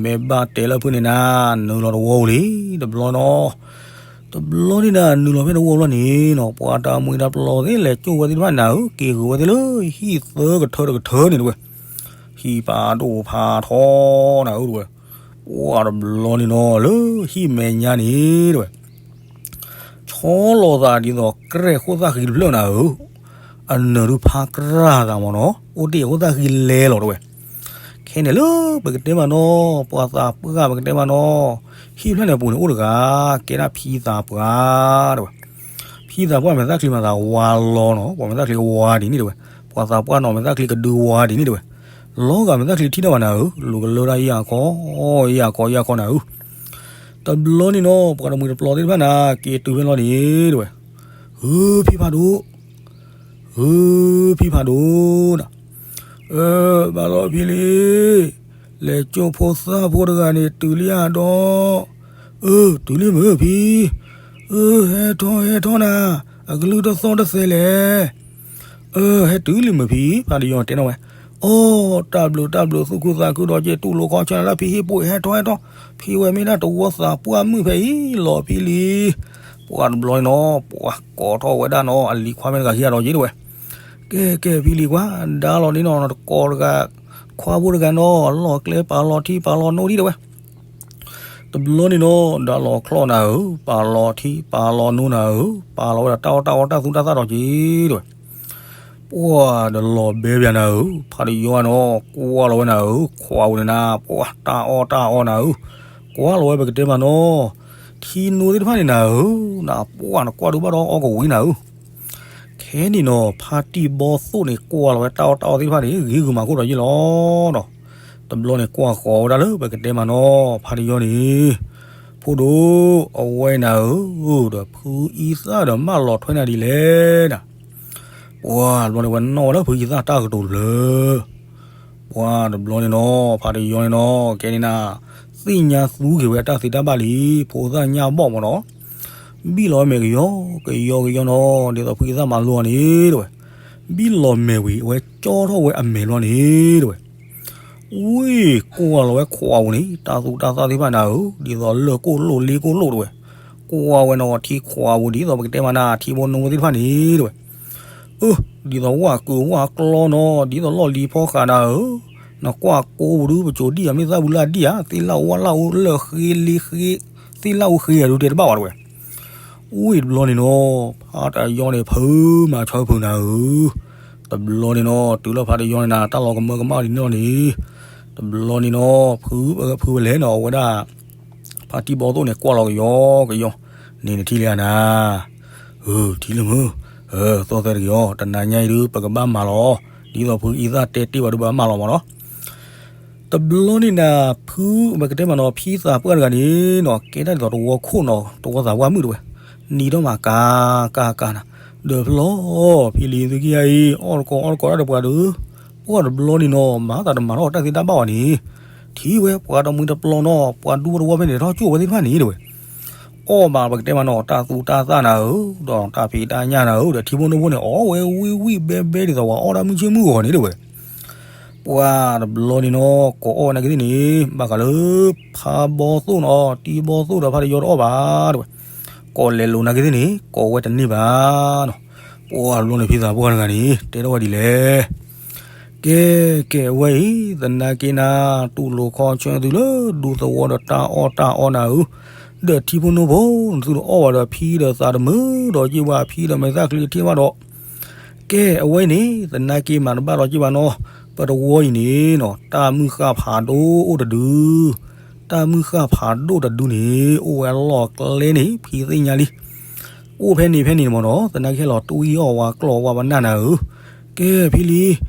မ့ၢ်ဘၣ်တဲလၢဖုန့ၣ်နၤ, နုာ်လီၤတဝီပူၤလံ, တဘျီနီၤ, တဘျီန့ၣ်နၤ, နုာ်လီၤဖဲတဝီပူၤလီၤန့ၣ်နီၤ, ပှၤတမှံၤတပျီၤသ့ၣ်လဲၤကၠိဝဲသ့ၣ်တဖၣ်နၤဧၢ, က့ၤဂုာ်ဝဲသ့ၣ်လၢဟံၣ်သၢကထၢတကထၢန့ၣ်တဲဝဲ, ဟံၣ်ဖးဒိၣ်ဖးထီနၤဧၢတဲဝဲ, ပှၤတဘျီန့ၣ်နီၤ, လၢဟံၣ်မဲာ်ညါန့ၣ်တဲဝဲ ဆီလီၤသးဒ်သိး ကြဲၢ်ဃိၣ်သၣ်ဃံတဖျၢၣ်နၤဧၢ, အနၢၤဒုးဖးကြၢ်သးမးနီၤ, အိၣ်တ့ၢ်ဃိၣ်သၣ်ဃံလဲၤလီၤတဲဝဲ, ခဲန့ၣ်လၢပကတဲမးနီၤ, ပှၤသးပှၢ်ပကတဲမးနီၤ, ဟံၣ်ဖျၢၣ်န့ၣ်အပူၤန့ၣ်အိၣ်တဂၤ, ကဲဒၣ်ဖံသးပှၢ်တဲဝဲ, ဖံသးပှၢ်မဲာ်သၣ်ချံမၤသးဝါလီၤနီၤ, ပှၤမဲာ်သၣ်ချံဝါဒ်န့ၣ်တဲဝဲ, ပှၤသးပှၢ်နီၤ မဲာ်သၣ်ချံကဒုဝါဒ်န့ၣ်တဲဝဲ, လီၤဂာ်မဲာ်သၣ်ချံထံၣ်တၢ်ဘၣ်နၤဧၢ, လူၤကလၢတၢ်ယၢ်ခီ, ယၢ်ခီယၢ်ခီနၤဧၢ တဘျီန့ၣ်နီၤ, ပှၤတမှံၤတပျီၤသ့ၣ်တဖၣ်နၤ, က့ၤတုၤဖဲလီၤန့ၣ်တဲဝဲ, ဟု, ဖံဖးဒိၣ်, ဟု, ဖံဖးဒိၣ်နၤ, အၢ, ဘၣ်လီၤဖံလံ, လဲၤကၠိဖိသၣ်ဖိတဂၤန့ၣ် တုၤလံဧါဒီး, အၢ တုၤလံမုၢ်ဖံ, အၢ ဟဲထီၣ်ဟဲထီၣ်နၤ, အကလုၢ်တသီၣ်တသဲလဲၣ်. အၢ ဟဲတုၤလံမုၢ်ဖံ, ဖါတယီၤတဲနီၣ်ဝဲ, အိ တၢ်ဘျုးတၢ်ဘျုး သူၣ်ခုသးခုဒီးက့ၤ တူၢ်လိာ်ခီဆၢနၤလၢဖံဟံၣ်ပူၤ ဟဲထီၣ်ဟဲထီၣ်, ဖံဝဲမ့ၢ်ဒၣ်တဝီသးပှၢ်မုၣ်ဖဲအံၤလီၤဖံလံ. ပှၤတဘျီန့ၣ်နီၤ ပှၤကိးထီၣ်ဝဲဒၣ်နီၤ အလံၤခွါမ့ၢ်တဂၤခံဂၤဒီးက့ၤတဲဝဲ, ကဲကဲဖံလံၤကွၢ် ဒါလီၤန့ၣ်နီၤ နတကိးတဂၤ ခွါဖိတဂၤနီၤ လီၢ်ကျဲပာ်လီၤထံပာ်လီၤနိဒံးတဲဝဲ. တဘျီန့ၣ်နီၤ ဒါလီၤချီၣ်နၤဧၢ, ပာ်လီၤထံပာ်လီၤနိနၤဧၢ, ပာ်လီၤဝဲဒၣ်တၢ်အီၣ်တၢ်အီတၢ်သူတၢ်သၣ်ဒီးက့ၤတဲဝဲ. ပှၤတလီၤဘဲပၠးနၤဧၢ, ဖါတယီၤနီၤ ကွၢ်လီၤဝဲနၤဧၢ, ခွါဝဲန့ၣ်နၤ ပှၤတၢ်အီၣ်တၢ်အီနၤဧၢ, ကွၢ်လီၤဝဲပကတဲမးနီၤ ထံနိသ့ၣ်တဖၣ်န့ၣ်နၤဧၢ, နပှၤနကွၢ်ဒုးဘၣ်ဒီးအီၣ်ကဝံၤနၤဧၢ. ခဲန့ၣ်နီၤ ဖါတံၢ်ဘီသိၣ်န့ၣ် ကွၢ်လီၤဝဲတၢ်အီၣ်တၢ်အီသ့ၣ်တဖၣ်န့ၣ် ဂ့ၤဂုာ်မၤခိၣ်ဒီးယ့ၢ်လီၤနီၤ. တဘျီန့ၣ်ကွၢ်ဃီၤဝဲဒၣ်လၢပကတဲမးနီၤ ဖါတယီၤန့ၣ်, ဖိဒိၣ် အဝဲနၤဧၢ, ဒီးဖုအံသၣ်ဒီးမၢလီၤထွဲနၤဒ်လဲၣ်နၤ. ပှၤတဘျီန့ၣ်ဝဲနီၣ်ဝဲလၢဖုအံသၣ်တၢ်ကတိၤတဖျၢၣ် ပှၤတဘျီန့ၣ်နီၤ ဖါတယီၤန့ၣ်နီၤ ကဲန့ၣ်နၤ သ့ၣ်ညါသူက့ၤဝဲတၢ်သ့တၢ်ဘၣ်လံ, ဖိသၣ်ညၣ်ဘီၣ်မးနီၤ, ဘံၣ်လီၤဝဲမဲာ်ကယီကယီကယီနီၤ ဒ်သိးဖုအံသၣ်မၤလိအီၤန့ၣ်တဲဝဲ, ဘံၣ်လီၤမဲာ်ဝံၤ အဝဲကၠီထီၣ်ဝဲအမဲာ်လီၤန့ၣ်တဲဝဲ. ဝံၤ ကွၢ်လီၤဝဲခွါပူၤန့ၣ် တၢ်သူတၢ်သၣ်သ့ၣ်တဖၣ်နၤဧၢ, ဒ်သိးလၢၢ်ကိၣ်လိၣ်လ့ကိၣ်လိၣ်တဲဝဲ, ကွၢ်ဝဲနီၤထံခွါပူၤ ဒ်သိးပကတဲမးနၤ ထံဖိနိဖိသ့ၣ်တဖၣ်န့ၣ်တဲဝဲ. အၢ ဒ်သိးဝၣ်ကုာ်ဝၣ်ကျီနီၤ ဒ်သိးလီၢ်လံၤဖီဃးနၤဧၢ, နကွၢ်ကိးပူၤဒုး ပစိၤဒံၣ်ဧါ မ့ၢ်သၣ်ဘုလၢ်ဒံၣ်ဧါ သ့ၣ်လၣ်အိၣ်ဝၣ်လၣ်အိၣ်လၢၢ်ဃ့လ့ဃ့, သ့ၣ်လၣ်အိၣ်ဃ့ဂၤဒုးတဲတဘၣ်ဘၣ်တဲဝဲ. ဝံၤတဘျီန့ၣ်နီၤ ဖါတယီၤန့ၣ် ဖုမၤဆၢဖုးနၤဧၢ, တဘျီန့ၣ်နီၤ တုၤလၢဖါတယီၤန့ၣ်နၤ တၢ်လီၤကမၢကမၣ်ဒ်န့ၣ်လီၤန့ၣ်, တဘျီန့ၣ်နီၤ ဖုဖုဝဲလဲၣ်နီၤ အဝဲဒၣ် ဖါတံၢ်ဘီသိၣ်န့ၣ် ကွၢ်လီၤကယီကယီ, န့ၣ်နထံၣ်လံဧါနၤ, အၢ ထံၣ်လံမုၢ်, သီၣ်သဲတကယီ တနၤညါအံၤဒုး ပကဘၣ်မၤလီၤ, ဒ်သိးဖုအံသၣ်တဲတ့ၢ်ဘၣ်ဒုး ပဘၣ်မၤလီၤမးနီၤ. တဘျီန့ၣ်နၤ ဖု ပကတဲမးနီၤ ဖံသးပှၢ်တဂၤန့ၣ်နီၤ ကဲတၢ်ဒ်သိးတဝီခိၣ်နီၤ တဝီသးပှၢ်မုၣ်တဲဝဲ, နံၤထီၣ်မးကၤကၤကၤနၤ, ဒီးဖျီ ဖံလံၤသုခံဂၤအံၤ အီၣ်တကိးအီၣ်တကိးတၢ်ဒီးပှၤဒီး, ပှၤတဘျီန့ၣ်နီၤ မၤသးတမၤထီၣ်တၢ်သ့တၢ်ဘၣ်ဘၣ်န့ၣ်, ထံၣ်ဝဲပှၤတမှံၤတပျီနီၤ ပှၤဒူဖိတဝီဖဲန့ၣ် ထီၣ်ကၠိၣ်ဝဲသ့ၣ်တဖၣ်န့ၣ်တဲဝဲ အီၣ်ဘၣ်ပကတဲမးနီၤ တၢ်သူတၢ်သၣ်နၤဧၢ, ဒီးတၢ်ဖံးတၢ်ညၣ်နၤဧၢ, ဒီးထံဖိနိဖိန့ၣ် အီၣ်ဝဲဝံၣ်ဝံၣ်ဘဲဘဲဒ်သိးပှၤအီၣ်တၢ်မုၢ်ဆ့ၣ်မုၢ်ဂီၤန့ၣ်တဲဝဲ. ပှၤတဘျီန့ၣ်နီၤ ကိးအီၣ်ဝဲနာ်က့သ့ၣ်န့ၣ် ဘၣ်ဃးလၢ ဖါဘီသိၣ်နီၤ တံၢ်ဘီသိၣ်ဒီးဖါတယီၤတအီၣ်ဘၣ်တဲဝဲ, ကိးလဲၤလိာ်နာ်က့သ့ၣ်န့ၣ် ကိးဝဲတန့ၢ်ဘၣ်နီၤ. ပှၤတဘျီန့ၣ် ဖံသးပှၢ်တဂၤန့ၣ် တဲထီၣ်ဝဲဒ်လဲၣ် ကဲ ကဲ အဝဲအံၤ သနာ်က့နၤ တူၢ်လိာ်ခီဆၢသုလၢဒူသဝီဒီးတၢ်အီၣ်တၢ်အီနၤဧၢ, ဒီးထံဖိနိဖိ နသုတအီၣ်ဘၣ်ဒီးဖံဒီးသးတမုာ်ဒီးက့ၢ်ဘၣ် ဖံဒီးမဲာ်သၣ်ချံထံၣ်ဘၣ်ဒီး, ကဲ အဝဲအံၤန့ၣ် သနာ်က့မၤတဘၣ်ဒီးက့ၢ်ဘၣ်နီၤ, ပတဝီအံၤန့ၣ်နီၤ တၢ်မုၢ်ဃၢ်ဖးဒိၣ်အိၣ်တဒု တၢ်မုၢ်ဃၢ်ဖးဒိၣ်တဒုန့ၣ် အိၣ်ဝဲအလီၢ်ကျဲန့ၣ် ဖံသ့ၣ်ညါလံ အိၣ်ဖဲန့ၣ်ဖဲန့ၣ်မ့ၢ်နီၤ သနာ်က့ဟဲလီၤတွံၢ်အီၣ်ဝဲကျီၢ်ဝဲပနၢ်နၤဧၢ, ကဲဖံလံ,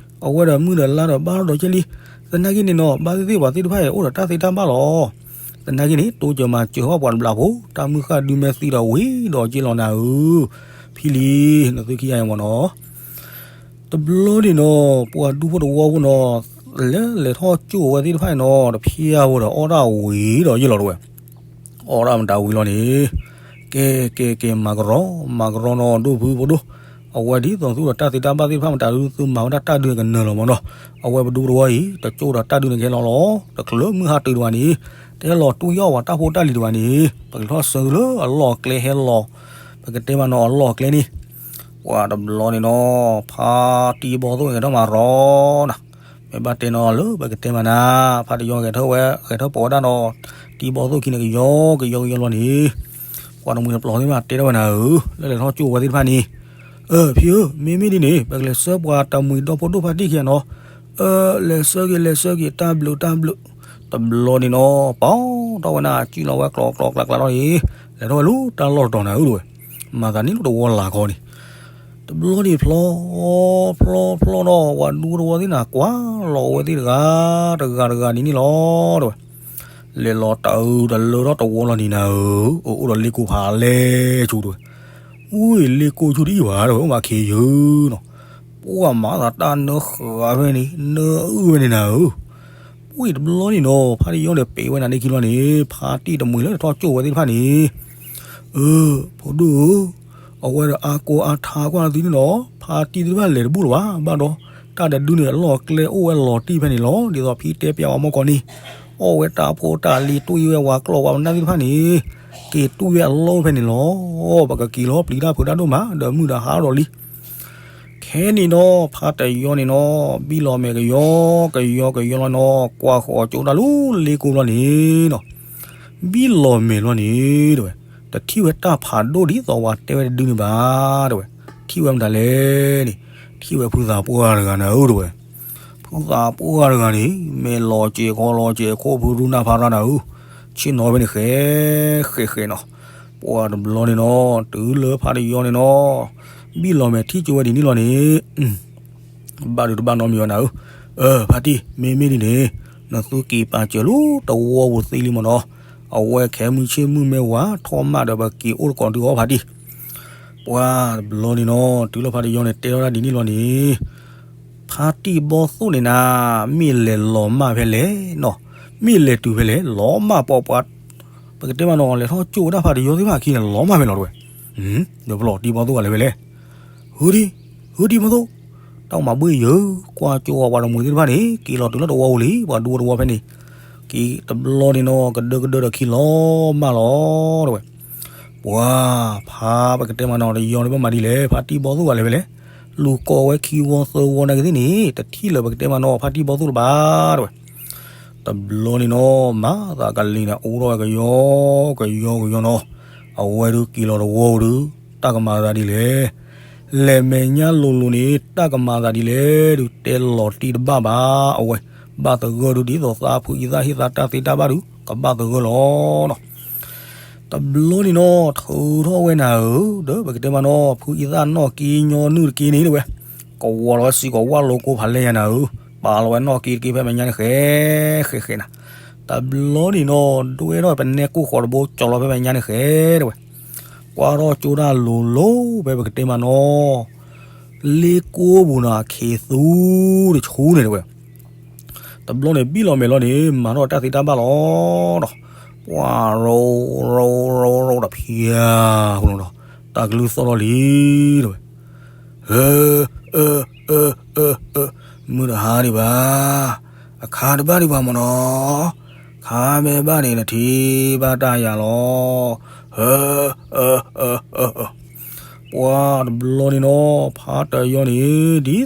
အဝဲဒီးမုၢ်ဒီးလါဒီးဘၣ်ထီၣ်ဒီးကဲလံ, သနာ်က့န့ၣ်နီၤ ဘၣ်သ့ၣ်သ့ၣ်ပှၤသ့ၣ်တဖၣ်အံၤ အိၣ်ဒီးတၢ်သ့တၢ်ဘၣ်လီၤ. သနာ်က့န့ၣ် တိစၢၤမၤစၢၤဟီၣ်ပှၤတဘျီဖိ တၢ်မုၢ်ဃၢ်ဒုးမဲာ်သံဒီးဝံၤဒီးက့ၢ်လီၤနၤဧၢ, ဖံလံ, နသုခံဂၤအံၤမ့ၢ်နီၤ တဘျီန့ၣ်နီၤ ပှၤဒူဖိတဝီဖိနီၤ လဲၤလဲၤထီၣ်ကၠိၣ်ဝဲသ့ၣ်တဖၣ်အံၤနီၤ တဖျၢၣ်ဖိဒီးအီၣ်တၢ်ဝံၤဒီးယ့ၢ်လီၤတဝဲ, အီၣ်တၢ်မတၤဝံၤလီၤန့ၣ်, ကဲကဲကဲ မၤကရီ မၤကရီနီၤ ဒိၣ်ဖုဖိဒိၣ်, အဝဲဒ်သိးသုဒီးတၢ်သ့တၢ်ဘၣ်သ့ၣ်တဖၣ်မတၤဒုး သုမၤဝဲဒၣ်တၢ်ဒုးကနၢၤလီၤမ့ၢ်နီၤ, အဝဲပဒူဖိတဝီအံၤ တကၠိၣ်ဒီးတၢ်ဒုးန့ၣ်ကဟဲလီၤလီၤ, တချုးမုၢ်ဟါတုၤတဝဲန့ၣ်, တဟဲလီၤတွံၢ်အီၣ်ပှၤတၢ်ဖိတၢ်လံၤတဝဲန့ၣ်, ပကထီၣ်ဆၢသုလၢအလီၢ်ကျဲဟဲလီၤ, ပကတဲမ့ၢ်နီၤအလီၢ်ကျဲန့ၣ် ပှၤတဘျီန့ၣ်နီၤ ဖါတံၢ်ဘီသိၣ်ဂဲၤထီၣ်မၤရီနၤ, မ့ၢ်ဘၣ်တဲနီၤလၢပကတဲမ့ၢ်နၤ, ဖါတယီၤဂဲၤထီၣ်ဝဲ ဂဲၤထီၣ်ပိာ်ဝဲဒၣ်နီၤ, တံၢ်ဘီသိၣ်ခံန့ၣ်ကယီကယီကယီလီၤန့ၣ်, ပှၤတမှံၤတပျီၤသ့ၣ်တဖၣ်တဲထီၣ်ဝဲနၤဧၢ, လၢလဲၤထီၣ်ကၠိၣ်ဝဲသ့ၣ်တဖၣ်န့ၣ်, အၢ ဖံဧၢ, မ့မ့ၢ်ဒ်န့ၣ် ပကလဲၤဆှၢပှၤတမှံၤဒီဖိဒိၣ်ဖါတံၢ်ခံဂၤနီၤ, အၢ လဲၤဆှၢက့ၤ လဲၤဆှၢက့ၤ တၢ်ဘျုးတၢ်ဘျုး, တဘျီန့ၣ်နီၤ ပီၤထီၣ်ဝဲနၤ စုၣ်လီၤဝဲကျီကျီကျါကျါထီၣ်န့ၣ်, လဲၤထီၣ်ဝဲလၢတၢ်လီၢ်တတီၤနၤဧၢတဝဲ, မၤသးန့ၣ်လၢတဝီလၢ်ခီန့ၣ်, တဘျီန့ၣ်ဖျီ ဖျီဖျီနီၤ ပှၤဒူတဝီသ့ၣ်နၤ ကွၢ်လီၤဝဲသ့ၣ်တဂၤ တဂၤတဂၤန့ၣ်န့ၣ်လီၤတဝဲ, လဲၤလီၤတၢ်အုးတလၢထီၣ်တဝီလီၤန့ၣ်နၤဧၢ, အိၣ်ဒီးလ့ၣ်ကိၢ်ဖးလဲၢ်ဆူတဝဲ, အူၢ် လ့ၣ်ကိၢ်ဆူတအံၣ်ဘၣ်တဝဲ အိၣ်မးခ့ယုၢ်နီၤ, ပှၤမၤသးတၢ်နၢဃာ်ဖဲန့ၣ် နၢအုၣ်ဖဲန့ၣ်နၤဧၢ, ပ ဝံၤတဘျီန့ၣ်နီၤ ဖါတယီန့ၣ် ပ့ၤဝဲနၤန့ၢ်ခံလီၤန့ၣ် ဖါတံၢ်တမှံၤလၢတထီၣ်ကၠိၣ်ဝဲသ့ၣ်တဖၣ်န့ၣ်, အၢ ဖိဒိၣ်ဧၢ, အဝဲဒီးအါကိးအါထါကွၢ်သုန့ၣ်နီၤ, ဖါတံၢ်သ့ၣ်တဖၣ်လဲၤတဘူၣ်လၢၤဘၣ်, ဘၣ်ဒီး တၢ်တဒုန့ၣ် အလီၢ်အကျဲအိၣ်ဝဲလီၤတံၢ်ဖဲန့ၣ်လီၤ. ဒ်သိးဖံတဲပျးဝဲမီၢ်ကီးန့ၣ် အီၣ်ဝဲတၢ်ဖိတၢ်လံၤ တွံၢ်ဝဲဝၤကျီၢ်ဝၤပနၢ်သ့ၣ်တဖၣ်န့ၣ် က့ၤတွံၢ်ဝဲအလီၢ်ဖဲန့ၣ်လီၤ. ပကက့ၤလီၤပျံၤတၢ်ဖုးတၢ်ဒိၣ်မး ဒီးမုၢ်ဒီးဟါထီၣ်လံ. ခဲန့ၣ်ဒီး ဖါတယီန့ၣ်နီၤ ဘံၣ်လီၤမဲာ်ကယီ ကယီကယီလီၤနီၤ, ကွၢ်ဃီၤကၠိတၢ်လၢလ့ကိဘျီန့ၣ်နီၤ, ဘံၣ်လီၤမဲာ်လီၤန့ၣ် တဲဝဲ, တထံၣ်ဝဲတၢ်ဖးဒိၣ်ဒ်သိးဝဲတဲဝဲတဒုန့ၣ်ဘၣ် တဲဝဲ, ထံၣ်ဝဲမတၤလဲၣ်န့ၣ်, ထံၣ်ဝဲဖုသးပှၢ်တဂၤနၤဧၢ တဲဝဲ. ဖုသးပှၢ်တဂၤန့ၣ် မ့ၢ်လီၤစဲးခီလီၤစဲးခိၣ်ဖုရူနၢ်ဖးရၣ်နၤဧၢ, ဆ့ၣ်နီၤဖဲန့ၣ် ဃဲ ဃဲဃဲနီၤ. ပှၤတဘျီန့ၣ်နီၤ တုၤလၢဖါတယီန့ၣ်နီၤ ဘံၣ်လီၤမဲာ်ထံၣ်ကၠိဝဲဒ်န့ၣ်လီၤန့ၣ် ဘၣ်ဒုးတဘၣ်နီတမံၤဘၣ်နၤဧၢ, အၢ ဖါတံၢ် မ့မ့ၢ်ဒ်န့ၣ် နသုက့ၤပာ်စၢၤလၢတဝီပူၤသ့လံမ့ၢ်နီၤ, အဝဲခဲမုၢ်ဆ့ၣ်မုၢ်မ့ၢ်ဝါထီၣ်မးဒီး ပက့ၤအိၣ်တကိးဒုးအီၣ်ဖါတံၢ်. ပှၤတဘျီန့ၣ်နီၤ တုၤလၢဖါတယီန့ၣ် တဲထီၣ်ဒၣ်ဒ်န့ၣ်လီၤန့ၣ် ဖါတံၢ်ဘီသိၣ်န့ၣ်နၤ မ့ၢ်လဲၤလီၤမၢ်ဖဲလဲၣ်နီၤ, မ့ၢ်လဲၤတုၤဖဲလဲၣ် လီၤမၢ်ပှၤပှၤ, ပကတဲမးနီၤ လဲၤထီၣ်ကၠိဝဲဒၣ်ဖါတယီသ့ၣ်တဖၣ်အခံန့ၣ် လီၤမၢ်ဖဲလီၤတဲဝဲ, ဒီးဖျီၣ်တံၢ်ဘီသိၣ်ဂၤလဲၤဖဲလဲၣ်, ဟုဒံ ဟုဒံဘီသိၣ်, တၢ်မၤဘှ့ၣ်ယၢၤ ကွၢ်ကၠိအီၤပှၤတမှံၤသ့ၣ်တဖၣ်န့ၣ် က့ၤလီၤတုၤလၢတဝီပူၤလံ ပှၤဒူဝဲတဝီဖဲန့ၣ်, က့ၤတဘျီန့ၣ်နီၤ ကဒၢကဒၢဒီးခံလီၤမၢ်လီၤတဲဝဲ. ပှၤ ဖါပကတဲမးနီၤ တယီန့ၣ်ဘၣ်မၤဒ်လဲၣ် ဖါတံၢ်ဘီသိၣ်ဂၤလဲၤဖဲလဲၣ်, လူၤကိးဝဲခံဝီသၢဝီနာ်က့သ့ၣ်န့ၣ် တထံၣ်လၢၤပကတဲမးနီၤ ဖါတံၢ်ဘီသိၣ်လၢၤဘၣ်တဲဝဲ. တဘျီန့ၣ်နီၤ မၤသးကလံၤန့ၣ် အိၣ်ထီၣ်ဝဲကယီ ကယီကယီနီၤ, အဝဲဒုးက့ၤလီၤတဝီဒုး တၢ်ကမၤသးဒ်လဲၣ်, လဲၤမဲာ်ညါလိၤလိၤန့ၣ် တၢ်ကမၤသးဒ်လဲၣ်ဒုး တဲလီၤတံၢ်တဘၣ်ဘၣ် အဝဲ, ဘၣ်သဂၢၢ်ဒုး ဒ်သိးသးဖုအံသၣ်ဟ့ၣ်သးတၢ်သ့တၢ်ဘၣ်ဒုး ကဘၣ်သဂၢၢ်လီၤနီၤ. တဘျီန့ၣ်နီၤ ထုးထီၣ်ဝဲနၤဧၢ, ဒီးပကတဲမးနီၤ ဖုအံသၣ်နီၣ်က့ညီနုၢ်တက့န့ၣ်တဲဝဲ, ကဝီၤလီၤဝဲစံကီးဝၣ်လိကိဖးလဲၢ်ညါနၤဧၢ, ပာ်လီၤဝဲနီၣ်က့တက့ဖဲမဲာ်ညါန့ၣ်ဃဲ ဃဲဃဲနၤ. တဘျီန့ၣ်နီၤ ဒွဲထီၣ်ပနဲကိၢ်ဃီၤတဘိ ကၠီၤလီၤဖဲမဲာ်ညါန့ၣ်ဃဲတဲဝဲ, ကွၢ်ထီၣ်ကၠိဒၣ်လိၤလိၤ ဖဲပကတဲမးနီၤ လ့ကိပူၤနီၤ အခ့သူတဆူန့ၣ်တဲဝဲ. တဘျီန့ၣ် ဘံၣ်လီၤမဲာ်လီၤန့ၣ် မၤထီၣ်တၢ်သ့တၢ်ဘၣ်လီၤဒီး ပှၤရိရိရိရိဒီးဖၠါဃိလီၤဒီး တၢ်ကလုၢ်သီၣ်ထီၣ်လံတဲဝဲ, အၢ အၢ အၢ အၢ အၢ မုၢ်တဟါဒံးဘၣ်, အခါတဘၣ်ဒံးဘၣ်မ့ၢ်နီၤ, ခါမ့ၢ်ဘၣ်န့ၣ် နထံၣ်ဘၣ်တၢ်ယၤလီၤ, အၢ အၢ အၢ အၢ အၢ ပှၤတဘျီန့ၣ်နီၤ ဖါတယီန့ၣ် ဒ်သိးဒီး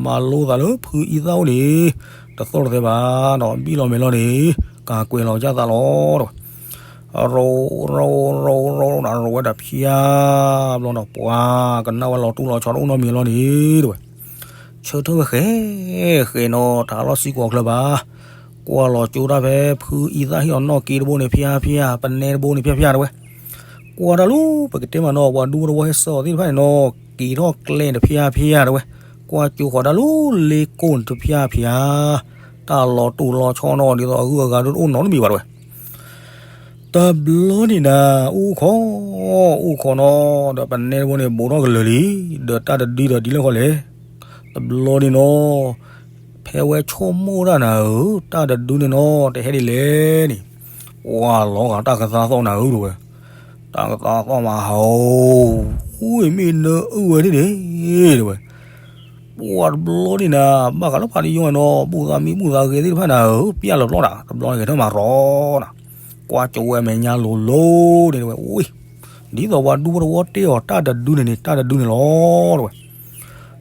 မၤလိသးလၢဖုအံသၣ်အိၣ်န့ၣ် တသီၣ်တသဲဘၣ်ဒီး ဘံၣ်လီၤမဲာ်လီၤန့ၣ် ကးကွဲးလီၤကၢ်သးလီၤဒီး ရိရိရိရိဒီး ရိဝဲဒီးဖၠါဘျီဒီး ပှၤကနၣ်ဝဲလီၤတူၢ်လီၤဆီတအိၣ်နီတမံၤလီၤန့ၣ်တဲဝဲ, ဆၢထၢၣ်ဝဲဃဲ ဃဲနီၤ တၢ်လီၢ်စံကွီၤချၢဘၣ်, ကွၢ်လီၤကၠိတၢ်ဖဲဖုအံသၣ်ဟ့ၣ်အီၤနီၣ်က့တဘိန့ၣ်ဖၠါဖၠါ ပနဲတဘိန့ၣ်ဖၠါဖၠါတဲဝဲ, ကွၢ်တၢ်လၢပကတဲမးနီၤ ပှၤဒူဖိတဝီဟဲဆှၢအီၤသ့ၣ်တဖၣ်န့ၣ်နီၤ က့ၤထီၣ်ကျဲန့ၣ်တဖၠါဖၠါတဲဝဲ, ကွၢ်ကၠိဃီၤတၢ်လၢလ့ကိန့ၣ်တဖၠါဖၠါ, တၢ်လီၤတူၢ်လီၤဆီနီၤ ဒ်သိးအဂုၤအဂၤဒုးတအိၣ်နီတမံၤဘၣ်တဲဝဲ. တဘျီန့ၣ်နၤ အိၣ်ခိး အိၣ်ခိးနီၤ ဒီးပနဲတဘိန့ၣ် ဘူးထီၣ်ကလၢာ်လံ, ဒီးတၢ်တဒုဒီးဒ်လဲၣ်ဃီလဲၣ်, တဘျီန့ၣ်နီၤ ဖဲဝဲဆိကမိၣ်တၢ်နၤဧၢ, တၢ်တဒုန့ၣ်နီၤ တဟဲဒ်လဲၣ်န့ၣ်, ပှၤလီၤဂာ်တၢ်ကသါသီၣ်နၤဧၢတဲဝဲ, တၢ်ကသါသီၣ်မးဟး, အိၣ်မ့ၢ်နၢအုၣ်ဝဲဒ်န့ၣ်တဲဝဲ ပှၤတဘျီန့ၣ်နၤ ဘၣ်ဃးလၢဖါတယီနီၤ ဘူၣ်သးမံဘူၣ်သးဂဲၤသ့ၣ်တဖၣ်နၤဧၢ, ပျၢ်လီၤပျီတၢ် တဘျီန့ၣ်ဂဲၤထၢၣ်မးရီနၤ, ကွၢ်ကၠိဝဲမဲာ်ညါလိၤလိၤန့ၣ်တဲဝဲ, အံၤ ဒ်သိးပှၤဒူဖိတဝီတဲအီၤ တၢ်တဒုန့ၣ်န့ၣ် တၢ်တဒုန့ၣ်လီၤတဲဝဲ,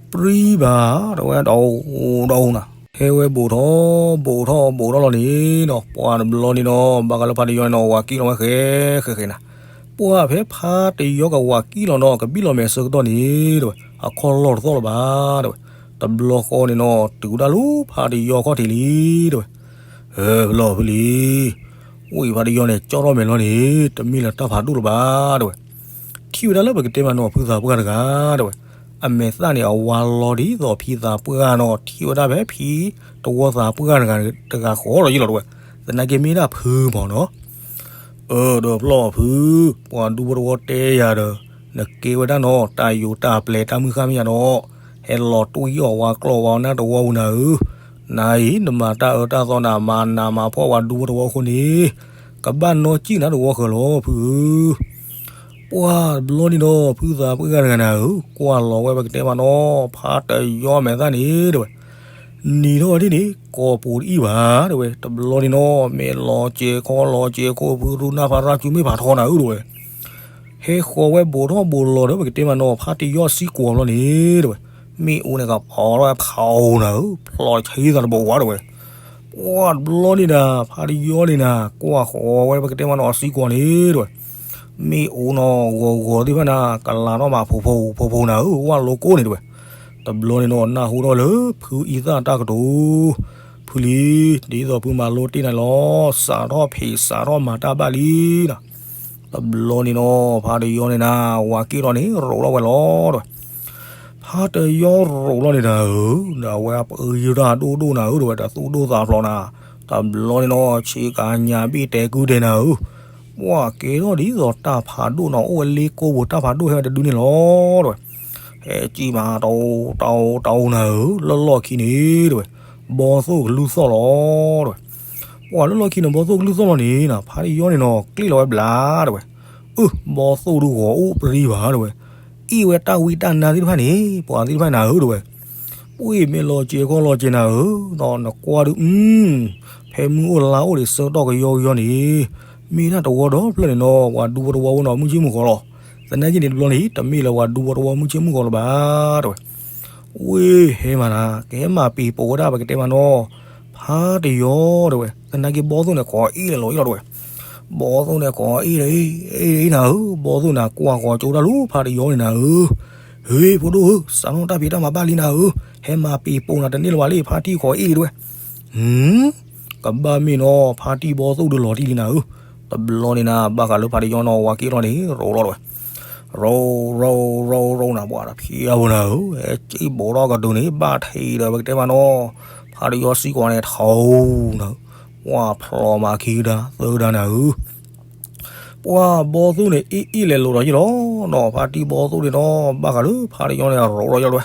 ပြံဘၣ်တဲဝဲ ဒီးအိၣ်ဒီးအိၣ်နၤ, ဟဲဝဲဘူးထီၣ် ဘူးထီၣ်ဘူးထီၣ်လီၤန့ၣ်ဒီး ပှၤတဘျီန့ၣ်ဒီး ဘၣ်ဃးလၢဖါတယီန့ၣ်ဒီး ဝၤကံၣ်လီၤဝဲဃဲ ဃဲဃဲနၤ ပှၤဖဲဖါတယီကဝၤကံၣ်လီၤဒီး ကဘံၣ်လီၤမဲာ်ဆၢကတီၢ်န့ၣ်တဲဝဲ အခီၣ်လီၢ်တသီၣ်လၢၤဘၣ်တဲဝဲ, တဘျီဃီန့ၣ်နီၤ တုၤဒၣ်လၢဖါတယီခီၣ်ထံးလံတဲဝဲ, ဟဲဖဲလီၤဖဲလံ, အိၣ်အံၤဖါတယီန့ၣ် ကၠီထီၣ်မဲာ်လီၤန့ၣ် တမ့ၢ်လၢတၢ်ဖးဒိၣ်လၢၤဘၣ်တဲဝဲ, ထံၣ်ဝဲဒၣ်လၢပကတဲမးနီၤ ဖုသးပှၢ်တဂၤတဲဝဲ, အမဲာ်သၣ်န့ၣ် အဝါလီၤဒ်သိးဖံသးပှၢ်နီၤ ထံၣ်ဝဲဒၣ်ဖဲဖံတဝီသးပှၢ်တဂၤတဂၤဃီလီၤယံလီၤတဲဝဲ, သနာ်က့မ့ၢ်ဒၣ်ဖုမ့ၢ်နီၤ အၢ ဒီးဖျီၣ်ဖု, ပှၤဒူဖိတဝီတဲယၤဒီး နကဲဝဲဒၣ်နီၤ တၢ်ယိးတၢ်ပျဲတၢ်မုၢ်ဃၢ်မ့ၢ်ယၤနီၤ, ဟဲလီၤတွံၢ်အီၣ်ဝါကျီၢ်ဝါနၢ်တဝီပူၤနၤဧၢ, နၤအံၤ နမၤတၢ်အၢတၢ်သီနၤ မၤနးမၤဖှီၣ်ပှၤဒူဖိတဝီအဃိန့ၣ် ကဘၣ်နီၣ်စံၣ်နၤတဝီဃၢၤလီၤ ဖုဧၢ. ပှၢ်တဘျီန့ၣ်ဒီး ဖုသးပှၢ်တဂၤနၤဧၢ, ကွၢ်လီၤဝဲပကတဲမးနီၤ ဖါတယီမဲာ်သၣ်န့ၣ် တဲဝဲ နံၤထီၣ်ဒ်န့ၣ် ကိးပူၤတအံၣ်ဘၣ် တဲဝဲ. တဘျီန့ၣ်နီၤ မ့ၢ်လီၤစဲးခီလီၤစဲးခိၣ် ဖုရူနၢ်ဖါရၣ်ကူမ့ၢ်ဖးထီနၤဧၢ တဲဝဲ. ဟဲဃီၤဝဲဘူးထီၣ်ဘူးလီၤဒီး ပကတဲမးနီၤ ဖါတယီစံကွီၤဘျီန့ၣ် တဲဝဲ, မ့ၣ်အူန့ၣ်ကပီၤထီၣ်ဝဲဖးအူနၤဧၢ, ဖျိးဆံသးတဘိဝါ တဲဝဲ. ပှၢ်တဘျီန့ၣ်နၤ ဖါတယီန့ၣ်နၤ ကွၢ်ဃီၤဝဲပကတဲမးနီၤ အစံကွီၤန့ၣ် တဲဝဲ, မ့ၣ်အူနီၤ ဂီၤဂီၤသ့ၣ်တဖၣ်နၤ ကလၤထီၣ်မးဖိဖိဖိဖိနၤဧၢ, ဝၣ်လိကိၣ်န့ၣ် တဲဝဲ. တဘျီန့ၣ်နီၤ နၢ်ဟူထီၣ်လၢဖုအံသၣ်တၢ်ကတိၤ, ဖုလံ, ဒ်သိးဖုမၤလိတ့ၢ်နၤလီၤ, စးထီၣ်ဖံးစးထီၣ်မၤတၢ်ဘၣ်လံနီၤ. တဘျီန့ၣ်နီၤ ဖါတယီန့ၣ်နၤ ဝၤက့ၢ်ထီၣ်န့ၣ် ရိးထီၣ်ဝဲလီၤ တဲဝဲ. ဖါတယီရိးလီၤန့ၣ်နၤဧၢ, ဒီးအဝဲအပှ့ၤယိၣ်တၢ်ဒိၣ်ဒိၣ်နၤဧၢ တဲဝဲ, တၢ်သူၣ်ဒိၣ်သးဖျိးနၤ, တဘျီန့ၣ်နီၤ ဆ့ကၤညါဘ့ၣ်တဲကုၢ်တဲနၤဧၢ, ပှၢ်ကဲထီၣ်ဒ်သိးတၢ်ဖးဒိၣ်နီၤ အိၣ်ဝဲလ့ကိပူၤ တၢ်ဖးဒိၣ်ဟဲဝဲတဒုန့ၣ်လီၤ တဲဝဲ. ဟဲကံၣ်မး တၢ်အိၣ်တၢ်အိၣ်တၢ်အိၣ်နၤဧၢ, လၢလီၢ်ခံန့ၣ် တဲဝဲ, ဘီသိၣ်ကလုၢ်သီၣ်လီၤ တဲဝဲ. ပှၢ်လၢလီၢ်ခံန့ၣ် ဘီသိၣ်ကလုၢ်သီၣ်လီၤန့ၣ်နၤ ဖါတယီန့ၣ်နီၤ ကျ့ၣ်လီၤဝဲဘျါ တဲဝဲ. အၢ ဘီသိၣ်ဒုးဂီၤအိၣ်ပြံဘၣ် တဲဝဲ, အ့ၣ်ဝဲတၢ်ဝံတၢ်နါသ့ၣ်တဖၣ်န့ၣ် ပှၤသ့ၣ်တဖၣ်နၤဧၢ တဲဝဲ. ပှ့ၤမ့ၢ်လီၤစဲးခီလီၤစဲးနၤဧၢ, ဒီးနကွၢ်ဒုး အု ဖဲမုၢ်အိၣ်လါအိၣ်ဒံးဆၢကတီၢ်ကယီကယီန့ၣ် မ့ၢ်ဒၣ်တဝီဒီဖျၢၣ်န့ၣ်နီၤ ပှၤဒူဖိတဝီဖိနီၤ မုၢ်ဆ့ၣ်မုၢ်ဃီလီၤ. သနာ်က့န့ၣ်တဘျီန့ၣ် တမ့ၢ်လၢပှၤဒူဖိတဝီမုၢ်ဆ့ၣ်မုၢ်ဃီလၢၤဘၣ် တဲဝဲ. ဝ့ၢ်ဟဲမးနၤ ကဟဲမၤပ့ၤပိာ်ဝဲဒၣ်ပကတဲမးနီၤ ဖါတယီ တဲဝဲ. သနာ်က့ဘီသိၣ်န့ၣ် ကိးအ့ၣ်လဲၤလီၤအ့ၣ်လီၤ တဲဝဲ. ဘီသိၣ်န့ၣ်ကိးအ့ၣ်လီၤအ့ၣ် အ့ၣ်အ့ၣ်နၤဧၢ, ဘီသိၣ်န့ၣ် ကွၢ်ဃီၤကၠိတၢ်လၢဖါတယီန့ၣ်နၤဧၢ, ဟ့ ဖိဒိၣ်ဧၢ, စးထီၣ်တၢ်ဖံးတၢ်မၤဘၣ်လံနၤဧၢ, ဟဲမၤပ့ၤပိာ်နၤတန့ၢ်လၢၤဘၣ်လံ ဖါတံၢ်ကိးအ့ၣ်လီၤ တဲဝဲ. ဟ ကဘၣ်မ့ၢ်နီၤ ဖါတံၢ်ဘီသိၣ်ဒုးလီၤတံၢ်လံနၤဧၢ, တဘျီန့ၣ်နၤ ဘၣ်ဃးလၢဖါတယီနီၤ ဝၤက့ၢ်ထီၣ်န့ၣ် ရိးထီၣ်လီၤဝဲ. ရိး ရိး ရိး ရိးနၤ ပှၤတဖျၢၣ်ဖိနၤဧၢ, ဟဲကံၣ်ဘူးထီၣ်ကဒုန့ၣ် ဘၣ်ထံးဒီးပကတဲမးနီၤ ဖါတယီစံကွီၤန့ၣ် ထီနၤဧၢ, ပှၢ်ဖျိးမးခံကဒါသၢဒါနၤဧၢ. ပှၢ်ဘီသိၣ်န့ၣ် အ့ၣ်အ့ၣ်လဲၤလိာ်ဒီးယ့ၢ်လီၤနီၤ, ဖါတံၢ်ဘီသိၣ်န့ၣ်နီၤ ဘၣ်ဃးလၢဖါတယီန့ၣ် ရိးထီၣ်ယဲၢ်လီၤဝဲ.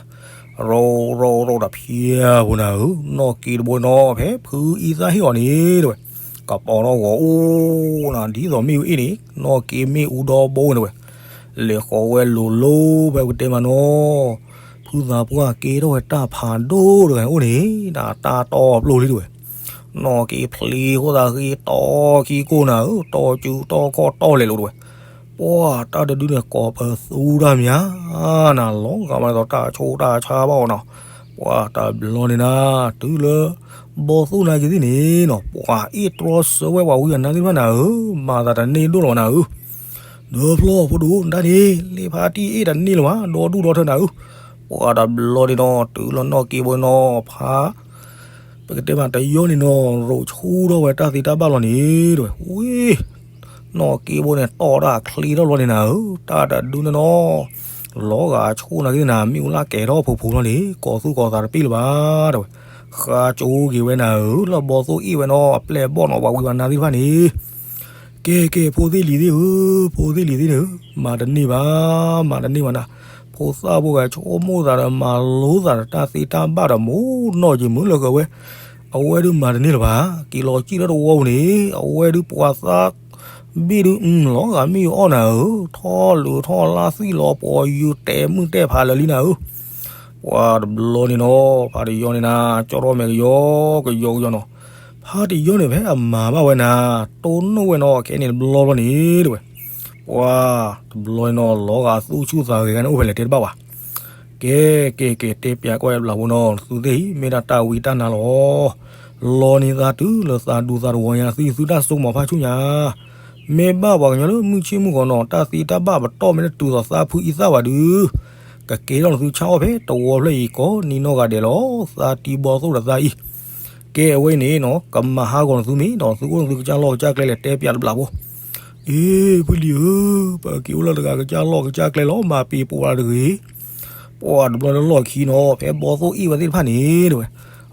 ရိး ရိး ရိးတဖျၢၣ်ဖိနၤဧၢ, နီၢ်က့တဘိနီၤ ဖဲဖုအံသၣ်ဟ့ၣ်အီၤန့ၣ် တဲဝဲ, ကပီၤထီၣ်ဂီၤအိၣ်နၤ ဒ်သိးမ့ၣ်အူအ့ၣ်န့ၣ် နီၢ်က့မ့ၣ်အူဒီဘိန့ၣ် တဲဝဲ. လဲၤဃီၤဝဲလိၤလိၤဖဲပကတဲမးနီၤ ဖုသးပှၢ်ကဲထီၣ်ဝဲတၢ်ဖးဒိၣ်တဂၤအိၣ်န့ၣ် တၢ်တီပျိၢ်လံ တဲဝဲ. နီၢ်က့ဖျ့ဃိသးဃ့တီခံကိၢ်နၤဧၢ, တီစုတီခီၣ်တီလဲၤလိၤ တဲဝဲ. ပှၢ်တၢ်တဒုန့ၣ် ကိးပသူတၢ်မးနၤ လီၤဂာ်မးဒ်သိးတၢ်ဆိၣ်တၢ်ဆါဘၣ်အီၤနီၤ. ပှၢ်တဘျီန့ၣ်နၤ တုၤလၢ ဘီသိၣ်နာ်က့ၤသ့ၣ်န့ၣ်နီၤ ပှၤအ့ၣ်တြီဆၢဝဲပှၤဝံပှၤနါသ့ၣ်တဖၣ်နၤဧၢ, မၤသးတန့ၢ်ဒိၣ်လီၤနၤဧၢ. ဒီဖျီၣ်ဖိဒိၣ် နတၢ်န့ၣ် လၢဖါတံၢ်အ့ၣ်တန့ၢ်လၢၤဘၣ် ဒီဒူၣ်ဒီထၢနၤဧၢ. ပှၢ်တဘျီန့ၣ်နီၤ တုၤလၢနီၢ်က့ဘိနီၤ ဖါ ပကတဲမးတယီန့ၣ်နီၤ ရိးဆူၣ်ထီၣ်ဝဲတၢ်သ့တၢ်ဘၣ်လီၤန့ၣ် တဲဝဲ. ဝ့ၢ် နီၢ်က့ဘိန့ၣ် တီၢ်တၢ်ချ့ထီၣ်လီၤန့ၣ်နၤဧၢ, တၢ်တဒုန့ၣ်နီၤ လီၤဂာ်ဆိၣ်နာ်က့ၤသ့ၣ်နၤ မ့ၣ်အူလၢကဲၤထီၣ်ဖိဖိလီၤန့ၣ် ကိးသူၣ်ကိးသးတပ့ၢ်လၢၤဘၣ် တဲဝဲ. ဃါကၠိက့ၤဝဲနၤဧၢ, လၢဘီသိၣ်အ့ၣ်ဝဲနီၤ အပျဲၢ်အဘီၣ်နီၤ ပှၤဝံပှၤနါသ့ၣ်တဖၣ်န့ၣ် ကဲကဲ ဖိသ့ၣ်လံၤသ့ၣ်ဧၢ, ဖိသ့ၣ်လံၤသ့ၣ်န့ၣ်ဧၢ, မၤတန့ၢ်ဘၣ်, မၤတန့ၢ်ဘၣ်နၤ, ဖိသၣ်ဖိဂၤဆိကမိၣ်သးဒီးမၤလိသးဒီးတၢ်သ့တၢ်ဘၣ်ဒီး မိၢ်နီၢ်က့ၤမုၢ်လၢဃၢၤဝဲ, အဝဲဒုးမၤတန့ၢ်လၢၤဘၣ်, က့ၤလီၤစံၣ်လၢတဝီပူၤန့ၣ် အဝဲဒုးပှၤသးဘ့ၣ်ဒုး လီၤဂာ်မ့ၣ်အူအီၣ်နၤဧၢ, ထီၣ်လုးထီၣ်လါသွံၣ်လီၤပှီၤယူၤတဲာ်မုၢ်တဲာ်ဖးလၢာ်လံနၤဧၢ. ပှၢ်တဘျီန့ၣ်နီၤ ဖါတယီန့ၣ်နၤ ကၠီထီၣ်မဲာ်ကယီကယီကယီနီၤ, ဖါတယီန့ၣ်ဖဲအမၤဘၣ်ဝဲနၤ တိၢ်နီၣ်ဝဲနီၤ ခဲန့ၣ်တဘျီဘျီန့ၣ် တဲဝဲ. ပှၢ်တဘျီန့ၣ်နီၤ လီၤဂာ်သူၣ်ဆူၣ်သးဂဲၤဂၤန့ၣ် အိၣ်ဖဲလဲၣ်တဲတဘၣ်ဘၣ်. ကဲကဲကဲ တဲပျးကွၢ်အဘျးဖိနီၤ သုသ့ၣ်အံၤ မ့ၢ်ဒၣ်တၢ်ဝံတၢ်နါလီၤ. လီၤန့ၢ်သးတုၤလၢသးဒူသးတဝီညါ သံသုတၢ်စိကမီၤဖးဆူညါ မ့ၢ်ဘၣ်ပှၤကညီလၢမုၢ်ဆ့ၣ်မုၢ်ဂီၤနီၤ တၢ်သ့တၢ်ဘၣ်ပတီၢ်မ့ၢ်တတုၤသိးသးဖုအံသၣ်ဘၣ်ဒုး ကကဲထီၣ်နသုဆၣ်အီၣ်ဖဲတဝီဖျၢၣ်အံၤကိးနံၤနီၢ်ဂၤဒဲးလီၤ. သးတံဘီသိၣ်ဒီးသးအံၤ ကဲအဝဲအံၤန့ၣ်နီၤ ကမၤဟးဂီၤနသုမ့ၢ်နီၤ သုအိၣ်နသုကစၢ်လီၢ်ကစၢ်ကျဲလဲၣ် တဲပျးတဘျးဖိ. အ့ ဖုလံၤဧၢ, ပက့ၤအိၣ်လၢတဂၤကစၢ်လီၢ်ကစၢ်ကျဲလီၤ မၤပ့ၤပိာ်လၢတဂ့ၤ. ပှၢ်တဘျီလၢလီၢ်ခံနီၤ ဖဲဘီသိၣ်အ့ၣ်ဝဲသ့ၣ်တဖၣ်န့ၣ် တဲဝဲ.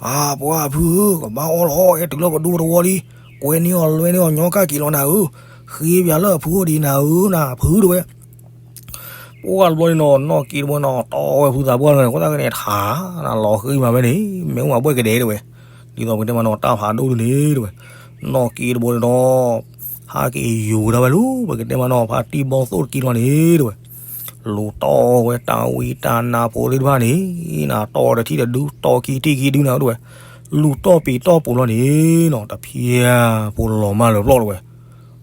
အါ ပှၢ်ဖုဧၢ, ကဘၣ်အီၣ်လီၤ ဟဲတုၤလၢပဒူပတဝီလံ, ကွဲန့ၢ်အီၤလွဲန့ၢ်အီၤညီကၣ်က့ၤလီၤနၤဧၢ, ဃ့ပျးလၢအဖုအိၣ်ဒံးနၤဧၢ နၤဖု တဲဝဲ. ပှၢ်တဘျီန့ၣ်နီၤ နီၢ်က့တဘိနီၤ တီဝဲဖုသးပှၢ်န့ၣ် ဃိသတးကန့ၣ်ထါ နလီၤဃ့မးဝဲန့ၣ် မ့ၢ်အိၣ်မးဘှဲၣ်ကဒဲတဲဝဲ. ဒ်သိးပကတဲမးနီၤ တၢ်ဖးဒိၣ်ဒုန့ၣ်တဲဝဲ, နီၣ်က့တဘိန့ၣ်ဒီး ဟးက့ၤယိၤဒၣ်ဝဲလၢ ပကတဲမးနီၤ ဖါတံၢ်ဘီၣ်သိၣ်တက့ၢ်လီၤန့ၣ်တဲဝဲ, လူၤတီၢ်ဝဲတၢ်ဝံတၢ်နါဖိသ့ၣ်တဖၣ်န့ၣ် နၤတီၢ်တထံၣ်တဒု တီၢ်ခံထံၣ်ခံဒုန့ၣ်တဲဝဲ, လူၤတီၢ်ပံၤတီၢ်ပူၤလီၤန့ၣ်နီၤ တဖျၢၣ်ဖိလီၤမၢ်လၢၤပျီၢ်တဲဝဲ,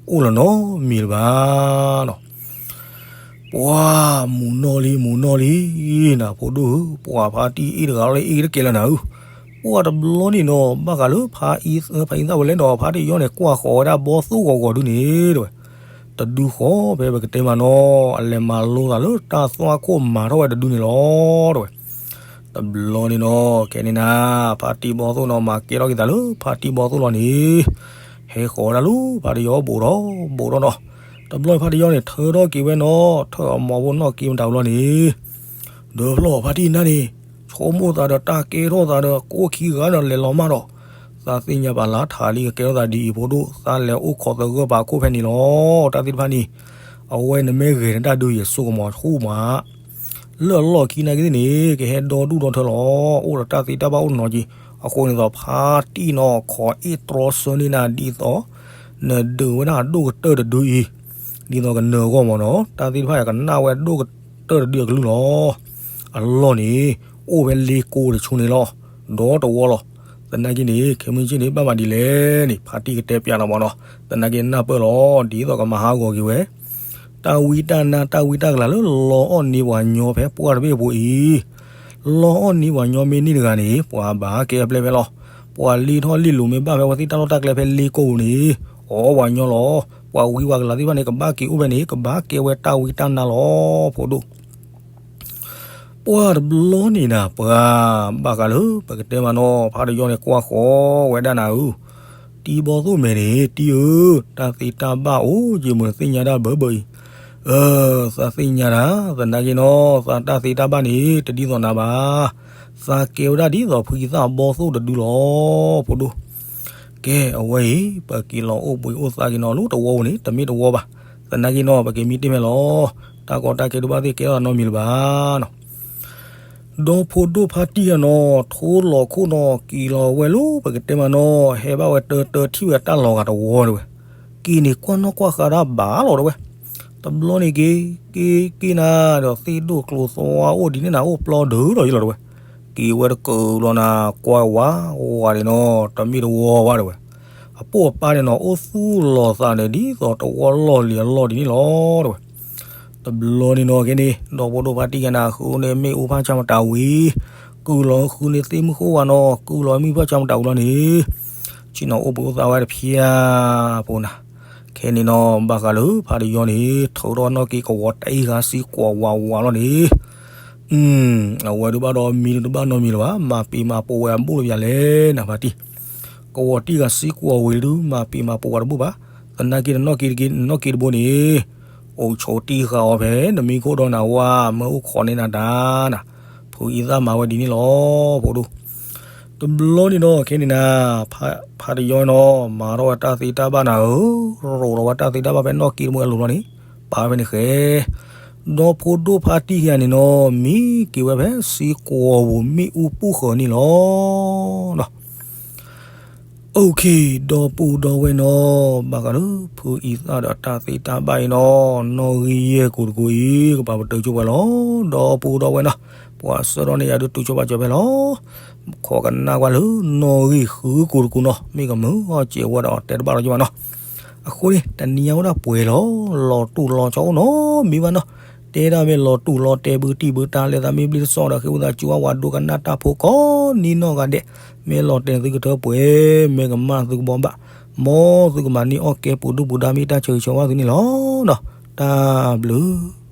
အိၣ်လၢၤနီတမံၤလၢၤဘၣ်နီၤ ပှၤမူၤနီၣ်လံ မူၤနီၣ်လံ, နၤဖိဒိၣ်ဧၢ, ပှၤဖါတံၢ်အ့ၣ်တဂၤလီၤလၢအ့ၣ်တကဲလၢၤနၤဧၢ, ပှၤတဘျီန့ၣ်နီၤ ဘၣ်ဃးလၢဖါအံသၣ်ဝဲလဲၣ်ဒီး ဖါတံၢ်ယီၢ်န့ၣ် ကွၢ်ဃီၤဝဲဒၣ်ဘီၣ်သိၣ်ဂီၤဂီၤဒုန့ၣ်တဲဝဲ, တဒုဃီဖဲပကတဲမးနီၤ အလဲၤမၤလိသးလၢတၢ်သွၣ်ခိၣ်မၤထီၣ်ဝဲတဒုန့ၣ်လီၤတဲဝဲ တဘျီန့ၣ်နီၤ ခဲန့ၣ်နၤ ဖါတံၢ်ဘီၣ်သိၣ်နီၤ မၤကဲထီၣ်က့ၤသးလၢဖါတံၢ်ဘီၣ်သိၣ်လီၤန့ၣ်, ဟဲဃီၤဝဲဒၣ်လၢဖါတံၢ်ယီၢ် ဘူးထီၣ်ဘူးထီၣ်နီၤ, တဘျီဖါတံၢ်ယီၢ်န့ၣ် ထၢထီၣ်က့ၤဝဲနီၤ ထၢအမိၢ်ဖိနီၣ်က့မတၤဝံၤလီၤန့ၣ်, ဒီးဖျီၣ်ဖါတံၢ်နၤန့ၣ်, ဆိကမိၣ်သးဒီးတၢ်ကဲထီၣ်သးဒီး ကိၣ်ခံဂၤဒီးလဲၤလီၤမၢ်ဒီး, သးသ့ၣ်ညါပာ်လၢထးလံကကဲထီၣ်သးဒ်အံၤဖိဒိၣ် သးလဲၤအိၣ်ခိးသဂၢၢ်ပာ်ခိၣ်ဖဲန့ၣ်လီၤ တၢ်သ့ၣ်တဖၣ်န့ၣ်, အဝဲနမ့ၢ်ဂဲၤနတၢ်ဒုးယဆိကမိၣ်ဆူၣ်မး လၢအလီၢ်ခံနာ်က့သ့ၣ်န့ၣ် ကဟဲဒီဒူၣ်ဒီထၢလီၤ အိၣ်ဒီးတၢ်သ့တၢ်ဘၣ်အိၣ်နီၤက့ၤ, အဃိန့ၣ်သိးဖါတံၢ်နီၤ ခိးအ့ၣ်တြီဆၢန့ၢ်နၤဒ်သိး နဒုးဝဲဒၣ်အဒိၣ်ကတၢၢ်တဒုအံၤ, ဒ်သိးကနၢၤအဂီၢ်မးနီၤ တၢ်သ့ၣ်တဖၣ်အံၤကနၣ်ဝဲဒိၣ်ကတၢၢ်တဒုအကလုၢ်လီၤ. အလီၢ်န့ၣ် အိၣ်ဖဲလ့ကိတဆူန့ၣ်လီၤ. ဒီတဝီလီၤ. သနာ်က့န့ၣ် ခဲမုၢ်ဆ့ၣ်န့ၣ် ဘၣ်မၤဒ်လဲၣ်န့ၣ် ဖါတံၢ်ကတဲပျးလီၤမးနီၤ. သနာ်က့နၢ်ပၢၢ်လီၤ ဒ်သိးကမၤဟးဂီၤက့ၤဝဲ တၢ်ဝံတၢ်နါတၢ်ဝံတၢ်ကလၤလၢလီအီၣ်န့ၢ်ပှၤညီ ဖဲပှၢ်တဘ့ၣ်အပူၤအံၤ, လီအီၣ်န့ၢ်ပှၤညီမ့ၢ်န့ၢ်တဂၤန့ၣ် ပှၤဘၣ်ကဲအပျဲၢ်ဖဲလီၤ. ပှၤလံထီၣ်လံလိၤမ့ၢ်ဘၣ်ဖဲဝဲသ့ၣ်တၢ်လီၢ်တၢ်ကျဲဖဲလ့ကိပူၤန့ၣ် အီၣ်ပှၤညီလီၤ. ပှၤဝံပှၤကလၤသ့ၣ်တဖၣ်န့ၣ် ကဘၣ်က့ၤအိၣ်ဖဲန့ၣ် ကဘၣ်ကဲဝဲတၢ်ဝံတၢ်နါလီၤ ဖိဒိၣ် ပှၢ်တဘျီန့ၣ်နၤ ပှၤဘၣ်ဃးလၢ ပကတဲမးနီၤ ဖါတံၢ်ယီၢ်န့ၣ် ကွၢ်ဃီၤဝဲဒၣ်နၤဧၢ, တံၢ်ဘီၣ်သိၣ်မဲာ်န့ၣ် တံၢ်ဧၢ, တၢ်သ့တၢ်ဘၣ်အိၣ်က့ၤမုၢ်သ့ၣ်ညါတၢ်ဘၢဘၢအံၤ, အၢ သးသ့ၣ်ညါတၢ် သနာ်က့နီၤ သးတၢ်သ့တၢ်ဘၣ်န့ၣ် တဒ်သိးနၤဘၣ်. သးကဲဝဲဒၣ်ဒ်သိးဖုအံသၣ်ဘီၣ်သိၣ်တဒုလီၤ ဖိဒိၣ် ကဲ အဝဲအံၤ ပက့ၤလီၤအိၣ်ဘှံးအိၣ်သါက့ၤနီၤ လၢတဝီပူၤန့ၣ် တမ့ၢ်တဝီဘၣ်. သနာ်က့နီၤ ပက့ၤမံတ့ၢ်ဖဲလီၤ. တၢ်ကီတၢ်ခဲတဘၣ်သ့ၣ်ကဲထီၣ်သးနီတမံၤလၢၤဘၣ်နီၤ. ဒီဖိဒိၣ်ဖါတံၢ်ယီၢ်နီၤ ထိလီၤခိၣ်နီၤ က့ၤလီၤဝဲလၢ ပကတဲမးနီၤ ဟဲဘၣ်ဝဲတၢတၢထံၣ်ဝဲတၢ်လီၤဂာ်တဝီတဲဝဲ, က့ၤန့ၣ်ကွၢ်နီၣ်ကွၢ်ဃာ်တၢ်ဘၣ်လီၤတဲဝဲ. တဘျီန့ၣ်က့ၤ က့ၤက့ၤနၤ ဒီးသ့ၣ်ဒိၣ်ကျိၤသွါအိၣ်ဒ်န့ၣ်နၤ အိၣ်ပျီဒုးဒီးယလီၤတဲဝဲ. က့ၤဝဲတကၢၢ်လီၤနၤ ကွၢ်ဝးဝးန့ၣ်နီၤ တမ့ၢ်တဝီဘၣ်တဲဝဲ. အပိၢ်အပၢ်န့ၣ်နီၤ အိၣ်သူၣ်လီၤသးန့ၣ် ဒ်သိးတဝီလီၢ်လံၤအလီၢ်ဒ်န့ၣ်လီၤတဲဝဲ. တဘျီန့ၣ်နီၤ ကဲန့ၣ် ဒီဖိဒိၣ်ဖါတံၢ်ယီၢ်နၤ ဃုန့ၢ်မ့ၣ်အူဖးဆါမတၤဝံၤ ကုၢ်လီၤဃုန့ၢ်သ့ၣ်မုၢ်ဃိဝါနီၤ ကုၢ်လီၤမ့ၣ်အူဖးဆါမတၤဝံၤလီၤန့ၣ် ဆ့ၣ်နီၤအိၣ်ဘှံးအိၣ်သါဝဲတဖၠၣ်ဖိနၤ. ခဲန့ၣ်နီၤ ဘၣ်ဃးလၢဖါတံၢ်ယီၢ်န့ၣ် ထုးထီၣ်နီၣ်က့ၤကဝီၤတအံၣ်ဃာ်စံကွီၤဝးဝးလီၤန့ၣ် အဝဲဒုးဘၣ်ဒီးမံတဘၣ်နီတမံၤလၢၤဘၣ် မၤပံာ်မၤပိာ်ဝဲအဘူၣ်တပျၢ်လဲၣ်နၤဖါတံၢ်. ကဝီၤတံၢ်ဃာ်စံကွီၤဝံၤဒုး မၤပံာ်မၤပိာ်ဝဲတဘူၣ်ဘၣ်. သနာ်က့တနီၣ်က့ၤတက့ၤ နီၣ်က့ၤတဘိန့ၣ် အိၣ်ဆိးတံၢ်ဃာ်အီၤဖဲ နမံခိၣ်ဒီးနၤဝါ မၢအိၣ်ခိးန့ၢ်နၤတၢ်နၤ. ဖုအံသၣ်မၤဝဲဒ်န့ၣ်လီၤ ဖိဒိၣ် တဘျီန့ၣ်ဒီး ခဲန့ၣ်နၤ ဖါတံၢ်ယီၢ်နီၤ မၤထီၣ်ဝဲတၢ်သ့တၢ်ဘၣ်နၤဧၢ, ရိးထီၣ်ဝဲတၢ်သ့တၢ်ဘၣ်ဖဲနီၣ်က့ၤတဘိအလိၤလီၤန့ၣ် ပာ်ဖဲန့ၣ်ဃဲ ဒီဖိဒိၣ်ဖါတံၢ်ယီၢ်န့ၣ်နီၤ မံက့ၤဝဲဖဲစံကွီၤပူၤမ့ၣ်အူပူၤဃၢၤန့ၣ်လီၤ. OK ဒီပုၢ်ဒီဝဲၢ်နီၤ ဘၣ်ဃးလၢ ဖုအံသၣ်ဒီးတၢ်သ့တၢ်ဘၣ်အံၤနီၤ နီၣ်ဂံၢ်ယဲၢ်ကိာ်တကိာ်အံၤ ကပာ်ပတုာ်ကၠိပှၤလီၤ. ဒီပုၢ်ဒီဝဲၢ်နီၤ ပှၤဆှၢထီၣ်န့ၢ်ယၤဒုးတုၤကၠိပာ်စၢၤဖဲလီၤ. ခိးကနၣ်ကွၢ်လၢ နီၣ်ဂံၢ်ဃုကိာ်တကိာ်နီၤ မ့ၢ်ကမုာ်အီၣ်စဲးဝဲဒီးတဲတဘၣ်လီၤကၠိဘၣ်နီၤ. အဃိန့ၣ် တနံၤညါဝဲဒၣ်ပှဲၤလီၤ လီၤတူာ်လီၤဆီအိၣ်နီတမံၤဘၣ်နီၤ. တဲဒၣ်မ့ၢ်လီၤတူာ်လီၤတဲာ် ဘုတံၢ်ဘုတၢ် လဲၤသးမ့ၢ်ဘျ့တစီဒီး ဃ့ဝံသးစူၤဝဲဒိကနၣ်တၢ်ဖိကိးနံၤနီၢ်ဂၤဒဲး, မ့ၢ်လီၤတဲာ်သုကထၢပှဲၤ မ့ၢ်ကမၣ်သုကဘီဘၣ်, မ်သုကမၤန့ၢ်အီၣ်ကဲပူၤဒူၣ်ပူၤဒါ မ့ၢ်တၢ်ဆၢဂ့ၤဆၢဝါသုန့ၣ်လီၤ. တၢ်ဘျုး